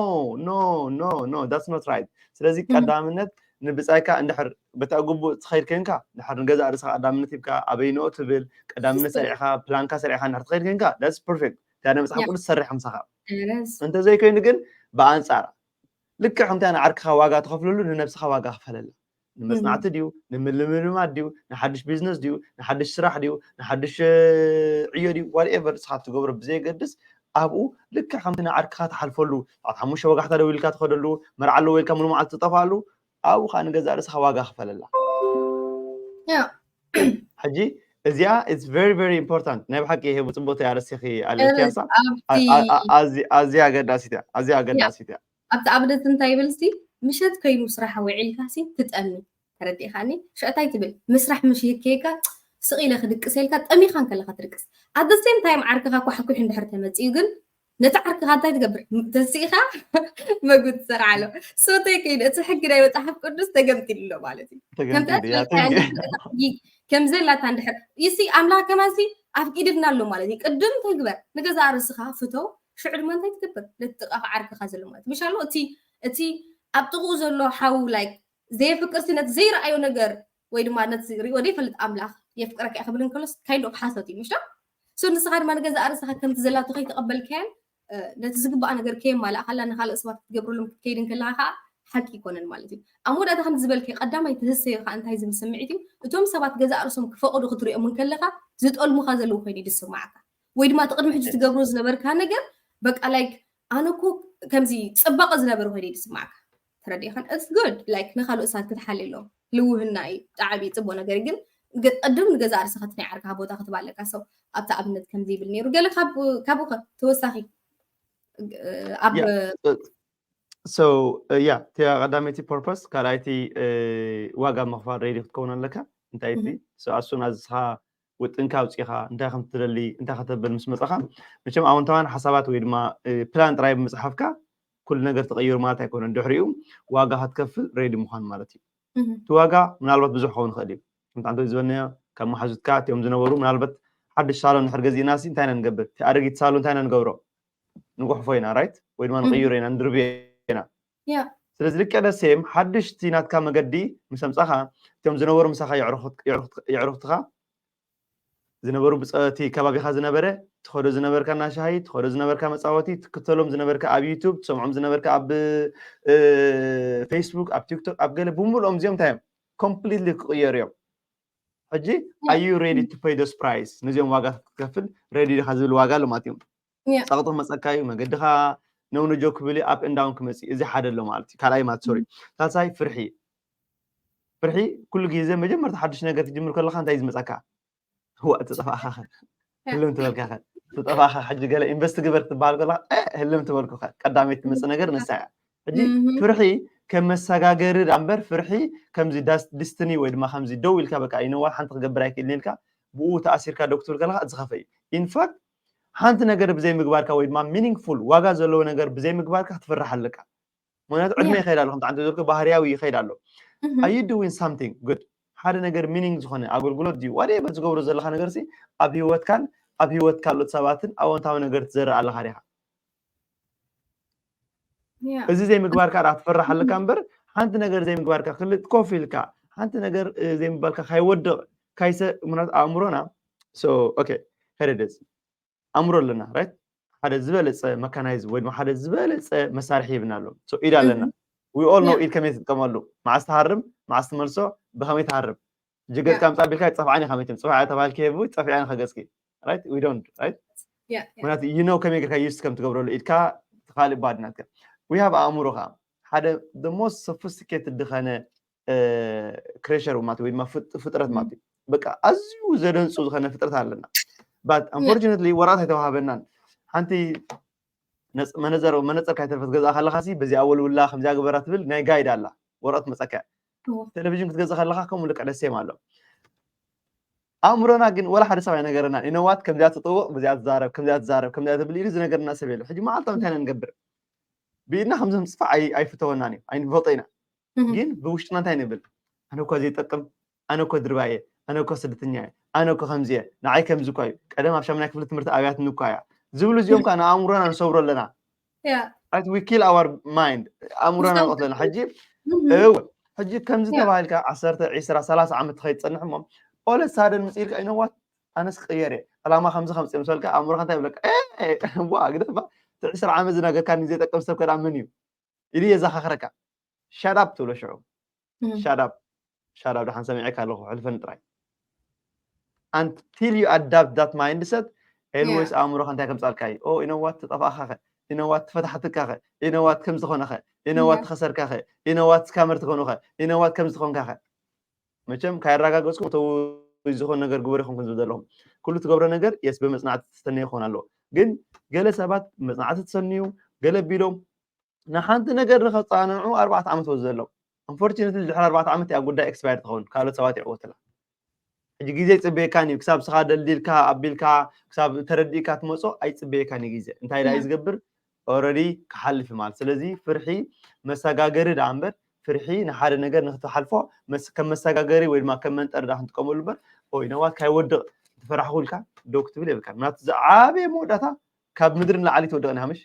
no no no that's not right ስለዚ እም፣ ቀዳምነት ንብጻይካ እንድሕር በታ ግቡእ ትኸይድ ኮንካ እንድሕር ንገዛእ ርእስኻ ቀዳምነት ሂብካ ኣበይንኦ ትብል ቀዳምነት system ሰሪዕኻ ፕላንካ ሰሪዕኻ እንድሕር ትኸይድ ኮንካ that's perfect እታ ናይ መጽሓፍ ያ ቅዱስ ትሰርሕ ምሳኻ ረስ እንተዘይኮይኑ ግን ብኣንጻራ ልክዕ ከምታ ንዓርክኻ ዋጋ ትኸፍለሉ ንነብስኻ ዋጋ ክፈለላ እም፣ ንመጽናዕቲ ድዩ ንምልምማድ ድዩ ንሓድሽ ቢዝነስ ድዩ ንሓድሽ ስራሕ ድዩ ንሓድሽ እ፣ ዕዮ ድዩ whatever ንስኻ ትገብሮ ብዘየገድስ ኣብኡ ልክዕ ከምቲ ንዓርክኻ ትሓልፈሉ ሰዓት ሓሙሽተ ወጋሕታ ደው ኢልካ ትኸደሉ መርዓ ኣለዎ ኢልካ ሙሉ መዓልቲ ትጠፍኣሉ ኣብኡ ከዓ ንገዛእ ርእስኻ ዋጋ ክፈለላ ያ ሕጂ እዚኣ it's very very important ናይ ብሓቂ ይሄ ብፅቡቅ ተያረሲኺ ኣለ ረስ ኪያሳ ኣብቲ ኣዝያ ኣገዳሲት እያ ኣዝያ ያ ኣገዳሲት እያ ኣብቲ ኣብነት እንታይ ይብል እስቲ ምሸት ኮይኑ ስራሕ ውዒልካ ሲ ትጠሚ ተረዲእካኒ ሽዕታይ ትብል ምስራሕ ምሽ ይከየካ ስቕ ኢለ ክድቅስ ኢልካ ጠሚኻ እንከለካ ትድቅስ at the same time ዓርክኻ ኳሕኩሕ እንድሕር ተመፅኡ ግን ነቲ ዓርክኻ እንታይ ትገብር ተስኢኻ መጉ ትሰርዓሎ ሶተይ ከይኑ እቲ ሕጊ ናይ መፅሓፍ ቅዱስ ተገምጢሉ ኣሎ ማለት እዩ ከምቲ ተገምጢሉ ያ ኣስበልካያ thank you እንድሕር እቲ ሕጊ ከም ዘላታ እንድሕር ይሲ ኣምላኽ ከማንሲ ኣፍቂድልና ኣሎ ማለት እዩ ቅድም እንታይ ግበር ንገዛእ ርእስኻ ፍቶ ሽዑ ድማ እንታይ ትገብር ነቲ ጥቃኻ ዓርክኻ ዘሎ ማለት ምሻሎ እቲ እቲ ኣብ ጥቕኡ ዘሎ ሓው like ዘየፍቅር ሲ ነቲ ዘይረኣዮ ነገር ወይ ድማ ነቲ ሪኦ ዘይፈልጥ ኣምላኽ የፍቅረካ እየ ክብል እንከሎስ kind of ሓሶት እዩ ምሽ so ንስኻ ድማ ንገዛእ ርእስኻ ከምቲ ዘላቶ ከይተቐበልካያን ነቲ ዝግባኣ ነገር ከየማላእካላ ንካልእ ሰባት ክትገብረሎም ክትከይድ እንከለካ ከዓ ሓቂ ይኮነን ማለት እዩ ኣብ መወዳእታ ከም ዝበልከ ቀዳማይ ትህሰዮ ከዓ እንታይ ዝብል ስምዒት እዩ እቶም ሰባት ገዛእ ርእሶም ክፈቕዱ ክትሪኦም እንከለካ ዝጠልሙካ ዘለዉ ኮይኑ እዩ ዝስማዓካ ወይ ድማ እቲ ቅድሚ ሕጂ ትገብሮ ዝነበርካ ነገር በቃ like ኣነ እኮ ከምዚ ፅባቐ ዝነበረ ኮይኑ እዩ ዝስማዓካ ተረዲእካን it's good like ንካልኦት ሰባት ክትሓልየሎም ልውህና እዩ ብጣዕሚ ፅቡቅ ነገር እዩ ግን ገ- ቅድም ንገዛእ ርእስኻ እቲ ናይ ዓርክኻ ቦታ ክትባ ኣለካ ሰው ኣብቲ ኣብነት ከምዚ ይብል ነይሩ ገለ ካብ ካብኡ ከ ተወሳኺ እ፣ ኣብ Yeah. So yeah እቲያ ቀዳመይቲ purpose ካልኣይቲ እ፣ ዋጋ ምኽፋል ready ክትከውን ኣለካ እንታይ እቲ እህ፣ so as soon as ንስኻ ውጥንካ ኣውፂኻ እንታይ ከም ትደሊ እንታይ ከተብል ምስ መፃኻ መቸም ኣወንታውያን ሓሳባት ወይ ድማ እ፣ ፕላን ጥራይ ብምፅሓፍካ ኩሉ ነገር ተቐይሩ ማለት ኣይኮነን ድሕሪኡ ዋጋ ክትከፍል ready ምዃን ማለት እዩ እህ፣ እቲ ዋጋ ምናልባት ብዙሕ ክኸውን ይኽእል እዩ ከምቲ ዓንተ ዝበልናዮ ካብ መሓዙትካ እቲኦም ዝነበሩ ምናልባት ሓድሽ ሳሎን ድሕር ገዚእና ሲ እንታይ ኢና ንገብር እቲ ኣረጊት ሳሎን እንታይ ኢና ንገብሮ ንጉሕፎ ኢና right ወይ ድማ እህ፣ ንቕይሮ ኢና ንድርብዮ ኢና ያ ስለዚ ልክዕ ደሴም ሓድሽ እቲ ናትካ መገዲ ምስ ኣምፃኻ እቲኦም ዝነበሩ ምሳኻ የዕሩኽት- የዕሩኽት- የዕሩኽትኻ ዝነበሩ ብፀ- እቲ ከባቢኻ ዝነበረ ትኸዶ ዝነበርካ እናሻሂ ትኸዶ ዝነበርካ መፃወቲ ትክተሎም ዝነበርካ ኣብ ዩቱብ ትሰምዖም ዝነበርካ ኣብ እ፣ ፌስቡክ ኣብ ቲክቶክ ኣብ ገለ ብምልኦም እዚኦም እንታይ እዮም ኮምፕሊትሊ ክቕየሩ እዮም። ሕጂ are you ready to pay those price? ነዚኦም ዋጋ ክትከፍል ሬዲ ዲኻ ዝብል ዋጋ ኣሎ ማለት እዩ። Yeah. ፀቕጢ ክመፀካ እዩ፣ መገድኻ ነውነጆ ክብል እዩ፣ ኣፕ እንዳውን ክመፅእ እዩ። እዚ ሓደ ኣሎ ማለት እዩ። ካልኣይ ማለት ሶሪ፣ ሳልሳይ ፍርሒ። ፍርሒ ኩሉ ግዜ መጀመርታ ሓድሽ ነገር ትጅምር ከለኻ እንታይ እዩ ዝመፀካ? ህዋ ተጠፋእኻ ኸ ህልም ትበልካ ኸ ተጠፋእኻ ሕጂ ገለ ኢንቨስት ግበር ክትበሃል ከለኻ እ፣ ህልም ትበልኩ ኸ ቀዳመይቲ ትመፅእ ነገር ንሳ እያ። ሕጂ Mhm. ፍርሒ ከም መሰጋገሪ ዳ እምበር ፍርሒ ከምዚ ዳስ- ዲስትኒ ወይ ድማ ከምዚ ደው ኢልካ በቃ ይነዋ ሓንቲ ክገብር ኣይክእልን ኢልካ ብኡ ተኣሲርካ ደው ክትብል ከለኻ ዝኸፈ እዩ። ኢንፋክት ሓንቲ ነገር ብዘይ ምግባርካ ወይ ድማ ሚኒንግፉል ዋጋ ዘለዎ ነገር ብዘይ ምግባርካ ክትፍርሕ ኣለካ። ምክንያቱ ዕድመ Yeah. ይኸይድ ኣሎ ከምቲ ዓንተ ዘልኩ ባህርያዊ ይኸይድ ኣሎ። Mhm. Are you doing something good? ሓደ ነገር ሚኒንግ ዝኾነ ኣገልግሎት ድዩ ዋደቨር ዝገብሮ ዘለካ ነገር ሲ ኣብ ህይወትካን ኣብ ህይወት ካልኦት ሰባትን ኣወንታዊ ነገር ትዘርእ ኣለካ ዲኻ? Yeah. እዚ ዘይምግባርካ ዳ ትፈራሕ ኣለካ እምበር ሓንቲ ነገር ዘይምግባርካ ክልጥ ኮፍ ኢልካ ሓንቲ ነገር እ፣ ዘይምባልካ ካይወድቕ ካይሰ ምክንያቱ ኣእምሮና ሶ ኦኬ ሄረደስ ኣእምሮ ኣለና ራይት ሓደ ዝበለፀ መካናይዝ ወይ ድማ ሓደ ዝበለፀ መሳርሒ ይብና ኣሎ ሶ ኢድ ኣለና we all know Yeah. ኢድ ከመይ ትጥቀመሉ መዓስ ትሃርም መዓስ ትመልሶ ብከመይ ትሃርም ጅገት Yeah. ካምፃ ቢልካ ይፀፍዓኒ ከመይ ትም ፅፍዓ ተባልክ የቡ ፀፍዓኒ ከገፅኪ right we don't right Yeah. Yeah. ምክንያቱ you know ከመይ ጌርካ ዩስ ከም ትገብረሉ ኢድካ ካልእ ባድ ናትካ we have ኣእምሮ ከዓ ሓደ the most sophisticated ድኸነ ክሬቸር ማለት ወይ ድማ ፍጥ- ፍጥረት ማለት እዩ በቃ ኣዝዩ ዘደንፁ ዝኸነ ፍጥረት ኣለና but unfortunately ወረቐት ኣይተዋሃበናን ሓንቲ ነጽ- መነዘር መነፅር ካይተርፈ ትገዝኣ ከለካ ሲ በዚኣ ወልውላ ከምዚኣ ግበራ ትብል ናይ ጋይድ ኣላ ወረቐት መፀካ እዎ። ቴሌቪዥን ክትገዝእ ከለካ ከምኡ ልክዕ ደሴም ኣሎ ኣእምሮና ግን ወላ ሓደ ሰብ ኣይነገረናን ኢነዋት ከምዚኣ ትጥውቕ በዚኣ ትዛረብ ከምዚኣ ትዛረብ ከምዚኣ ትብል ኢሉ ዝነገርና ሰብ የለ ሕጂ መዓልታዊ እንታይ ኢና ንገብር ብኢድና ከምዚ ምፅፋዕ ኣይ- ኣይፍተወናን እዩ ኣይንፈልጦ ኢና Mhm. ግን ብውሽጥና እንታይ ንብል ኣነ እኳ ዘይጠቅም ኣነ እኮ ድርባየ ኣነ እኮ ስደተኛ እየ ኣነ እኮ ከምዚ እየ ንዓይ ከምዚ እኳ እዩ ቀደም ኣብ ሻምናይ ክፍሊ ትምህርቲ ኣብያት እንኳ እያ ዝብሉ እዚኦም ከዓ ንኣእምሮና ንሰብሮ ኣለና Yeah. right we kill our mind ኣእምሮና ብዛዕባ- ንቐትለና ሕጂ Mhm. እው ሕጂ ከምዚ Yeah. ተባሂልካ ዓሰርተ ዒስራ ሰላሳ ዓመት ትኸይድ ትፀንሕ እሞ ኦለ ሳደን ምፅኢልካ you know what ኣነስ ክቕየር እየ ዕላማ ከምዚ ከምፅእ ምሰልካ ኣእምሮካ እንታይ ይብለካ ዋ ግደፋ እቲ ዕስራ ዓመት ዝነገርካኒ ዘይጠቅም ሰብ ከዳ መን እዩ ኢሉ የዘኻኽረካ shut up ትብሎ ሽዑ Mhm. shut up shut up ደሓን ሰሚዐካ ኣለኹ ሕልፈኒ ጥራይ until you adapt that mindset always ኣእምሮኻ እንታይ ከምፃልካ እዩ ኦ ኢነዋት ተጠፋእካ ኸ ኢነዋት ተፈታሕትካ ኸ ኢነዋት ከም ዝኾነ ኸ ኢነዋት Yeah. ተኸሰርካ ኸ ኢነዋት ስካመር ትኾኑ ኸ ኢነዋት ከም ዝኾንካ ኸ መቸም ካየረጋገፅኩም ተው ዝኾነ ነገር ግበሩ ይኹንኩም ዝብል ዘለኹም ኩሉ ትገብሮ ነገር የስ ብመፅናዕቲ ትስተነዮ ክኾን ኣለዎ ግን ገለ ሰባት መፅናዕቲ ትሰንዩ ገለ ቢሎም ንሓንቲ ነገር ንኸፃንዑ ኣርባዕተ ዓመት ወዚ ዘለዎም unfortunately ድሕሪ ኣርባዕተ ዓመት እያ ጉዳይ ኤክስፓየር ትኸውን ካልኦት ሰባት ይዕወትላ ሕጂ ግዜ ይፅበየካን እዩ ክሳብ ስኻ ደልዲልካ ኣቢልካ ክሳብ ተረዲእካ ትመፆ ኣይፅበየካን እዩ ግዜ እንታይ ዳ እዩ Yeah. ዝገብር already ክሓልፍ እዩ ማለት ስለዚ ፍርሒ መሰጋገሪ ዳ እምበር ፍርሒ ንሓደ ነገር ንክትሓልፎ መስ- ከም መሰጋገሪ ወይ ድማ ከም መንጠሪ ዳ ክንጥቀመሉ እምበር ኦይ ነዋት ካይወድቕ ትፈራሕኩ ኢልካ ደው ክትብል የብልካ ምክንያቱ ዝዓበየ መወዳእታ ካብ ምድሪ ንላዕሊ ትወድቕ ንሃምሽ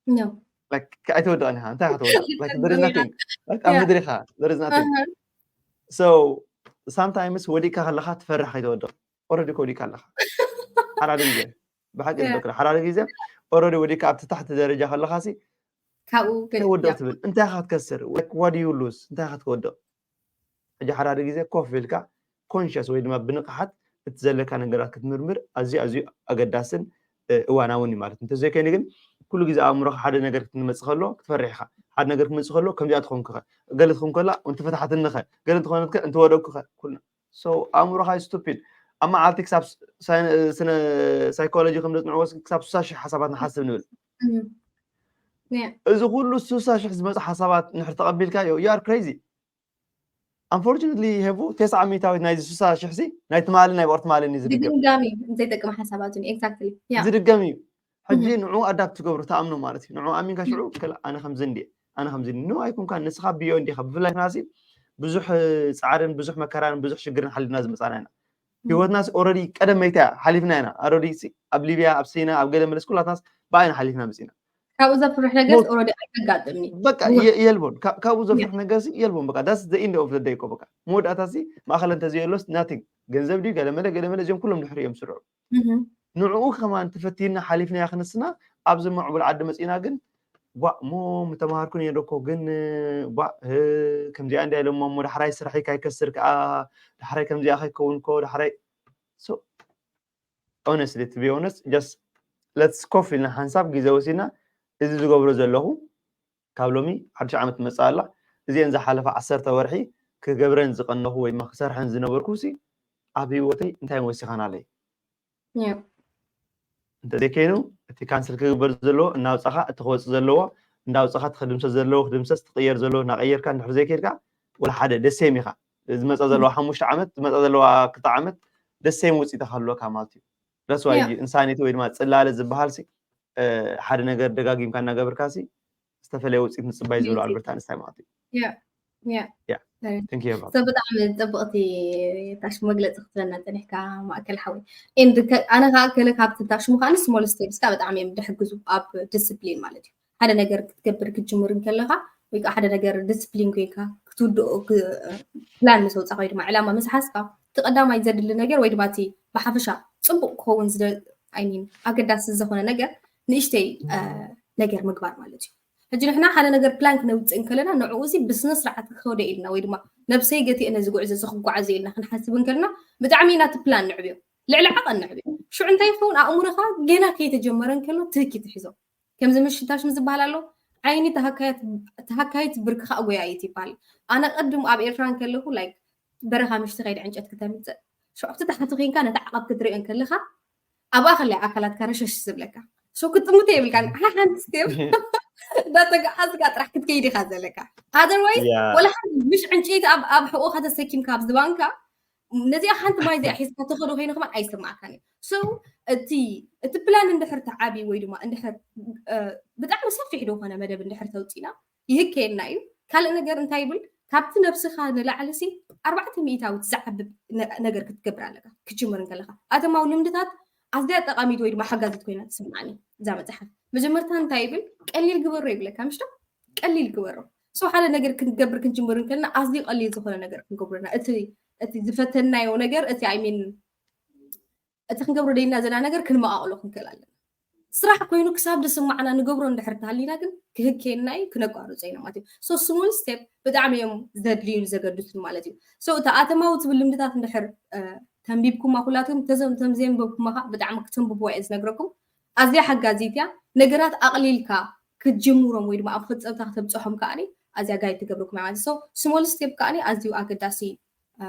No. like ኣይተወድቕን ኢኻ እንታይ ክትወድቕ like there is Yeah. nothing like ኣብ Yeah. ምድሪ ኢኻ there is nothing Uh-huh. so sometimes ወዲቕካ ከለኻ ትፈርሕ ከይተወድቕ already ከወዲቕካ ኣለኻ ሓደ ሓደ ግዜ ብሓቂ Yeah. ዝበክል ሓደ ሓደ ግዜ already ወዲቕካ ኣብቲ ታሕቲ ደረጃ ከለኻ ሲ ካብኡ ገለ- ተወድቕ yeah. ትብል እንታይ ኢኻ ክትከስር like what do you lose እንታይ ኢኻ ትወድቕ ሕጂ ሓደ ሓደ ግዜ ኮፍ ኢልካ ኮንሽስ ወይ ድማ ብንቕሓት እቲ ዘለካ ነገራት ክትምርምር ኣዝዩ ኣዝዩ ኣገዳስን እ፣ እዋናውን እዩ ማለት እንተዘይኮይኑ ግን ኩሉ ግዜ ኣእምሮካ ሓደ ነገር ክትመፅእ ከሎ ክትፈርሕ ኢኻ ሓደ ነገር ክትመፅእ ከሎ ከምዚኣ ትኸውን ከ ገለ ትኸውን ከላ እንተፈታሕትኒ ኸ ገለ እንትኾነት ከ እንተወደቅኩ ኸ ኩልና so ኣእምሮኻ እዩ ስቱፒድ ኣብ መዓልቲ ክሳብ ሳይኮሎጂ ከም ዘፅንዕዎ ክሳብ ስሳ ሽሕ ሓሳባት ንሓስብ ንብል Mhm. Yeah. እዚ ኩሉ ስሳ ሽሕ ዝመፁ ሓሳባት ንድሕር ተቐቢልካዮ you are crazy unfortunately ሄቡ ተስዓ ሚእታዊት ናይዚ ስሳ ሽሕ ሲ ናይ ትማሊ ናይ ብቕር ትማሊ እዩ ዝድገም ድግምጋሚ ዘይጠቅም ሓሳባት እዩ exactly yeah ዝድገም እዩ ሕጂ Mhm. ንዑ ኣዳፕት ትገብሩ ተኣምኖ ማለት እዩ ንዑ ኣሚንካ ሽዑ ክል ኣነ ከምዚ እንዲ ኣነ ከምዚ እንዲ ኖ ኣይኮንካ ንስኻ ብዮ እንዲኻ ብፍላይ ናሲ ብዙሕ ፃዕርን ብዙሕ መከራን ብዙሕ ሽግርን ሓሊፍና ዝመፃና ኢና ህይወትናስ ኦረዲ ቀደም መይታ እያ ሓሊፍና ኢና ኣረዲ ኣብ ሊብያ ኣብ ሲና ኣብ ገለ መለስ ኩላትናስ ብኣይና ሓሊፍና መፂና ካብኡ ዘፍርሕ ነገር ሞት። Already ኣይተጋጥምኒ። በቃ የ- የልቦን። ካብ- ካብኡ ዘፍርሕ ነገር ሲ የልቦን። በቃ that's the end of the day እኮ። በቃ መወዳእታ ሲ ማእኸል እንተዘየሎስ nothing። ገንዘብ ድዩ ገለመለ ገለመለ፣ እዚኦም ኩሎም ድሕሪ እዮም ስርዑ። እህ። ንዕኡ ከማን ተፈቲና ሓሊፍናያ ክንስና፣ ኣብዚ ምዕቡል ዓዲ መፂና ግን ጓእ እሞ ምተምሃርኩ ነይረ እኮ፣ ግን ጓእ እ፣ ከምዚኣ እንዳ ኢሎሞ እሞ ዳሕራይ ስራሐይ ካይከስር ከዓ፣ ዳሕራይ ከምዚኣ ከይከውን እኮ ዳሕራይ። So honestly, to be honest, just let's cough ኢልና ሓንሳብ ግዜ ወሲድና እዚ ዝገብሮ ዘለኹ ካብ ሎሚ ሓድሽ ዓመት ትመፅእ ኣላ። እዚአን ዝሓለፈ ዓሰርተ ወርሒ ክገብረን ዝቐነኹ ወይ ድማ ክሰርሐን ዝነበርኩ ሲ ኣብ ህይወተይ እንታይ ወሲኻን ኣለይ? Yeah. እንተዘይከይኑ እቲ ካንስል ክግበር ዘለዎ እናውፃኻ፣ እቲ ክወፅእ ዘለዎ እንዳውፃኻ፣ እቲ ክድምሰስ ዘለዎ ክድምሰስ፣ ትቕየር ዘለዎ እናቐየርካ እንድሕር ዘይከድካ ወላ ሓደ ደሴም ኢኻ። ዝመፃ ዘለዋ ሓሙሽተ ዓመት፣ ዝመፃ ዘለዋ ክልተ ዓመት ደሴም ውፅኢት ክህልወካ ማለት እዩ። That's why Yeah. ኢንሳኒቲ ወይ ድማ ፅላለ ዝበሃል ሲ እ፣ ሓደ ነገር ደጋጊምካ እናገበርካ ሲ ዝተፈለየ ውፅኢት ምፅባይ ዝብሉ ውፅኢት። ኣልበርት ኣንስታይ ማለት እዩ። Yeah. Yeah. Yeah. Very Thank you about So ብጣዕሚ ፅብቕቲ ታሽሙ መግለፂ ክትበና ፀኒሕካ ማእከል ሓወይ። And ከ- ኣነ ከዓ ገለ ካብቲ ታሽሙ ከዓ small steps ከዓ ብጣዕሚ እዮም ድሕግዙ ኣብ ዲስፕሊን ማለት እዩ። ሓደ ነገር ክትገብር ክትጅምር እንከለካ ወይ ከዓ ሓደ ነገር ዲስፕሊን ኮይንካ ክትውድኦ ፕላን ምስ ኣውፃእካ ወይ ድማ ዕላማ ምስ ሓዝካ እቲ ቀዳማይ ዘድሊ ነገር ወይ ድማ እቲ ብሓፈሻ ፅቡቅ ክኸውን ዝደ I mean ኣገዳሲ ዝኾነ ነገር ንእሽተይ እ፣ ነገር ምግባር ማለት እዩ። ሕጂ ንሕና ሓደ ነገር ፕላን ክነውፅእ እንከለና ንዕኡ እዚ ብስነ ስርዓት ክኸደ ኢልና ወይ ድማ ነብሰይ ገቲእ ነዚ ጉዕዞ እዚ ክጓዓዞ ኢልና ክንሓስብ እንከለና ብጣዕሚ ኢና እቲ ፕላን ንዕብዮ ልዕሊ ዓቐን ንዕብዮ። ሽዑ እንታይ ይኸውን ኣእምሮኻ ገና ከይተጀመረ እንከሎ ትህኪ ትሕዞ። ከምዚ ምሽታሽ ዝበሃል ኣሎ ዓይኒ ተሃካየት ተሃካይት ብርክኻ ጎያይት ይበሃል። ኣነ ቅድም ኣብ ኤርትራ እንከለኹ ላይክ በረኻ ምሽቲ ከይድ ዕንጨት ክተምፅእ ሽዑ ኣብቲ ታሕቲ ኮንካ ነቲ ዓቐብ ክትሪኦ እንከለኻ ኣብኣ ከለይ ኣካላትካ ረሸሽ ዝብለካ ሶ ክትጥምቶ የብልካ ሓንቲ ስቴፕ እንዳተጓዓዝካ ጥራሕ ክትከይድ ኢኻ ዘለካ otherwise Yeah. ወላ ሓንቲ ምሽ ዕንጨይቲ ኣብ ኣብ ሕቑኻ ተሰኪምካ ኣብ ዝባንካ ነዚኣ ሓንቲ ማይ እዚኣ ሒዝካ ተኸዶ ኮይነ ከማን ኣይስማዓካን እዩ so እቲ እቲ ፕላን እንድሕር ተዓብዩ ወይ ድማ እንድሕር እ፣ ብጣዕሚ ሰፊሕ ዝኾነ መደብ እንድሕር ተውፂና ይህከየና እዩ ካልእ ነገር እንታይ ይብል ካብቲ ነብስኻ ንላዕሊ ሲ ኣርባዕተ ሚእታዊት ዝዓቢ ነ- ነገር ክትገብር ኣለካ ክትጅምር እንከለካ ኣተማዊ ልምድታት ኣዝያ ጠቃሚት ወይ ድማ ሓጋዚት ኮይና ትስምዓኒ እዛ መፅሓፍ መጀመርታ እንታይ ይብል ቀሊል ግበሮ ይብለካ ምሽቶ ቀሊል ግበሮ so ሓደ ነገር ክንገብር ክንጅምር እንከልና ኣዝዩ ቀሊል ዝኾነ ነገር ክንገብረና እቲ እቲ ዝፈተናዮ ነገር እቲ I mean እቲ ክንገብሮ ደይና ዘለና ነገር ክንመቃቅሎ ክንክእል ኣለና ስራሕ ኮይኑ ክሳብ ዝስማዕና ንገብሮ እንድሕር ተሃሊና ግን ክህከየና እዩ ክነቋርፆ ኢና ማለት እዩ so small step ብጣዕሚ እዮም ዘድልዩን ዘገድሱን ማለት እዩ so እቲ ኣተማዊ ትብል ልምድታት እንድሕር እ፣ ተንቢብኩማ ኩላትኩም ተዘም- ተም ዘንበብኩማ ከዓ ብጣዕሚ ክትንብብዋ እየ ዝነግረኩም ኣዝያ ሓጋዚት እያ ነገራት ኣቕሊልካ ክትጅምሮም ወይ ድማ ኣብ ፈፀምታ ክተብፅሖም ከዓ ኣዝያ ጋይ ትገብርኩም እያ ማለት so small step ከዓ ኣዝዩ ኣገዳሲ እ፣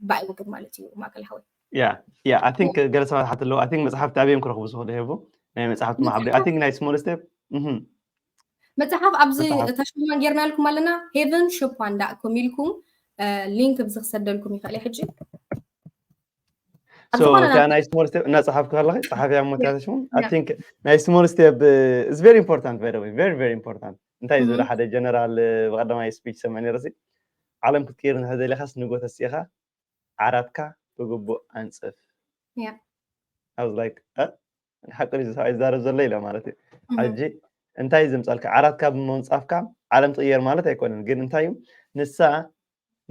ባይ ወገን ማለት እዩ ማእከል ሓወይ Yeah, yeah. I think ገለ ሰባት ሓት ኣለዉ I think መፅሓፍቲ ኣበዮም ክረኽቡ ዝኽእሉ ሄቡ ናይ መፅሓፍቲ ማሕበሪ I think ናይ small step እህ መፅሓፍ ኣብዚ መፅሓፍ ታሽማን ጌርናልኩም ኣለና ሄቨን ሸፓንዳ ኮም ኢልኩም ሊንክ ኣብዚ ክሰደልኩም ይኽእል ሕጂ ኣብ so ዝኾነ እቲኣ ናብ ናይ small step እናፀሓፍኩ ከለኺ ፀሓፍያ ሞ Yeah. እቲኣ ሽሙ I Yeah. think ናይ small step is very important by the way very very important እንታይ እዩ ዝብል Mhm. ሓደ ጀነራል ብቀዳማይ speech ሰምዐ ነይረ ሲ ዓለም ክትቅይር እንድሕር ደሊኻስ ንጎ ተሲእኻ ዓራትካ ብግቡእ ኣንፅፍ Yeah. I was like እ? ሓቂ ድዩ ሰብኣይ ዝዛረብ ዘሎ ኢለ ማለት እዩ Mhm. ሕጂ እንታይ እዩ ዝምፀልካ ዓራትካ ብምንፃፍካ ዓለም ትቅየር ማለት ኣይኮነን ግን እንታይ እዩ ንሳ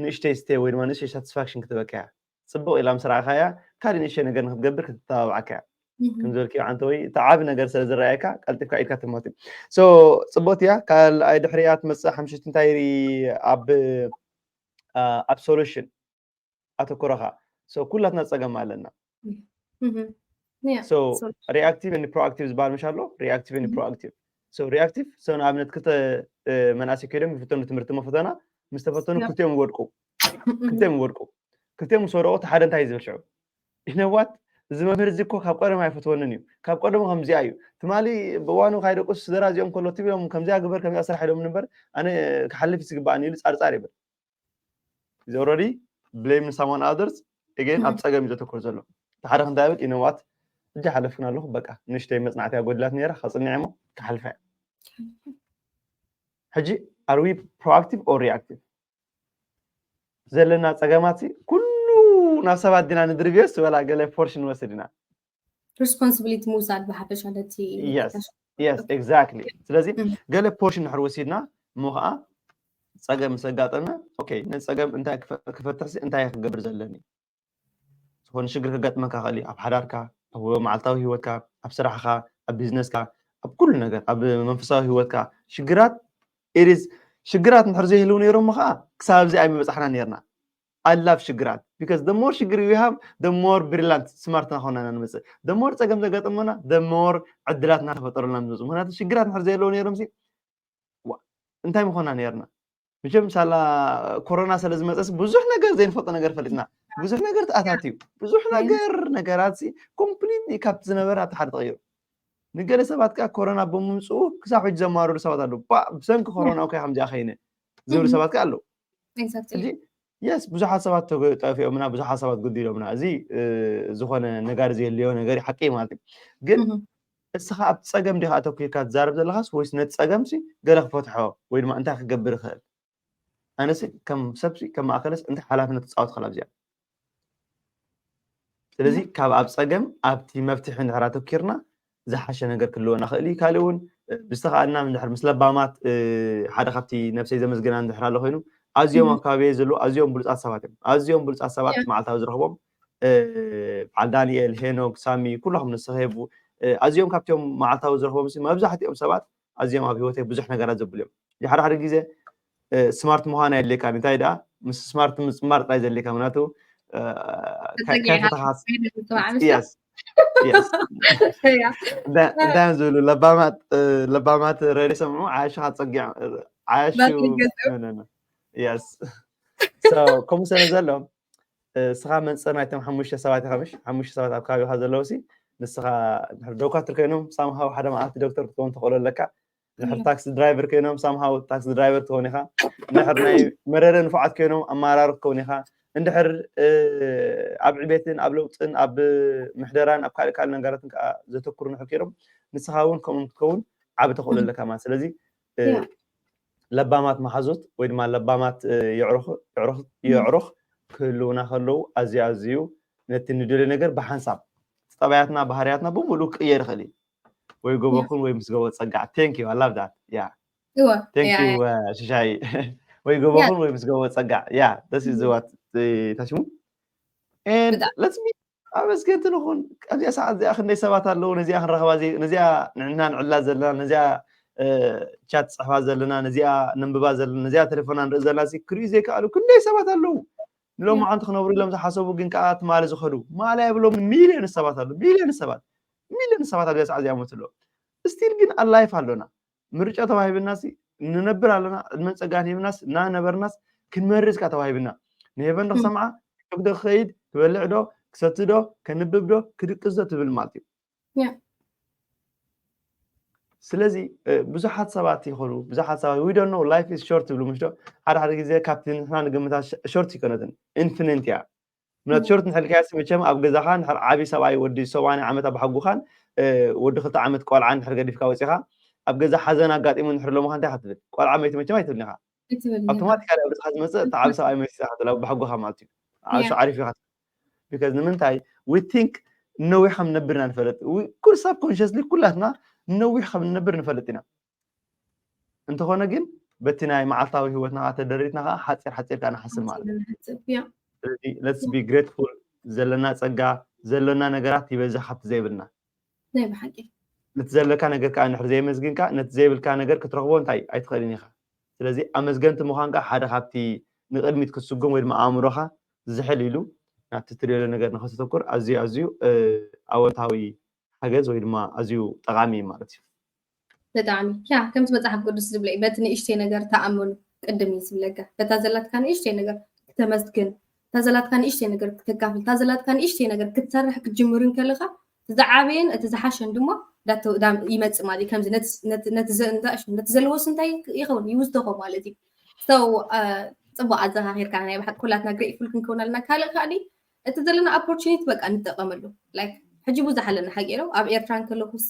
ንእሽተይ ስቴ ወይ ድማ ንእሽተይ ሳቲስፋክሽን ክትበካ እያ ፅቡቅ ኢላ ምስ ረኣኻያ ካልእ ንእሽተይ ነገር ንክትገብር ክትተባብዓካ እያ Mhm. ከም ዝበልክዮ ዓንተ ወይ እቲ ዓቢ ነገር ስለ ዝረኣየካ ቀልጢፍካ ኢድካ ትመት so ፅቡቅቲ እያ ካልኣይ ድሕሪያ ትመፅእ ሓምሽቲ እንታይ ኣብ ኣ፣ ኣብ ሶሉሽን ኣተኩሮኻ so ኩላትና ፀገም ኣለና Mhm. Yeah. so So- reactive and proactive ዝበሃል ምሽ ኣሎ reactive and Mhm. proactive so reactive so ንኣብነት ክልተ እ፣ መናእሰይ ከይዶም ይፍተኑ ትምህርቲ መፈተና ምስ ተፈተኑ Yeah. ክልቲኦም ይወድቁ Mhm. ክልቲኦም ይወድቁ ክልቲኦም ምስ ወደቁ እቲ ሓደ እንታይ እዩ ዝብል ሽዑ you know what እዚ መምህር እዚ እኮ ካብ ቀደም ኣይፈትወንን እዩ ካብ ቀደሙ ከምዚኣ እዩ ትማሊ ብእዋኑ ካይደቁስ ስደራ እዚኦም ከሎ ትብ ኢሎም ከምዚኣ ግበር ከምዚኣ ስራሕ ኢሎም እምበር ኣነ ክሓልፍ እዩ ዝግባኣኒ ኢሉ ፃርፃር ይብል is already blaming someone others again Mhm. ኣብ ፀገም እዩ ዘተኮር ዘሎ እቲ ሓደ ክንታይ ብል you know what እጃ ሓለፍክን ኣለኹ በቃ ንእሽተይ መፅናዕቲ ጎድላት ነይራ ከፅንዐ እሞ ክሓልፋ እያ ሕጂ are we proactive or reactive ዘለና ፀገማት ኩሉ ናብ ሰባት ዲና ንድርብዮስ ወላ ገለ ፖርሽን ንወስድ ኢና ሪስፖንሲቢሊቲ ምውሳድ ብሓፈሻ ነቲ Yes. Yes, exactly። ስለዚ ገለ ፖርሽን ንድሕር ወሲድና እሞ ከዓ ፀገም ምስ ኣጋጠመ okay፣ ነዚ ፀገም እንታይ ክፈትሕሲ እንታይ ክገብር ዘለኒ? ዝኾነ ሽግር ከጋጥመካ ይኽእል እዩ። ኣብ ሓዳርካ፣ ኣብ መዓልታዊ ህይወትካ፣ ኣብ ስራሕካ፣ ኣብ ቢዝነስካ፣ ኣብ ኩሉ ነገር፣ ኣብ መንፈሳዊ ህይወትካ ሽግራት ኢዝ ሽግራት እንድሕር ዘይህልው ነይሮም ከዓ ክሳብ ኣብዚ ኣይምበፃሕና ነርና። I love ሽግራት because the more ሽግር we have, the more brilliant፣ smart እናኾና ኢና ንመፅእ። The more ፀገም ዘጋጥመና, the more ዕድላት እናተፈጠሩልና ዝመፁ። ምክንያቱ ሽግራት እንድሕር ዘይህልው ነይሮም እንታይ ምኾና ነርና? መቸም ሳላ ኮሮና ስለ ዝመፀስ ብዙሕ ነገር ዘይንፈልጦ ነገር ፈሊጥና። ብዙሕ ነገር ተኣታትዩ፣ ብዙሕ ነገር ነገራት ኮምፕሊት ካብቲ ዝነበረ ኣብቲ ሓደ ተቐይሩ። ንገለ ሰባት ከዓ ኮሮና ብምምፅኡ ክሳብ ሕጂ ዘማርሩ ሰባት ኣለዉ። ብሰንኪ ኮሮና እኮ ከምዚኣ ከይነ ዝብሉ ሰባት ከዓ ኣለዉ። ሕጂ የስ ብዙሓት ሰባት ጠፊኦምና፣ ብዙሓት ሰባት ጉዲሎምና። እዚ ዝኾነ ነጋሪ ዘየለዮ ነገር ሓቂ ማለት እዩ። ግን እስኻ ኣብቲ ፀገም ዲኻ ኣተኪርካ ትዛረብ ዘለኻስ ወይስ ነቲ ፀገምሲ ገለ ክፈትሖ ወይ ድማ እንታይ ክገብር ይኽእል? ኣነሲ ከም ሰብሲ ከም ማእከለስ እንታይ ሓላፍነት ክፃወት ክኽእል ኣብዚኣ? ስለዚ ካብ ኣብ ፀገም ኣብቲ መፍትሒ እንድሕር ኣተኪርና ዝሓሸ ነገር ክህልወና ክእል እዩ። ካልእ እውን ብዝተኻእልና እንድሕር ምስ ለባማት ሓደ ካብቲ ነብሰይ ዘመስግና እንድሕር ኣሎ ኮይኑ ኣዝዮም ኣብ ከባቢየ ዘለዉ ኣዝዮም ብሉፃት ሰባት እዮም። ኣዝዮም ብሉፃት ሰባት መዓልታዊ ዝረኽቦም በዓል ዳንኤል፣ ሄኖክ፣ ሳሚ ኩልኹም ንስኻ ሄቡ ኣዝዮም ካብቶም መዓልታዊ ዝረኽቦም መብዛሕትኦም ሰባት ኣዝዮም ኣብ ህይወተይ ብዙሕ ነገራት ዘብሉ እዮም። ሓደ ሓደ ግዜ ስማርት ምዃን ኣየድልየካን እንታይ ደኣ ምስ ስማርት ምፅማር ጥራይ ዘድልየካ ምክንያቱ ከይፈተኻስ እንታይ እዮም ዝብሉ ለባማት ለባማት ሬድዮ ሰምዑ ዓያሹ ካፀጊዕ ዓያሹ የስ ከምኡ ስለ ዘሎ እስኻ መንፅር ናይቶም ሓሙሽተ ሰባት ኢኻ ምሽ ሓሙሽተ ሰባት ኣብ ከባቢኻ ዘለዉ ሲ ንስኻ ዶኳትር ኮይኖም ሳምሃው ሓደ መዓልቲ ዶክተር ክትከውን ትኽእሎ ኣለካ እንድሕር ታክሲ ድራይቨር ኮይኖም ሳምሃው ታክሲ ድራይቨር ትኸውን ኢኻ እንድሕር ናይ መረረ ንፉዓት ኮይኖም ኣመራሩ ክትከውን ኢኻ እንድሕር ኣብ ዕቤትን ኣብ ለውጥን ኣብ ምሕደራን ኣብ ካልእ ካልእ ነገራትን ከዓ ዘተኩሩ ንሕር ኮይኖም ንስኻ እውን ከምኦም ክትከውን ዓቢ ተኽእሎ ኣለካ ማለት ስለዚ ለባማት መሓዙት ወይ ድማ ለባማት የዕሩኽ ክህልውና ከለዉ ኣዝዩ ኣዝዩ ነቲ ንደልዮ ነገር ብሓንሳብ ጠባያትና ባህርያትና ብምሉእ ክቅየር ይኽእል እዩ ወይ ጎቦኹን ወይ ምስ ጎቦ ፀጋዕ thank you I love that yeah thank you ሽሻይ ወይ ጎቦኹን ወይ ምስ ጎቦ ፀጋዕ yeah this is what ታሽሙ and let's be ኣመስገንቲ ንኹን ኣብዚኣ ሰዓት እዚኣ ክንደይ ሰባት ኣለዉ ነዚኣ ክንረኽባ ነዚኣ ንዕና ንዕላ ዘለና ነዚኣ ቻት ፅሕፋ ዘለና ነዚኣ ነንብባ ዘለና ነዚኣ ቴሌፎና ንርኢ ዘለና ክርእዩ ዘይከኣሉ ክንደይ ሰባት ኣለዉ ንሎማዓንቲ ክነብሩ ኢሎም ዝሓሰቡ ግን ከዓ ትማሊ ዝኸዱ ማላ የብሎም ሚልዮን ሰባት ኣለዉ ሚልዮን ሰባት ሚልዮን ሰባት ኣብዚኣ ሰዓት እዚኣ ሞት ኣለዉ still ግን alive ኣሎና ምርጫ ተዋሂብና ንነብር ኣለና ዕድመን ፀጋን ሂብናስ እናነበርናስ ክንመርፅ ከዓ ተዋሂብና ንሄቨን ዶ ክሰምዓ ከብዶ ክኸይድ ክበልዕ ዶ ክሰቲ ዶ ከንብብ ዶ ክድቅስ ዶ ትብል ማለት እዩ ስለዚ ብዙሓት ሰባት ይኾኑ ብዙሓት ሰባት we don't know life is short ትብሉ ምሽ ዶ ሓደ ሓደ ግዜ ካብቲ ንሕና ንግምታ short ይኮነትን infinite እያ ምክንያቱ short ንሕልካያ መቸም ኣብ ገዛኻ ንድሕር ዓብዪ ሰብኣይ ወዲ ሰብዓን ዓመት ኣብ ሓጉኻን ወዲ ክልተ ዓመት ቆልዓ ንድሕር ገዲፍካ ወፂኻ ኣብ ገዛ ሓዘን ኣጋጢሙ ንድሕር ሎምኻ እንታይ ክትብል ቆልዓ መይቱ መቸም ኣይትብልን ኢኻ ኣውቶማቲካሊ ኣብ ርእስኻ ዝመፅእ እቲ ዓብዪ ሰብኣይ መይቱ ኢኻ ትብል ኣብ ሓጉኻ ማለት እዩ ዓሾ ዓሪፍ ኢኻ because ንምንታይ we think ነዊሕ ከም ንነብር ኢና ንፈልጥ ኩል subconsciously ኩላትና ነዊሕ ከም ንነብር ንፈልጥ ኢና እንተኾነ ግን በቲ ናይ መዓልታዊ ህይወትና ከዓ ተደሪትና ከዓ ሓፂር ሓፂር ከዓ ንሓስብ ማለት እዩ let's be grateful ዘለና ፀጋ ዘሎና ነገራት ይበዝሕ ካብቲ ዘይብልና ናይ ብሓቂ ነቲ ዘለካ ነገር ከዓ እንድሕር ዘየመስግንካ ነቲ ዘይብልካ ነገር ክትረኽቦ እንታይ ኣይትኽእልን ኢኻ ስለዚ ኣመስገንቲ ምዃን ከዓ ሓደ ካብቲ ንቅድሚት ክትስጉም ወይ ድማ ኣእምሮኻ ዝሕል ኢሉ ናብቲ ትደልዮ ነገር ንኸተተኩር ኣዝዩ ኣዝዩ ኣወንታዊ ሓገዝ ወይ ድማ ኣዝዩ ጠቓሚ እዩ ማለት እዩ ብጣዕሚ ያ ከምቲ መፅሓፍ ቅዱስ ዝብለ እዩ በቲ ንእሽተይ ነገር ተኣመኑ ቅድም እዩ ዝብለካ በታ ዘላትካ ንእሽተይ ነገር ክተመስግን እታ ዘላትካ ንእሽተይ ነገር ክተካፍል እታ ዘላትካ ንእሽተይ ነገር ክትሰርሕ ክትጅምር እንከለካ ዝዓበየን እቲ ዝሓሸን ድማ ይመፅእ ማለት እዩ ከምዚ ነቲ ዘለዎስ እንታይ ይኸውን ይውስደኾ ማለት እዩ ሰው ፅቡቅ ኣዘኻኺርካ ናይ ብሓቂ ኩላትና ግሬትፉል ክንከውን ኣለና ካልእ ከዓ እቲ ዘለና ኦፖርቹኒቲ በቃ ንጠቀመሉ ላይክ ሕጂ ብዙሕ ኣለና ሓቂ ነው ኣብ ኤርትራ እንከለኩስ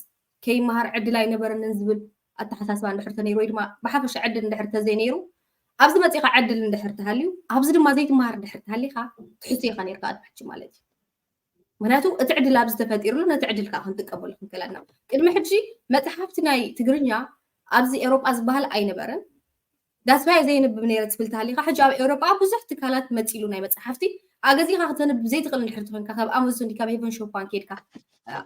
ከይመሃር ዕድል ኣይነበረንን ዝብል ኣተሓሳስባ እንድሕር ተነይሩ ወይ ድማ ብሓፈሻ ዕድል እንድሕር ተዘይነይሩ ኣብዚ መፂኻ ዕድል እንድሕር ተሃልዩ ኣብዚ ድማ ዘይትመሃር እንድሕር ተሃሊኻ ትሕሱ ኢኻ ነርካ ኣድሕጂ ማለት እዩ ምክንያቱ እቲ ዕድል ኣብዚ ተፈጢሩሉ ነቲ ዕድል ከዓ ክንጥቀመሉ ክንክእል ኣለና። ቅድሚ ሕጂ መፅሓፍቲ ናይ ትግርኛ ኣብዚ ኤሮጳ ዝበሃል ኣይነበረን። ዳስባይ ዘይንብብ ነይረ ትብል ተሃሊካ ሕጂ ኣብ ኤሮጳ ብዙሕ ትካላት መፂሉ ናይ መፅሓፍቲ ኣገዚኻ ክተንብብ ዘይትኽእል እንድሕር ትኾንካ ካብ ኣማዞን ካብ ሄቨን ሾፓን ኬድካ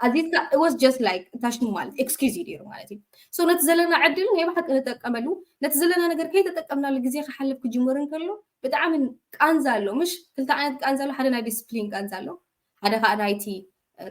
ኣዚዝካ was just like ታሽሙ ማለት excuse እዩ ነይሩ ማለት እዩ። So ነቲ ዘለና ዕድል ናይ ብሓቂ ንጠቀመሉ። ነቲ ዘለና ነገር ከይተጠቀምናሉ ግዜ ክሓልፍ ክጅምር እንከሎ ብጣዕሚ ቃንዛ ኣሎ። ምሽ ክልተ ዓይነት ቃንዛ ኣሎ። ሓደ ናይ ዲስፕሊን ቃንዛ ኣሎ፣ ሓደ ከዓ ናይቲ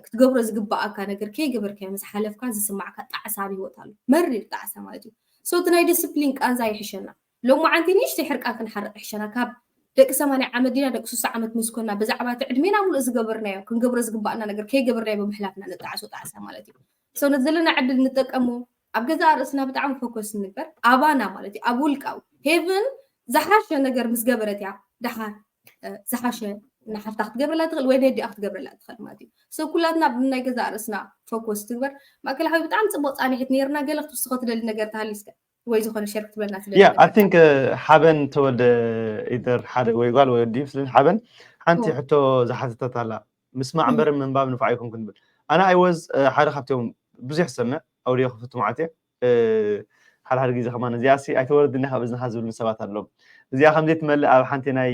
ክትገብሮ ዝግባኣካ ነገር ከይገበርካዮ ምስ ሓለፍካ ዝስማዕካ ጣዕሳ ኣብ ህይወት ኣሎ። መሪር ጣዕሳ ማለት እዩ። So እቲ ናይ ዲስፕሊን ቃንዛ ይሕሸና። ሎማዓንቲ ንእሽተይ ሕርቃን ክንሓርቕ ይሕሸና። ካብ ደቂ ሰማንያ ዓመት ዲና ደቂ ስሳ ዓመት ምስ ኮና ብዛዕባ እቲ ዕድሜና ሙሉእ ዝገበርናዮ ክንገብሮ ዝግባኣና ነገር ከይገበርናዮ ብምሕላፍና ንጣዕሶ ጣዕሳ ማለት እዩ። So ነቲ ዘለና ዕድል ንጠቀሞ። ኣብ ገዛእ ርእስና ብጣዕሚ ፎከስ ንግበር። ኣባና ማለት እዩ ኣብ ውልቃዊ ሄቨን ዝሓሸ ነገር ምስ ገበረት እያ ደሓር ዝሓሸ ንሓፍታ ክትገብረላ ትኽእል ወይ ነዲኣ ክትገብረላ ትኽእል ማለት እዩ። So ኩላትና ብናይ ገዛእ ርእስና ፎከስ ትግበር። ማእከል ሓዊ ብጣዕሚ ፅቡቅ ፃኒሒት ነይርና። ገለ ክትውስኾ ትደሊ ነገር ተሃልዩ እስከ ወይ ዝኾነ ሸር ክትብለና ትደሊ yeah I ነገር think ሓበን ተወልደ either ሓደ ወይ ጓል ወይ ወዲ ይመስለኒ ሓበን ሓንቲ ኦ። ሕቶ ዝሓተተት ኣላ። ምስማዕ እህ። እምበር ምንባብ ንፉዕ ኣይኮንኩን ትብል። ኣነ I was ሓደ ካብቶም ብዙሕ ዝሰምዕ ኣውድዮ ክፍት መዓት እየ። ሓደ ሓደ ግዜ ከማን እዚኣ ሲ ኣይተወርድኒ ካብ እዝንኻ ዝብሉ ሰባት ኣለዉ። እዚኣ ከምዘይ ትመልእ ኣብ ሓንቲ ናይ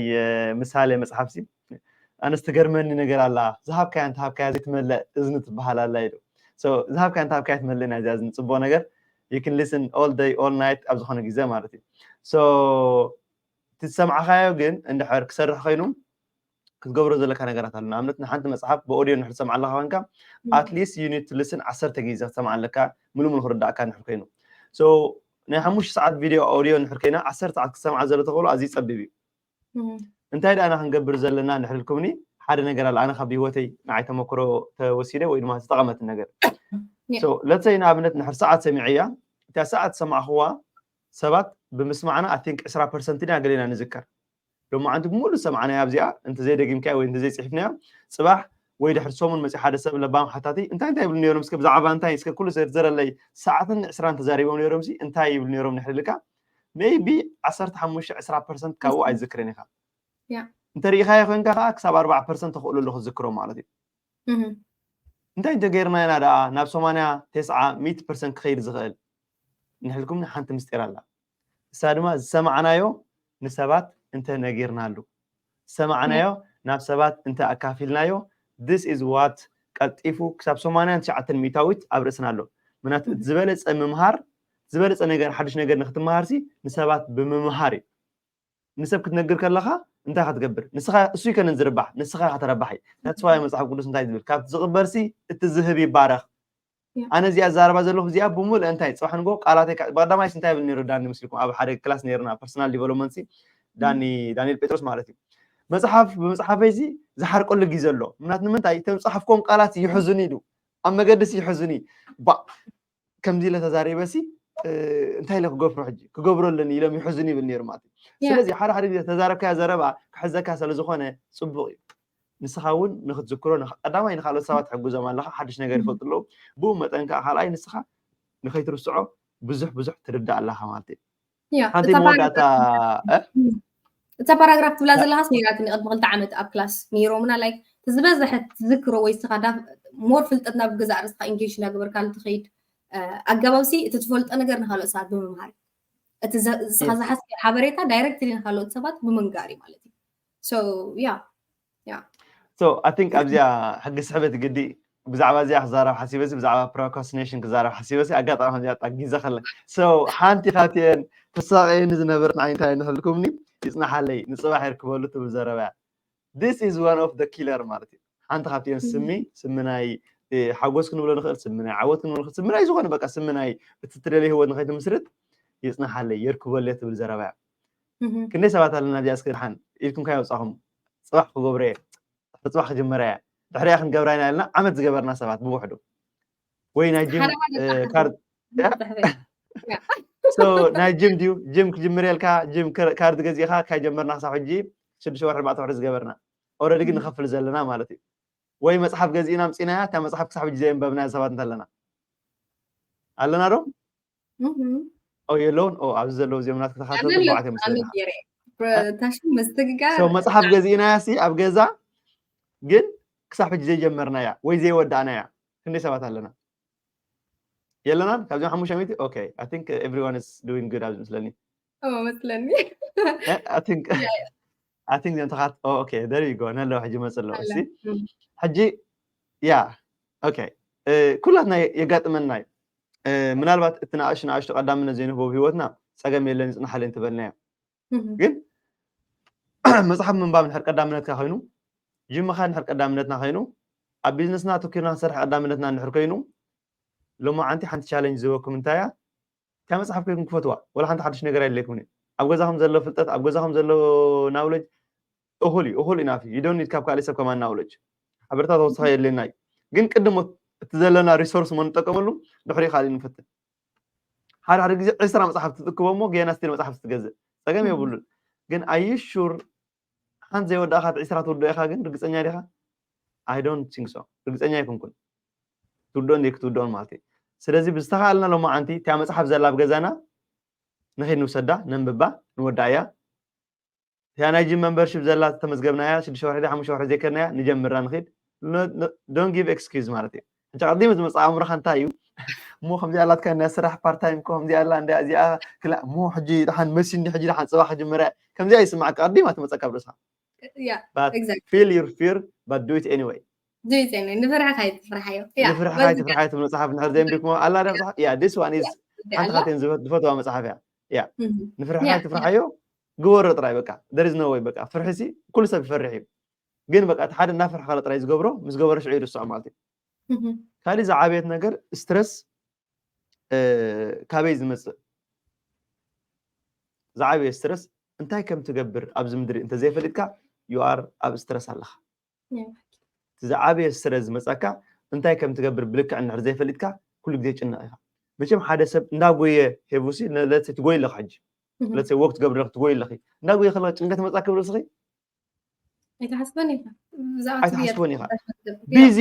ምሳሌ መፅሓፍ ሲ ኣነስ ትገርመኒ ነገር ኣላ። ዝሃብካያ እንተሃብካያ ዘይትመልእ እዝኒ ትበሃል ኣላ ኢሉ። So ዝሃብካያ እንተሃብካያ ትመልእና እዚኣ እዝኒ። ፅቡቅ ነገር you can listen all day all night ኣብ ዝኾነ ግዜ ማለት እዩ። So እቲ ዝሰማዕካዮ ግን እንድሕር ክሰርሕ ኮይኑ ክትገብሮ ዘለካ ነገራት ኣሎ። ንኣብነት ንሓንቲ መፅሓፍ ብኦድዮ እንድሕር ትሰምዓ ኣለካ ኮንካ at least you need to listen ዓሰርተ ግዜ ክትሰምዓ ኣለካ ምሉእ ምሉእ ክርዳእካ እንድሕር ኮይኑ። So ናይ ሓሙሽተ ሰዓት ቪድዮ ኦድዮ እንድሕር ኮይና ዓሰርተ ሰዓት ክትሰምዓ ዘሎ ተኽእሎ ኣዝዩ ፀቢብ እዩ። እህ። እንታይ ደኣ ክንገብር ዘለና እንድሕር ኢልኩምኒ ሓደ ነገር ኣሎ። ኣነ ካብ ህይወተይ ንዓይ ተመክሮ ተወሲደ ወይ ድማ ዝተቐመት ነገር Yeah. So let's say ንኣብነት እንድሕር ሰዓት ሰሚዐያ እታ ሰዓት ዝሰማዕኽዋ ሰባት ብምስማዕና I think ዕስራ ፐርሰንት ኢና ገሌና ንዝከር። ሎማዓንቲ ብሙሉ ዝሰማዕናያ ኣብዚኣ እንተዘይደጊምካያ ወይ እንተዘይፅሒፍናያ ፅባሕ ወይ ድሕሪ ሰሙን መፂኡ ሓደ ሰብ ለባም ሓታቲ እንታይ እንታይ ይብሉ ነይሮም እስከ ብዛዕባ እንታይ እስከ ኩሉ ዘርዘረለይ ሰዓትን ዕስራን ተዛሪቦም ነይሮም ሲ እንታይ ይብሉ ነይሮም ንሕልልካ maybe ዓሰርተ ሓሙሽተ ዕስራ ፐርሰንት ካብኡ ኣይዝክርን ኢኻ። Yeah. እንተሪኢኻዮ ኮንካ ከዓ ክሳብ ኣርባዓ ፐርሰንት ተኽእሎ ኣሎ ክትዝክሮ ማለት እዩ። እህ። እንታይ እንተገይርና ኢና ደኣ ናብ ሰማንያ፣ ተስዓ፣ ሚእቲ ፐርሰንት ክኸይድ ዝኽእል? ንሕልኩም ሓንቲ ምስጢር ኣላ። እሳ ድማ ዝሰማዕናዮ ንሰባት እንተ ነጊርናሉ፣ ዝሰማዕናዮ ናብ ሰባት እንተ ኣካፊልናዮ this is what ቀልጢፉ ክሳብ ሰማንያን ትሽዓተን ሚእታዊት ኣብ ርእስና ኣሎ። ምክንያቱ እቲ ዝበለፀ ምምሃር ዝበለፀ ነገር ሓድሽ ነገር ንክትመሃር ሲ ንሰባት ብምምሃር እዩ። ንሰብ ክትነግር ከለኻ እንታይ ክትገብር ንስኻ እሱ ይከነን ዝርባሕ ንስኻ ከተረባሕ እዩ። That's why መፅሓፍ ቅዱስ እንታይ ዝብል ካብቲ ዝቕበር ሲ እቲ ዝህብ ይባረኽ። ኣነ እዚኣ ዛረባ ዘለኹ እዚኣ ብምሉእ እንታይ ፅባሕ ንጎ ቃላተይ ብቀዳማይ እንታይ ይብል ነይሩ ዳኒ ምስልኩም ኣብ ሓደ ክላስ ነይርና personal development ሲ ዳኒ ዳንኤል ጴጥሮስ ማለት እዩ። መፅሓፍ ብመፅሓፈይ ሲ ዝሓርቀሉ ግዜ ኣሎ። ምክንያቱ ንምንታይ እቶም ዝፀሓፍኮም ቃላት ይሕዙኒ ኢሉ ኣብ መገዲ ሲ ይሕዙኒ ባ ከምዚ ኢለ ተዛሪበ ሲ እንታይ ኢለ ክገፍሮ ሕጂ ክገብሮ ኣለኒ ኢሎም ይሕዙኒ ይብል ነይሩ ማለት እዩ። ስለዚ ሓደ ሓደ ግዜ ተዛረብካያ ዘረባ ክሕዘካ ስለዝኾነ ፅቡቅ እዩ። ንስኻ እውን ንክትዝክሮ ቀዳማይ ንካልኦት ሰባት ትሕግዞም ኣለካ ሓድሽ ነገር ይፈልጡ ኣለዉ። ብኡ መጠን ከዓ ካልኣይ ንስኻ ንከይትርስዖ ብዙሕ ብዙሕ ትርዳእ ኣለካ ማለት እዩ። ሓንቲ መወዳእታ እታ ፓራግራፍ ትብላ ዘለካስ ነይራትኒ ቅድሚ ክልተ ዓመት ኣብ ክላስ ነይሮምና like ዝበዝሐ ትዝክሮ ወይ ስኻ more ፍልጠት ናብ ገዛእ ርእስኻ engage እናገበርካሉ ትኸይድ ኣገባብ ሲ እቲ ትፈልጦ ነገር ንካልኦት ሰባት ብምምሃር እቲ ስኻ ዝሓዝካዮ ሓበሬታ directly ንካልኦት ሰባት ብምንጋር እዩ ማለት እዩ። So yeah yeah so I think ኣብዚኣ ሕጊ ስሕበት ግዲ ብዛዕባ እዚኣ ክዛረብ ሓሲበ ሲ ብዛዕባ procrastination ክዛረብ ሓሲበ ሲ ኣጋጣሚ ከምዚኣ ጣጊዘ ከለ so ሓንቲ ካብቲአን ተሳቀየኒ ዝነበርና እንታይ ንክልኩምኒ ይፅናሓለይ ንፅባሕ የርክበሉ ትብል ዘረባ እያ። This is one of the killer ማለት እዩ። ሓንቲ ካብቲአን ስሚ ስሚ ናይ ሓጎስ ክንብሎ ንኽእል ስሚ ናይ ዓወት ክንብሎ ንኽእል ስሚ ናይ ዝኾነ በቃ ስሚ ናይ እቲ ትደልዮ ህይወት ንኸይትምስርት ይፅናሓለይ የርክበሉ ትብል ዘረባ እያ። ክንደይ ሰባት ኣለና እዚኣ እስኪ ድሓን ኢድኩም ካይ ኣውፃኹም ፅባሕ ክገብሮ እየ ድሕሪ ፅባሕ ክጅምራ እያ ድሕሪኣ ክንገብራ ኢና ኢልና ዓመት ዝገበርና ሰባት ብውሕዱ ወይ ናይ ጅም ካርድ ናይ ጅም ድዩ ጅም ክጅምር የልካ ጅም ካርድ ገዚእካ ካይጀመርና ክሳብ ሕጂ ሽዱሽተ ወርሒ ኣርባዕተ ወርሒ ዝገበርና already ግን ንኸፍል ዘለና ማለት እዩ። ወይ መፅሓፍ ገዚእና ኣምፂናያ እታ መፅሓፍ ክሳብ ሕጂ ዘየንበብናያ ሰባት እንተለና ኣለና ዶ? የለውን። ኣብዚ ዘለዉ እዚኦም ናት ተኸታተልቲ ኣርባዕተ እዮም መስለኒ። መፅሓፍ ገዚእናያ ሲ ኣብ ገዛ ግን ክሳብ ሕጂ ዘይጀመርናያ ወይ ዘይወዳእናያ ክንደይ ሰባት ኣለና? የለናን? ካብዚኦም ሓሙሽተ ሚእቲ? Okay, I think everyone is doing good ኣብዚ መስለኒ። ኦ መስለኒ። I think I think እዚኦም ተኻት okay, there you go. ነለው ሕጂ መፅለው። እሺ እም፣ ሕጂ ያ okay, ኩላትና የጋጥመና እዩ። ምናልባት እቲ ንኣሽ ንኣሽቱ ቀዳምነት ዘይንህቦ ህይወትና ፀገም የለን ይፅናሓለን ትበልናዮ። እም፣ ግን መፅሓፍ ምንባብ ንድሕር ቀዳምነትካ ኮይኑ፣ ጅምኻ ንድሕር ቀዳምነትና ኮይኑ፣ ኣብ ቢዝነስና ኣተኪርና ክንሰርሕ ቀዳምነትና እንድሕር ኮይኑ፣ ሎማዓንቲ ሓንቲ ቻለንጅ ዝህበኩም እንታይ እያ? እታ መፅሓፍ ኮይኩም ክፈትዋ፣ ወላ ሓንቲ ሓድሽ ነገር ኣይድለይኩምን እዩ። ኣብ ገዛኹም ዘሎ ፍልጠት፣ ኣብ ገዛኹም ዘሎ ናውለጅ እኹል እዩ፣ እኹል ኢናፍ እዩ። You don't need ካብ ካልእ ሰብ ከማን ናውለጅ ሓበሬታ ተወሳኺ የድልየና እዩ። ግን ቅድም እቲ ዘለና ሪሶርስ ሞ ንጠቀመሉ፣ ድሕሪ ካልእ ንፈትን። ሓደ ሓደ ግዜ ዕስራ መፅሓፍ ትጥክቦ እሞ ገና ስቲል መፅሓፍ ትገዝእ ፀገም እም፣ የብሉን። ግን ኣዩ ሹር ሓንቲ ዘይወዳእካ ዕስራ ትውድኦ ኢኻ? ግን ርግፀኛ ዲኻ? I don't think so. ርግፀኛ ኣይኮንኩን ትውድኦን ዘይክትውድኦን ማለት እዩ። ስለዚ ብዝተኻእልና ሎማዓንቲ እታ መፅሓፍ ዘላ ኣብ ገዛና ንኸይድ ንውሰዳ፣ ነንብባ፣ ንወዳእያ። እታ ናይ ጅም መምበርሺፕ ዘላ ዝተመዝገብናያ ሽዱሽተ ወርሒ ሓሙሽተ ወርሒ ዘይከድናያ ንጀምራ ንኸይድ። Don't give excuse ማለት እዩ። ሕጂ ቀዲሙ ዝመፅእ ኣእምሮኻ እንታይ እዩ? እሞ ከምዚኣ ኣላትካ ናይ ስራሕ ፓርት ታይም እኮ ከምዚኣ ኣላ እንዳ እዚኣ ክላ እሞ ሕጂ ደሓን መሲኒ ሕጂ ደሓን ፅባሕ ክጅምር እየ ከምዚኣ ይስማዓካ ቀዲማ ትመፀካ ኣብ ርእስኻ። ያ But exactly። Feel your fear, but do it anyway. Do it anyway. ንፍርሕኻ ኣይትፍርሓዮ። ያ ንፍርሕኻ በዚ ኣይትፍርሓዮ ትብል መፅሓፍ እንድሕር ዘንቢብኩሞ ኣላ ዳ መፅሓፍ ያ this one is ያ ሓንቲ ኣላ ካብተን ዝፈ- ዝፈትዋ መፅሓፍ እያ። ያ እም፣ ንፍርሕኻ ያ ያ ኣይትፍርሓዮ ግበሮ ጥራይ በቃ there is no way በቃ ፍርሒ ሲ ኩሉ ሰብ ይፈርሕ እዩ። ግን በቃ እቲ ሓደ እናፈርሕካ ጥራይ ዝገብሮ ምስ ገበረ ሽዑ ይርስዖ ማለት እዩ። እም፣ ካልእ ዝዓበየት ነገር ስትረስ ካበይ ዝመፅእ ዝዓበየ ስትረስ እንታይ ከም ትገብር ኣብዚ ምድሪ እንተዘይፈሊጥካ you are ኣብ ስትረስ ኣለኻ። ያ እቲ ዝዓበየ ስትረስ ዝመፀካ እንታይ ከም ትገብር ብልክዕ እንድሕር ዘይፈሊጥካ ኩሉ ግዜ ጭነቕ ኢኻ። መቸም ሓደ ሰብ እንዳጎየ ሄቡሲ ለትሰ ትጎይ ኣለኻ ሕጂ እም፣ ለትሰ ወክ ትገብር ኣለኺ ትጎይ ኣለኺ እንዳጎየ ከለኻ ጭንቀት መፃ ክብል እስኺ ኣይትሓስበን ኢኻ። ብዛዕባ እቲ ኣይትሓስቦን ኢኻ። ያ ቢዚ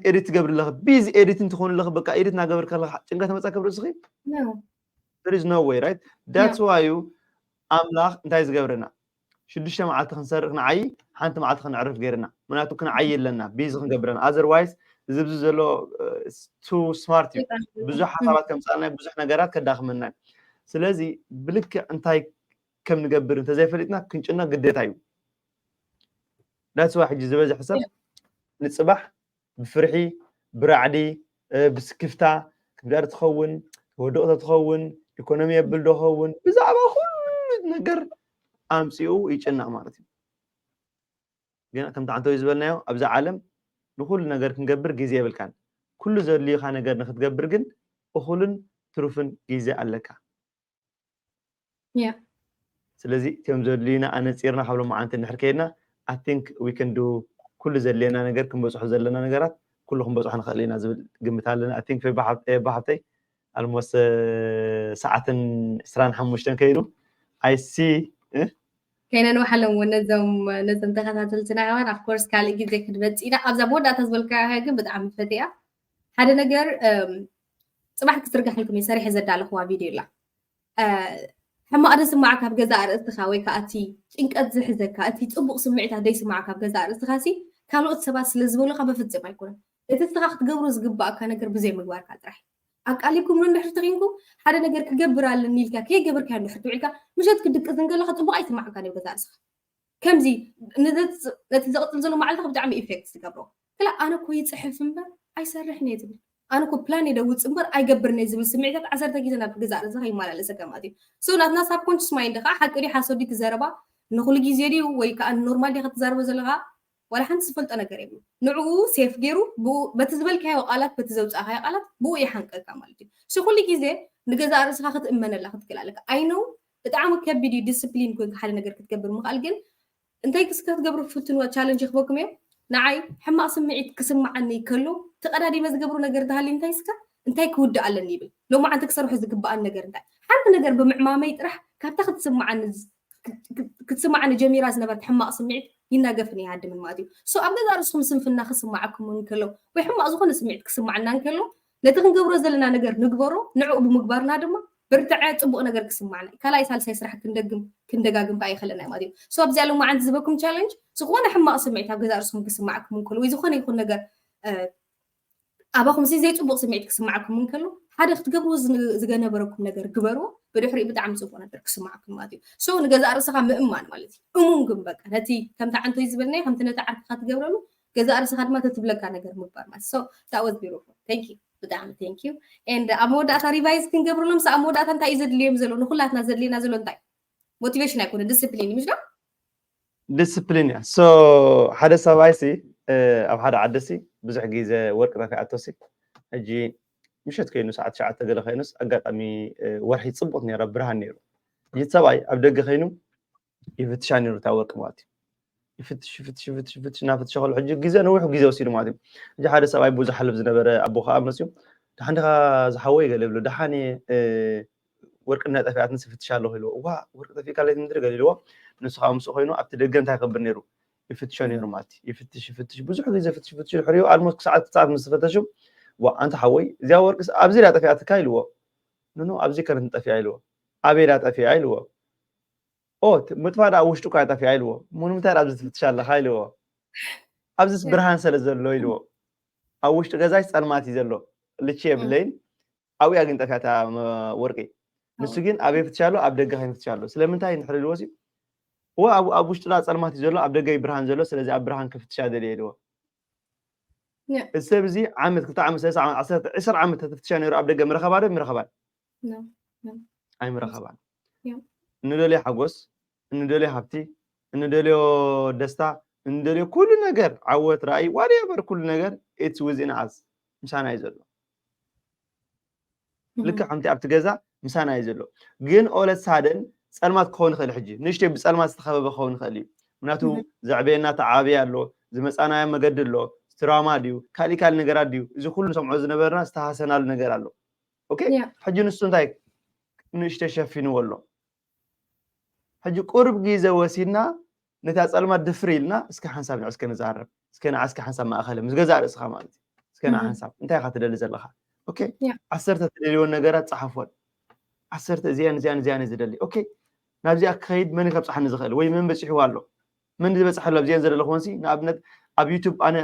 ኤዲት ትገብር ኣለኺ ቢዚ ኤዲት እንትኾኑ ኣለኺ በቃ ኤዲት እናገበር ከለኻ ጭንቀት መፃ ክብል እስኺ no there is no way right ያ that's why you ኣምላኽ እንታይ ዝገብረና ሽዱሽተ መዓልቲ ክንሰርቕ ንዓይ ሓንቲ መዓልቲ ክንዕርፍ ገይርና ምክንያቱ ክንዓይ ኣለና ቢዚ ክንገብረና otherwise እዚ ብዚ ዘሎ too smart እዩ ብዙሕ ሓሳባት ከምፃልና ብዙሕ ነገራት ከዳኽመና እዩ ስለዚ ብልክዕ እንታይ ከም ንገብር እንተዘይፈሊጥና ክንጭነቕ ግዴታ እዩ that's why ሕጂ ዝበዝሕ ሰብ ንፅባሕ ብፍርሒ ብራዕዲ ብስክፍታ ክብዳር ትኸውን ወድቕ ትኸውን ኢኮኖሚ የብል ዶ ኸውን ብዛዕባ ኩሉ ነገር ኣምፅኡ ይጭነቕ ማለት እዩ ግን ከምቲ ዓንተዊ ዝበልናዮ ኣብዚ ዓለም ንኩሉ ነገር ክንገብር ግዜ የብልካን ኩሉ ዘድልዩካ ነገር ንክትገብር ግን እኩልን ትሩፍን ግዜ ኣለካ ያ ስለዚ እቲኦም ዘድልዩና ኣነፂርና ካብ ሎማዓንቲ እንድሕር ከይድና I think we can do ኩሉ ዘድልየና ነገር ክንበፅሖ ዘለና ነገራት ኩሉ ክንበፅሖ ንኽእል ኢና ዝብል ግምት ኣለና I think ፌባ ሓብተይ almost ሰዓትን ዕስራን ሓሙሽተን ከይዱ I see ከይነንውሓሎም እውን ነዞም ነዞም ተኸታተልትና ይሆን of course ካልእ ግዜ ክትመፅእ ኢና ኣብዛ መወዳእታ ዝበልካዮ ግን ብጣዕሚ ፈትያ ሓደ ነገር ፅባሕ ክትርጋሕልኩም እዩ ሰሪሐ ዘዳለኽዋ ቪድዮ ላ ሕማቕ ዝስማዓካ ኣብ ገዛእ ርእስኻ ወይ ከዓ እቲ ጭንቀት ዝሕዘካ እቲ ፅቡቕ ስምዒታት ዘይስማዓካ ኣብ ገዛእ ርእስኻ ሲ ካልኦት ሰባት ስለ ዝበሉኻ በፍፅም ኣይኮነን እቲ ንስኻ ክትገብሮ ዝግባኣካ ነገር ብዘይ ምግባርካ ጥራሕ ኣቃሊብኩም ዶ እንድሕር ተኺንኩም ሓደ ነገር ክገብር ኣለኒ ኢልካ ከይገበርካዮ እንድሕር ትውዒልካ ምሸት ክድቅስ እንከለኻ ፅቡቕ ኣይስማዓካን እዩ ገዛእ ርእስኻ ከምዚ ነቲ ዘቕፅል ዘሎ መዓልትኻ ብጣዕሚ ኢፌክት ዝገብሮ ክላ ኣነ እኮ ይፅሕፍ እምበር ኣይሰርሕን እየ ትብል ኣነ እኮ ፕላን የደውፅ እምበር ኣይገብርን እየ ዝብል ስምዒታት ዓሰርተ ግዜ ናብ ገዛእ ርእስኻ ይመላለሰካ ማለት እዩ so ናትና ሳብኮንሽስ ማይንድ ከዓ ሓቂ ድዩ ሓሶት ድዩ እቲ ዘረባ ንኩሉ ግዜ ድዩ ወይ ከዓ ኖርማል ዲኻ ትዛረቦ ዘለኻ ዋላ ሓንቲ ዝፈልጦ ነገር የብሉ ንዕኡ ሴፍ ገይሩ በቲ ዝበልካዮ ቃላት በቲ ዘውፃእካዮ ቃላት ብኡ ይሓንቀካ ማለት እዩ ስ ኩሉ ግዜ ንገዛእ ርእስኻ ክትእመነላ ክትክእል ኣለካ ኣይነው ብጣዕሚ ከቢድ እዩ ዲስፕሊን ኮይንካ ሓደ ነገር ክትገብር ምኽኣል ግን እንታይ ክስከ ክትገብሩ ፍትንዎ ቻለንጅ ይኽበኩም እዮም ንዓይ ሕማቕ ስምዒት ክስምዓኒ ከሎ ተቐዳዲመ ዝገብሩ ነገር ተሃልዩ እንታይ ስከ እንታይ ክውድእ ኣለኒ ይብል ሎማዓንቲ ክሰርሑ ዝግብኣን ነገር እንታይ ሓንቲ ነገር ብምዕማመይ ጥራሕ ካብታ ክትስምዓኒ ክትስምዓኒ ጀሚራ ዝነበረት ሕማቕ ስምዒት ይናገፍን ይሃድምን ማለት እዩ so ኣብ ገዛ ርእስኹም ስንፍና ክስምዓኩም እንከሎ ወይ ሕማቕ ዝኾነ ስምዒት ክስምዓና እንከሎ ነቲ ክንገብሮ ዘለና ነገር ንግበሮ ንዕኡ ብምግባርና ድማ ብርትዐ ፅቡቕ ነገር ክስማዕና እዩ ካልኣይ ሳልሳይ ስራሕ ክንደግም ክንደጋግም ከዓ ይኽእለና ማለት እዩ። So ኣብዚኣ ሎማዓንቲ ዝበኩም ቻለንጅ ዝኾነ ሕማቕ ስምዒት ኣብ ገዛ ርእስኹም ክስማዕኩም እንከሎ ወይ ዝኾነ ይኹን ነገር ኣባኹም ሲ ዘይፅቡቕ ስምዒት ክስማዕኩም እንከሎ ሓደ ክትገብርዎ ዝነበረኩም ነገር ግበርዎ። ብድሕሪኡ ብጣዕሚ ፅቡቕ ነገር ክስማዕኩም ማለት እዩ። So ንገዛእ ርእስኻ ምእማን ማለት እዩ። እሙን ግን በቃ ነቲ ከምቲ ዓንቶይ ዝበልናዮ ከምቲ ነቲ ዓርክኻ ትገብረሉ ገዛእ ርእስኻ ድማ ተትብለካ ነገር ምግባር ማለት so that was beautiful. Thank you ብጣዕሚ thank you. And ኣብ መወዳእታ ሪቫይዝ ክንገብርሎም ስ ኣብ መወዳእታ እንታይ እዩ ዘድልዮም ዘሎ ንኩላትና ዘድልየና ዘሎ እንታይ ሞቲቬሽን ኣይኮነ ዲስፕሊን እዩ ምሽ ዲስፕሊን እያ። So ሓደ ሰብኣይ ሲ ኣብ ሓደ ዓዲ ሲ ብዙሕ ግዜ ወርቂ ጠፊኣቶ ሲ ሕጂ ምሸት ኮይኑ ሰዓት ሸዓተ ገለ ኮይኑስ ኣጋጣሚ ወርሒ ፅቡቅ ነረ ብርሃን ነይሩ። ሕጂ ሰብኣይ ኣብ ደገ ኮይኑ ይፍትሻ ነይሩ እታ ወርቂ ማለት እዩ። ይፍትሽ ይፍትሽ ይፍትሽ ይፍትሽ እናፈትሸ ከሎ ሕጂ ግዜ ነዊሕ ግዜ ወሲዱ ማለት እዩ። ሕጂ ሓደ ሰብኣይ ብዙሕ ሓልፍ ዝነበረ ኣቦ ከዓ መፅኡ ደሓን ዲኻ ዝሓወይ ገለ ይብሎ ደሓን ወርቂ እናጠፊኣትንስ ይፍትሽ ኣለኹ ኢልዎ። እዋ ወርቂ ጠፊእካ ለይቲ ምድሪ ገለ ኢልዎ። ንሱ ከዓ ምስኡ ኮይኑ ኣብቲ ደገ እንታይ ይገብር ነይሩ ይፍትሾ ነይሩ ማለት እዩ። ይፍትሽ ይፍትሽ ብዙሕ ግዜ ፍትሽ ፍትሽ ድሕሪኡ ኣልሞስት ክሰዓት ክሰዓት ምስ ፈተሹ ዋ ኣንታ ሓወይ እዚኣ ወርቂ ኣብዚ ዳ ጠፊኣትካ ኢልዎ። ኖኖ ኣብዚ ከነት ጠፊኣ ኢልዎ። ኣበይ ዳ ጠፊኣ ኢልዎ። ኦ ምጥፋእ ዳ ውሽጡ እኳ ጠፊኣ ኢልዎ። እሞ ንምንታይ ኣብዚ ትፍትሽ ኣለኻ ኢልዎ። ኣብዚስ ብርሃን ስለ ዘሎ ኢልዎ። ኣብ ውሽጢ ገዛይ ፀልማት እዩ ዘሎ ልቺ የብለይን ኣብያ ግን ጠፊኣታ ወርቂ ንሱ ግን ኣበይ ፍትሻ ኣሎ ኣብ ደገ ከይፍትሻ ኣሎ ስለምንታይ ንድሕሪ ኢልዎ ሲ እወ ኣብ ውሽጥና ፀልማት እዩ ዘሎ ኣብ ደገ ብርሃን ዘሎ ስለዚ ኣብ ብርሃን ክፍትሻ ደልየ ኢልዎ እዚ ሰብ እዚ ዓመት ክልተ ዓመት ሰለስተ ዓመት ዓሰርተ ዕስራ ዓመት ተፍትሻ ነይሩ ኣብ ደገ ምረኸባ ዶ ምረኸባን ኣይምረኸባን እንደልዮ ሓጎስ እንደልዮ ሃብቲ እንደልዮ ደስታ እንደልዮ ኩሉ ነገር ዓወት ራእይ ዋደበር ኩሉ ነገር it's within us ምሳና እዩ ዘሎ ልክዕ ከምቲ ኣብቲ ገዛ ምሳና እዩ ዘሎ ግን ኦለት ሳደን ፀልማት ክኸውን ይኽእል ሕጂ ንእሽተይ ብፀልማት ዝተኸበበ ክኸውን ይኽእል እዩ ምክንያቱ ዘዕበየና ተዓብየ ኣሎ ዝመፃናዮ መገዲ ኣሎ ትራማ ድዩ ካሊእ ካልእ ነገራት ድዩ እዚ ኩሉ ንሰምዖ ዝነበርና ዝተሃሰናሉ ነገር ኣሎ ኦኬ ሕጂ ንሱ እንታይ ንእሽተይ ሸፊንዎ ኣሎ ሕጂ ቁርብ ግዜ ወሲድና ነታ ፀልማት ድፍር ኢልና እስከ ሓንሳብ ንዕ እስከ ንዛረብ እስከ ንዓ እስከ ሓንሳብ ማእኸለ ምስ ገዛእ ርእስኻ ማለት እዩ እስከ ንዓ ሓንሳብ እንታይ ኢኻ ትደሊ ዘለኻ ኦኬ ዓሰርተ ትደልይዎን ነገራት ፀሓፎን ዓሰርተ እዚኣን እዚኣን እዚኣን ዝደሊ ኦኬ ናብዚኣ ክኸይድ መን ከብፅሓኒ ዝኽእል ወይ መን በፂሕዎ ኣሎ መን ዝበፅሐሉ ኣብዚአን ዘለኹወንሲ ንኣብነት ኣብ ዩቱብ ኣነ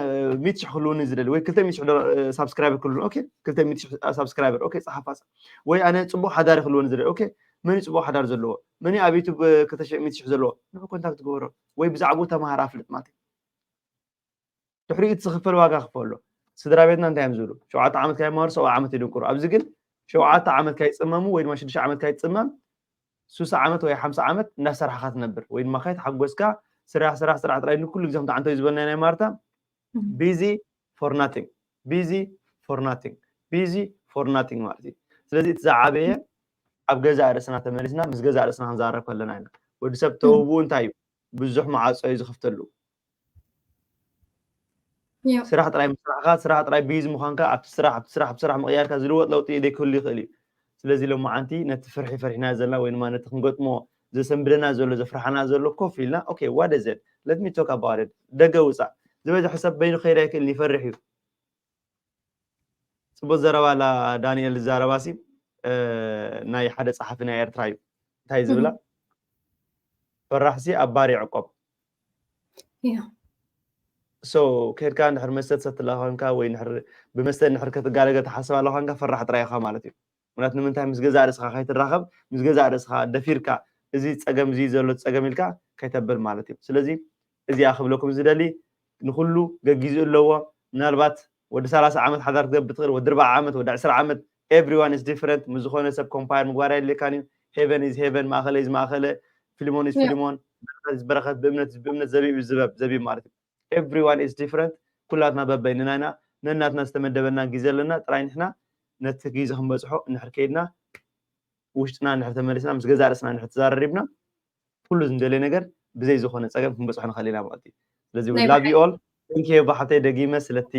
ሚት ሽሕ ክልውኒ ዝደሊ ወይ ክልተ ሚት ሽሕ ሳብስክራይበር ክልውኒ ኦኬ ክልተ ሚት ሽሕ ሳብስክራይበር ኦኬ ፀሓፋ ወይ ኣነ ፅቡቅ ሓዳሪ ክልውኒ ዝደሊ ኦኬ መን እዩ ፅቡቅ ሓዳር ዘለዎ መን እዩ ኣብ ዩቱብ ክልተ ሚት ሽሕ ዘለዎ ንዑ ኮንታክት ግበሮ ወይ ብዛዕባኡ ተምሃር ኣፍልጥ ማለት እዩ ድሕሪኡ እቲ ዝኽፈል ዋጋ ክፈሎ ስድራ ቤትና እንታይ እዮም ዝብሉ ሸውዓተ ዓመት ካይመሃሩ ሰብዓ ዓመት ይድንቁሩ ኣብዚ ግን ሸውዓተ ዓመት ካይፅመሙ ወይ ድማ ሽዱሽተ ዓመት ካይፅመም ሱሳ ዓመት ወይ ሓምሳ ዓመት እንዳሰርሓኻ ትነብር ወይ ድማ ከይተሓጎስካ ስራሕ ስራሕ ስራሕ ጥራይ ንኩሉ ግዜ ከምቲ ዓንተዊ ዝበልና ናይ ማርታ busy for nothing busy for nothing busy for nothing ማለት እዩ ስለዚ እቲ ዝዓበየ ኣብ ገዛ ርእስና ተመሊስና ምስ ገዛ ርእስና ክንዛረብ ከለና ኢና ወዲ ሰብ ተውብኡ እንታይ እዩ ብዙሕ መዓፆ እዩ ዝኽፍተሉ ስራሕ ጥራይ ምስራሕካ ስራሕ ጥራይ ቢዚ ምኳንካ ኣብቲ ስራሕ ኣብቲ ስራሕ ኣብቲ ስራሕ ምቕያርካ ዝልወጥ ለውጢ ዘይክህሉ ይኽእል እዩ ስለዚ ሎማዓንቲ ነቲ ፍርሒ ፈሪሕና ዘለና ወይ ድማ ነቲ ክንገጥሞ ዘሰንብደና ዘሎ ዘፍርሓና ዘሎ ኮፍ ኢልና okay what is it let me talk about it ደገ ውፃእ ዝበዝሐ ሰብ በይኑ ክኸይድ ኣይክእልን ይፈርሕ እዩ ፅቡቅ ዘረባ ላ ዳንኤል ዝዛረባ ሲ ናይ ሓደ ፀሓፊ ናይ ኤርትራ እዩ እንታይ ዝብላ ፈራሕሲ ኣብ ባር ይዕቆብ so ከድካ ንድሕር መስተ ትሰትላ ኮንካ ወይ ብመስተ ንድሕር ክትጋለገ ተሓስብ ኣላ ኮንካ ፈራሕ ጥራይ ኢኻ ማለት እዩ ምክንያቱ ንምንታይ ምስ ገዛእ ርእስኻ ከይትራኸብ ምስ ገዛእ ርእስኻ ደፊርካ እዚ ፀገም እዚ ዘሎ ፀገም ኢልካ ከይተብል ማለት እዩ ስለዚ እዚኣ ክብለኩም ዝደሊ ንኩሉ ገጊዝኡ ኣለዎ ምናልባት ወዲ ሰላሳ ዓመት ሓዳር ክትገብር ትኽእል ወዲ ኣርባዓ ዓመት ወዲ ዕስራ ዓመት everyone is different ምስ ዝኾነ ሰብ ኮምፓየር ምግባር የድልየካን እዩ heaven is heaven ማእኸለ is ማእኸለ ፊልሞን is ፊልሞን በረኸት is በረኸት ብእምነት is ብእምነት ዘቢብ is ዝበብ ዘቢብ ማለት እዩ everyone is different ኩላትና በበይንና ኢና ነናትና ዝተመደበና ግዜ ኣለና ጥራይ ንሕና ነቲ ግዜ ክንበፅሖ እንድሕር ከይድና ውሽጥና እንድሕር ተመሊስና ምስ ገዛእ ርእስና እንድሕር ተዛረሪብና ኩሉ ዝንደልዮ ነገር ብዘይ ዝኾነ ፀገም ክንበፅሖ ንኽእል ኢና ማለት እዩ ስለዚ we love you all thank you ባሓተይ ደጊመ ስለቲ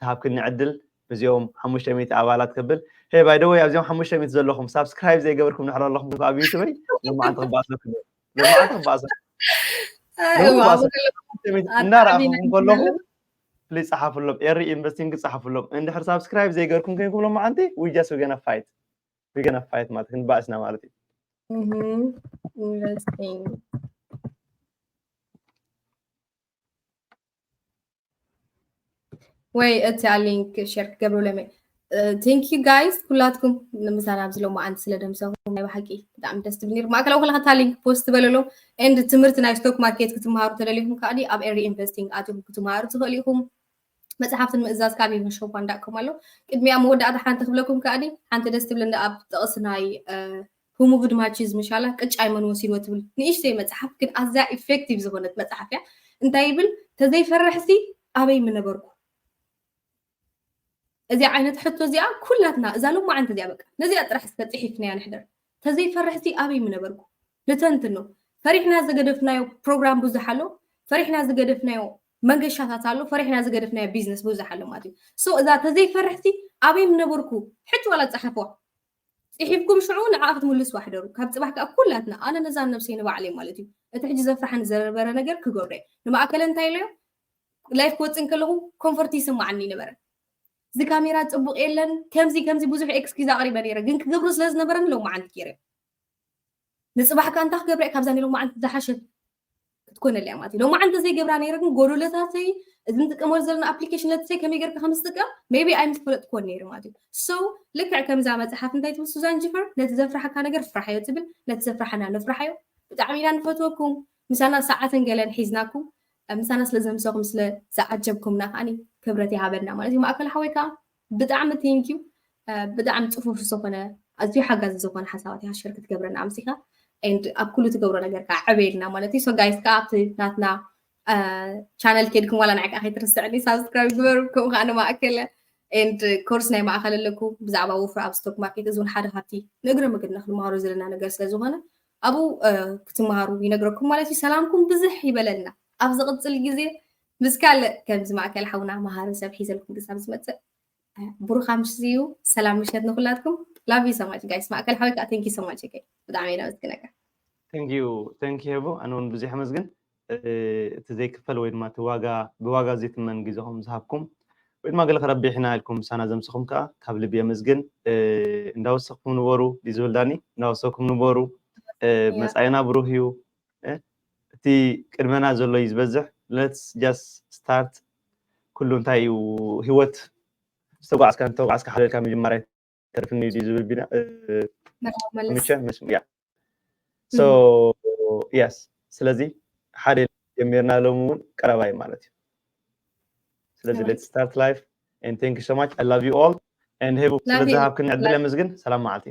ዝሃብክኒ ዕድል በዚኦም ሓሙሽተ ሚእቲ ኣባላት ከብል hey by the way ኣብዚኦም ሓሙሽተ ሚእቲ ዘለኹም ሳብስክራይብ ዘይገበርኩም ንሕር ኣለኹም ኣብ ዩቱበይ ሎማዓንቲ ክባእሰኩም ሎማዓንቲ ክባእሰኩም እንዳረኣኹም ከለኹ ፕሊዝ ፀሓፍሎም ኤሪ ኢንቨስቲንግ ፀሓፍሎም እንድሕር ሳብስክራይብ ዘይገርኩም ኮይንኩም ሎማዓንቲ we just we gonna fight we gonna fight ማለት ክንባእስና ማለት እዩ Mhm. Investing. ወይ እታ ሊንክ ሸር ክገብሩ ለመ thank you guys ኩላትኩም ንምሳና ኣብዚ ሎማዓንቲ ስለ ደምሰኹም ናይ ብሓቂ ብጣዕሚ ደስ ትብል ነይሩ። ማእከላዊ ከለካ እታ ሊንክ ፖስት በለሎም and ትምህርቲ ናይ ስቶክ ማርኬት ክትመሃሩ ተደሊኹም ከዓኒ ኣብ ኤሪ ኢንቨስቲንግ ኣትኹም ክትመሃሩ ትኽእሉ ኢኹም። መጽሓፍትን ምእዛዝ ካብ ሄቨን ሾፕ እንዳኩም ኣሎ። ቅድሚያ መወዳእታ ሓንቲ ክብለኩም ከዓኒ ሓንቲ ደስ ትብል እንዳ ኣብ ጥቕሲ ናይ ሁሙቭድ ማችዝ ምሻላ ቅጫ ኣይመን ወሲድዎ ትብል ንእሽተይ መጽሓፍ ግን ኣዝያ ኢፌክቲቭ ዝኾነት መጽሓፍ እያ። እንታይ ይብል? ተዘይፈርሕሲ ኣበይ ምነበርኩ። እዚኣ ዓይነት ሕቶ እዚኣ ኩላትና እዛ ሎማዓንቲ እዚኣ በቃ ነዚኣ ጥራሕ እስከ ጽሒፍናያ ንሕደር። ተዘይፈርሕሲ ኣበይ ምነበርኩ። ንተንትኖ። ፈሪሕና ዝገደፍናዮ ፕሮግራም ብዙሕ ኣሎ። ፈሪሕና ዝገደፍናዮ መንገሻታት ኣሎ። ፈሪሕና ዝገደፍናዮ ቢዝነስ ብዙሕ ኣሎ ማለት እዩ። ሶ እዛ ተዘይፈርሕሲ ኣበይ ምነበርኩ። ሕጂ ዋላ ጸሓፍዋ። ጽሒፍኩም ሽዑ ንዓ ክትምልስዋ ሕደሩ። ካብ ጽባሕ ከኣ ኩላትና ኣነ ነዛን ነብሰይ ንባዕለይ ማለት እዩ። እቲ ሕጂ ዘፍርሓኒ ዝነበረ ነገር ክገብሮ እየ። ንማእከለ እንታይ ኢለዮ? ላይፍ ክወጽእ እንከለኹ ኮንፈርት ይስምዓኒ ነበረ። እዚ ካሜራ ጽቡቕ የለን ከምዚ ከምዚ ብዙሕ ኤክስኪዝ ኣቕሪበ ነይረ ግን ክገብሮ ስለ ዝነበረኒ ሎማዓንቲ ገይረ። ንጽባሕ ከኣ እንታይ ክገብረ እየ ካብዛ ሎማዓንቲ ዝሓሸት ክትኮነለያ ማለት እዩ። ሎማዓንቲ ዘይገብራ ነይረ ግን ጎደሎታተይ እዚ ንጥቀመሉ ዘለና ኣፕሊኬሽን ነትሰይ ከመይ ገርካ ከም ዝጥቀም ሜቢ ኣይምትፈለጥኩዎን ነይረ ማለት እዩ። ሶ ልክዕ ከምዛ መጽሓፍ እንታይ ትብል ሱዛን ጂፈር ነቲ ዘፍርሓካ ነገር ፍራሓዮ ትብል። ነቲ ዘፍርሓና ንፍራሓዮ። ብጣዕሚ ኢና ንፈትወኩም። ምሳና ሰዓትን ገለን ሒዝናኩም ምሳና ስለ ዘምሰኹም ስለ ዝዓጀብኩምና ከዓኒ ክብረት ይሃበልና ማለት እዩ። ማእከል ሓወይ ከዓ ብጣዕሚ ቴንኪዩ። ብጣዕሚ ፅፉፍ ዝኾነ ኣዝዩ ሓጋዚ ዝኾነ ሓሳባት ኢኻ ሸር ክትገብረና ኣምሲኻ and ኣብ ኩሉ ትገብሮ ነገር ከዓ ዕበየልና ማለት እዩ። ሶ ጋይስ ከዓ ኣብቲ ናትና ቻነል ከድኩም ዋላ ንዓይ ከዓ ከይትርስዕኒ ሳብስክራይብ ግበሩ። ከምኡ ከዓ ንማእከለ and ኮርስ ናይ ማእከል ኣለኩ ብዛዕባ ወፍሪ ኣብ ስቶክ ማርኬት እዚ እውን ሓደ ካብቲ ንእግረ ምግድና ክንመሃሮ ዘለና ነገር ስለ ዝኾነ ኣብኡ ክትመሃሩ ይነግረኩም ማለት እዩ። ሰላምኩም ብዝሕ ይበለልና። ኣብ ዝቕፅል ግዜ ምስ ካልእ ከምዚ ማእከል ሓውና መሃሪ ሰብ ሒዘልኩም ክሳብ ዝመፅእ ብሩኻ ምሽት እዩ። ሰላም ምሸት ንኩላትኩም። Love you so much guys። ማእከል ሓወይ ከዓ thank you so much again። ብጣዕሚ እየ ነመስግነካ። Thank you thank you ሄቡ ኣነ እውን ብዙሕ ኣመስግን። እቲ ዘይክፈል ወይ ድማ እቲ ዋጋ ብዋጋ ዘይትመን ግዜኹም ዝሃብኩም ወይ ድማ ገለ ከረቢሕና ኢልኩም ምሳና ዘምስኹም ከዓ ካብ ልቢ የመስግን። እንዳወሰኹም ንበሩ ድዩ ዝብል ዳኒ? እንዳወሰኹም ንበሩ። መጻኢና ብሩህ እዩ። እቲ ቅድመና ዘሎ እዩ ዝበዝሕ። Let's just start። ኩሉ እንታይ እዩ ህይወት ዝተጓዕስካ እንተጓዕስካ ሓደ ኢልካ ምጅማር ኣይተርፍን እዩ ድዩ ዝብል ቢና ምሸ ምስ ያ so yes ስለዚ ሓደ ጀሚርና ሎም እውን ቀረባ እዩ ማለት እዩ። ስለዚ let's start life and thank you so much I love you all and ሄቡ ስለዚ ሃብክኒ ዕድል የመስግን። ሰላም መዓልቲ።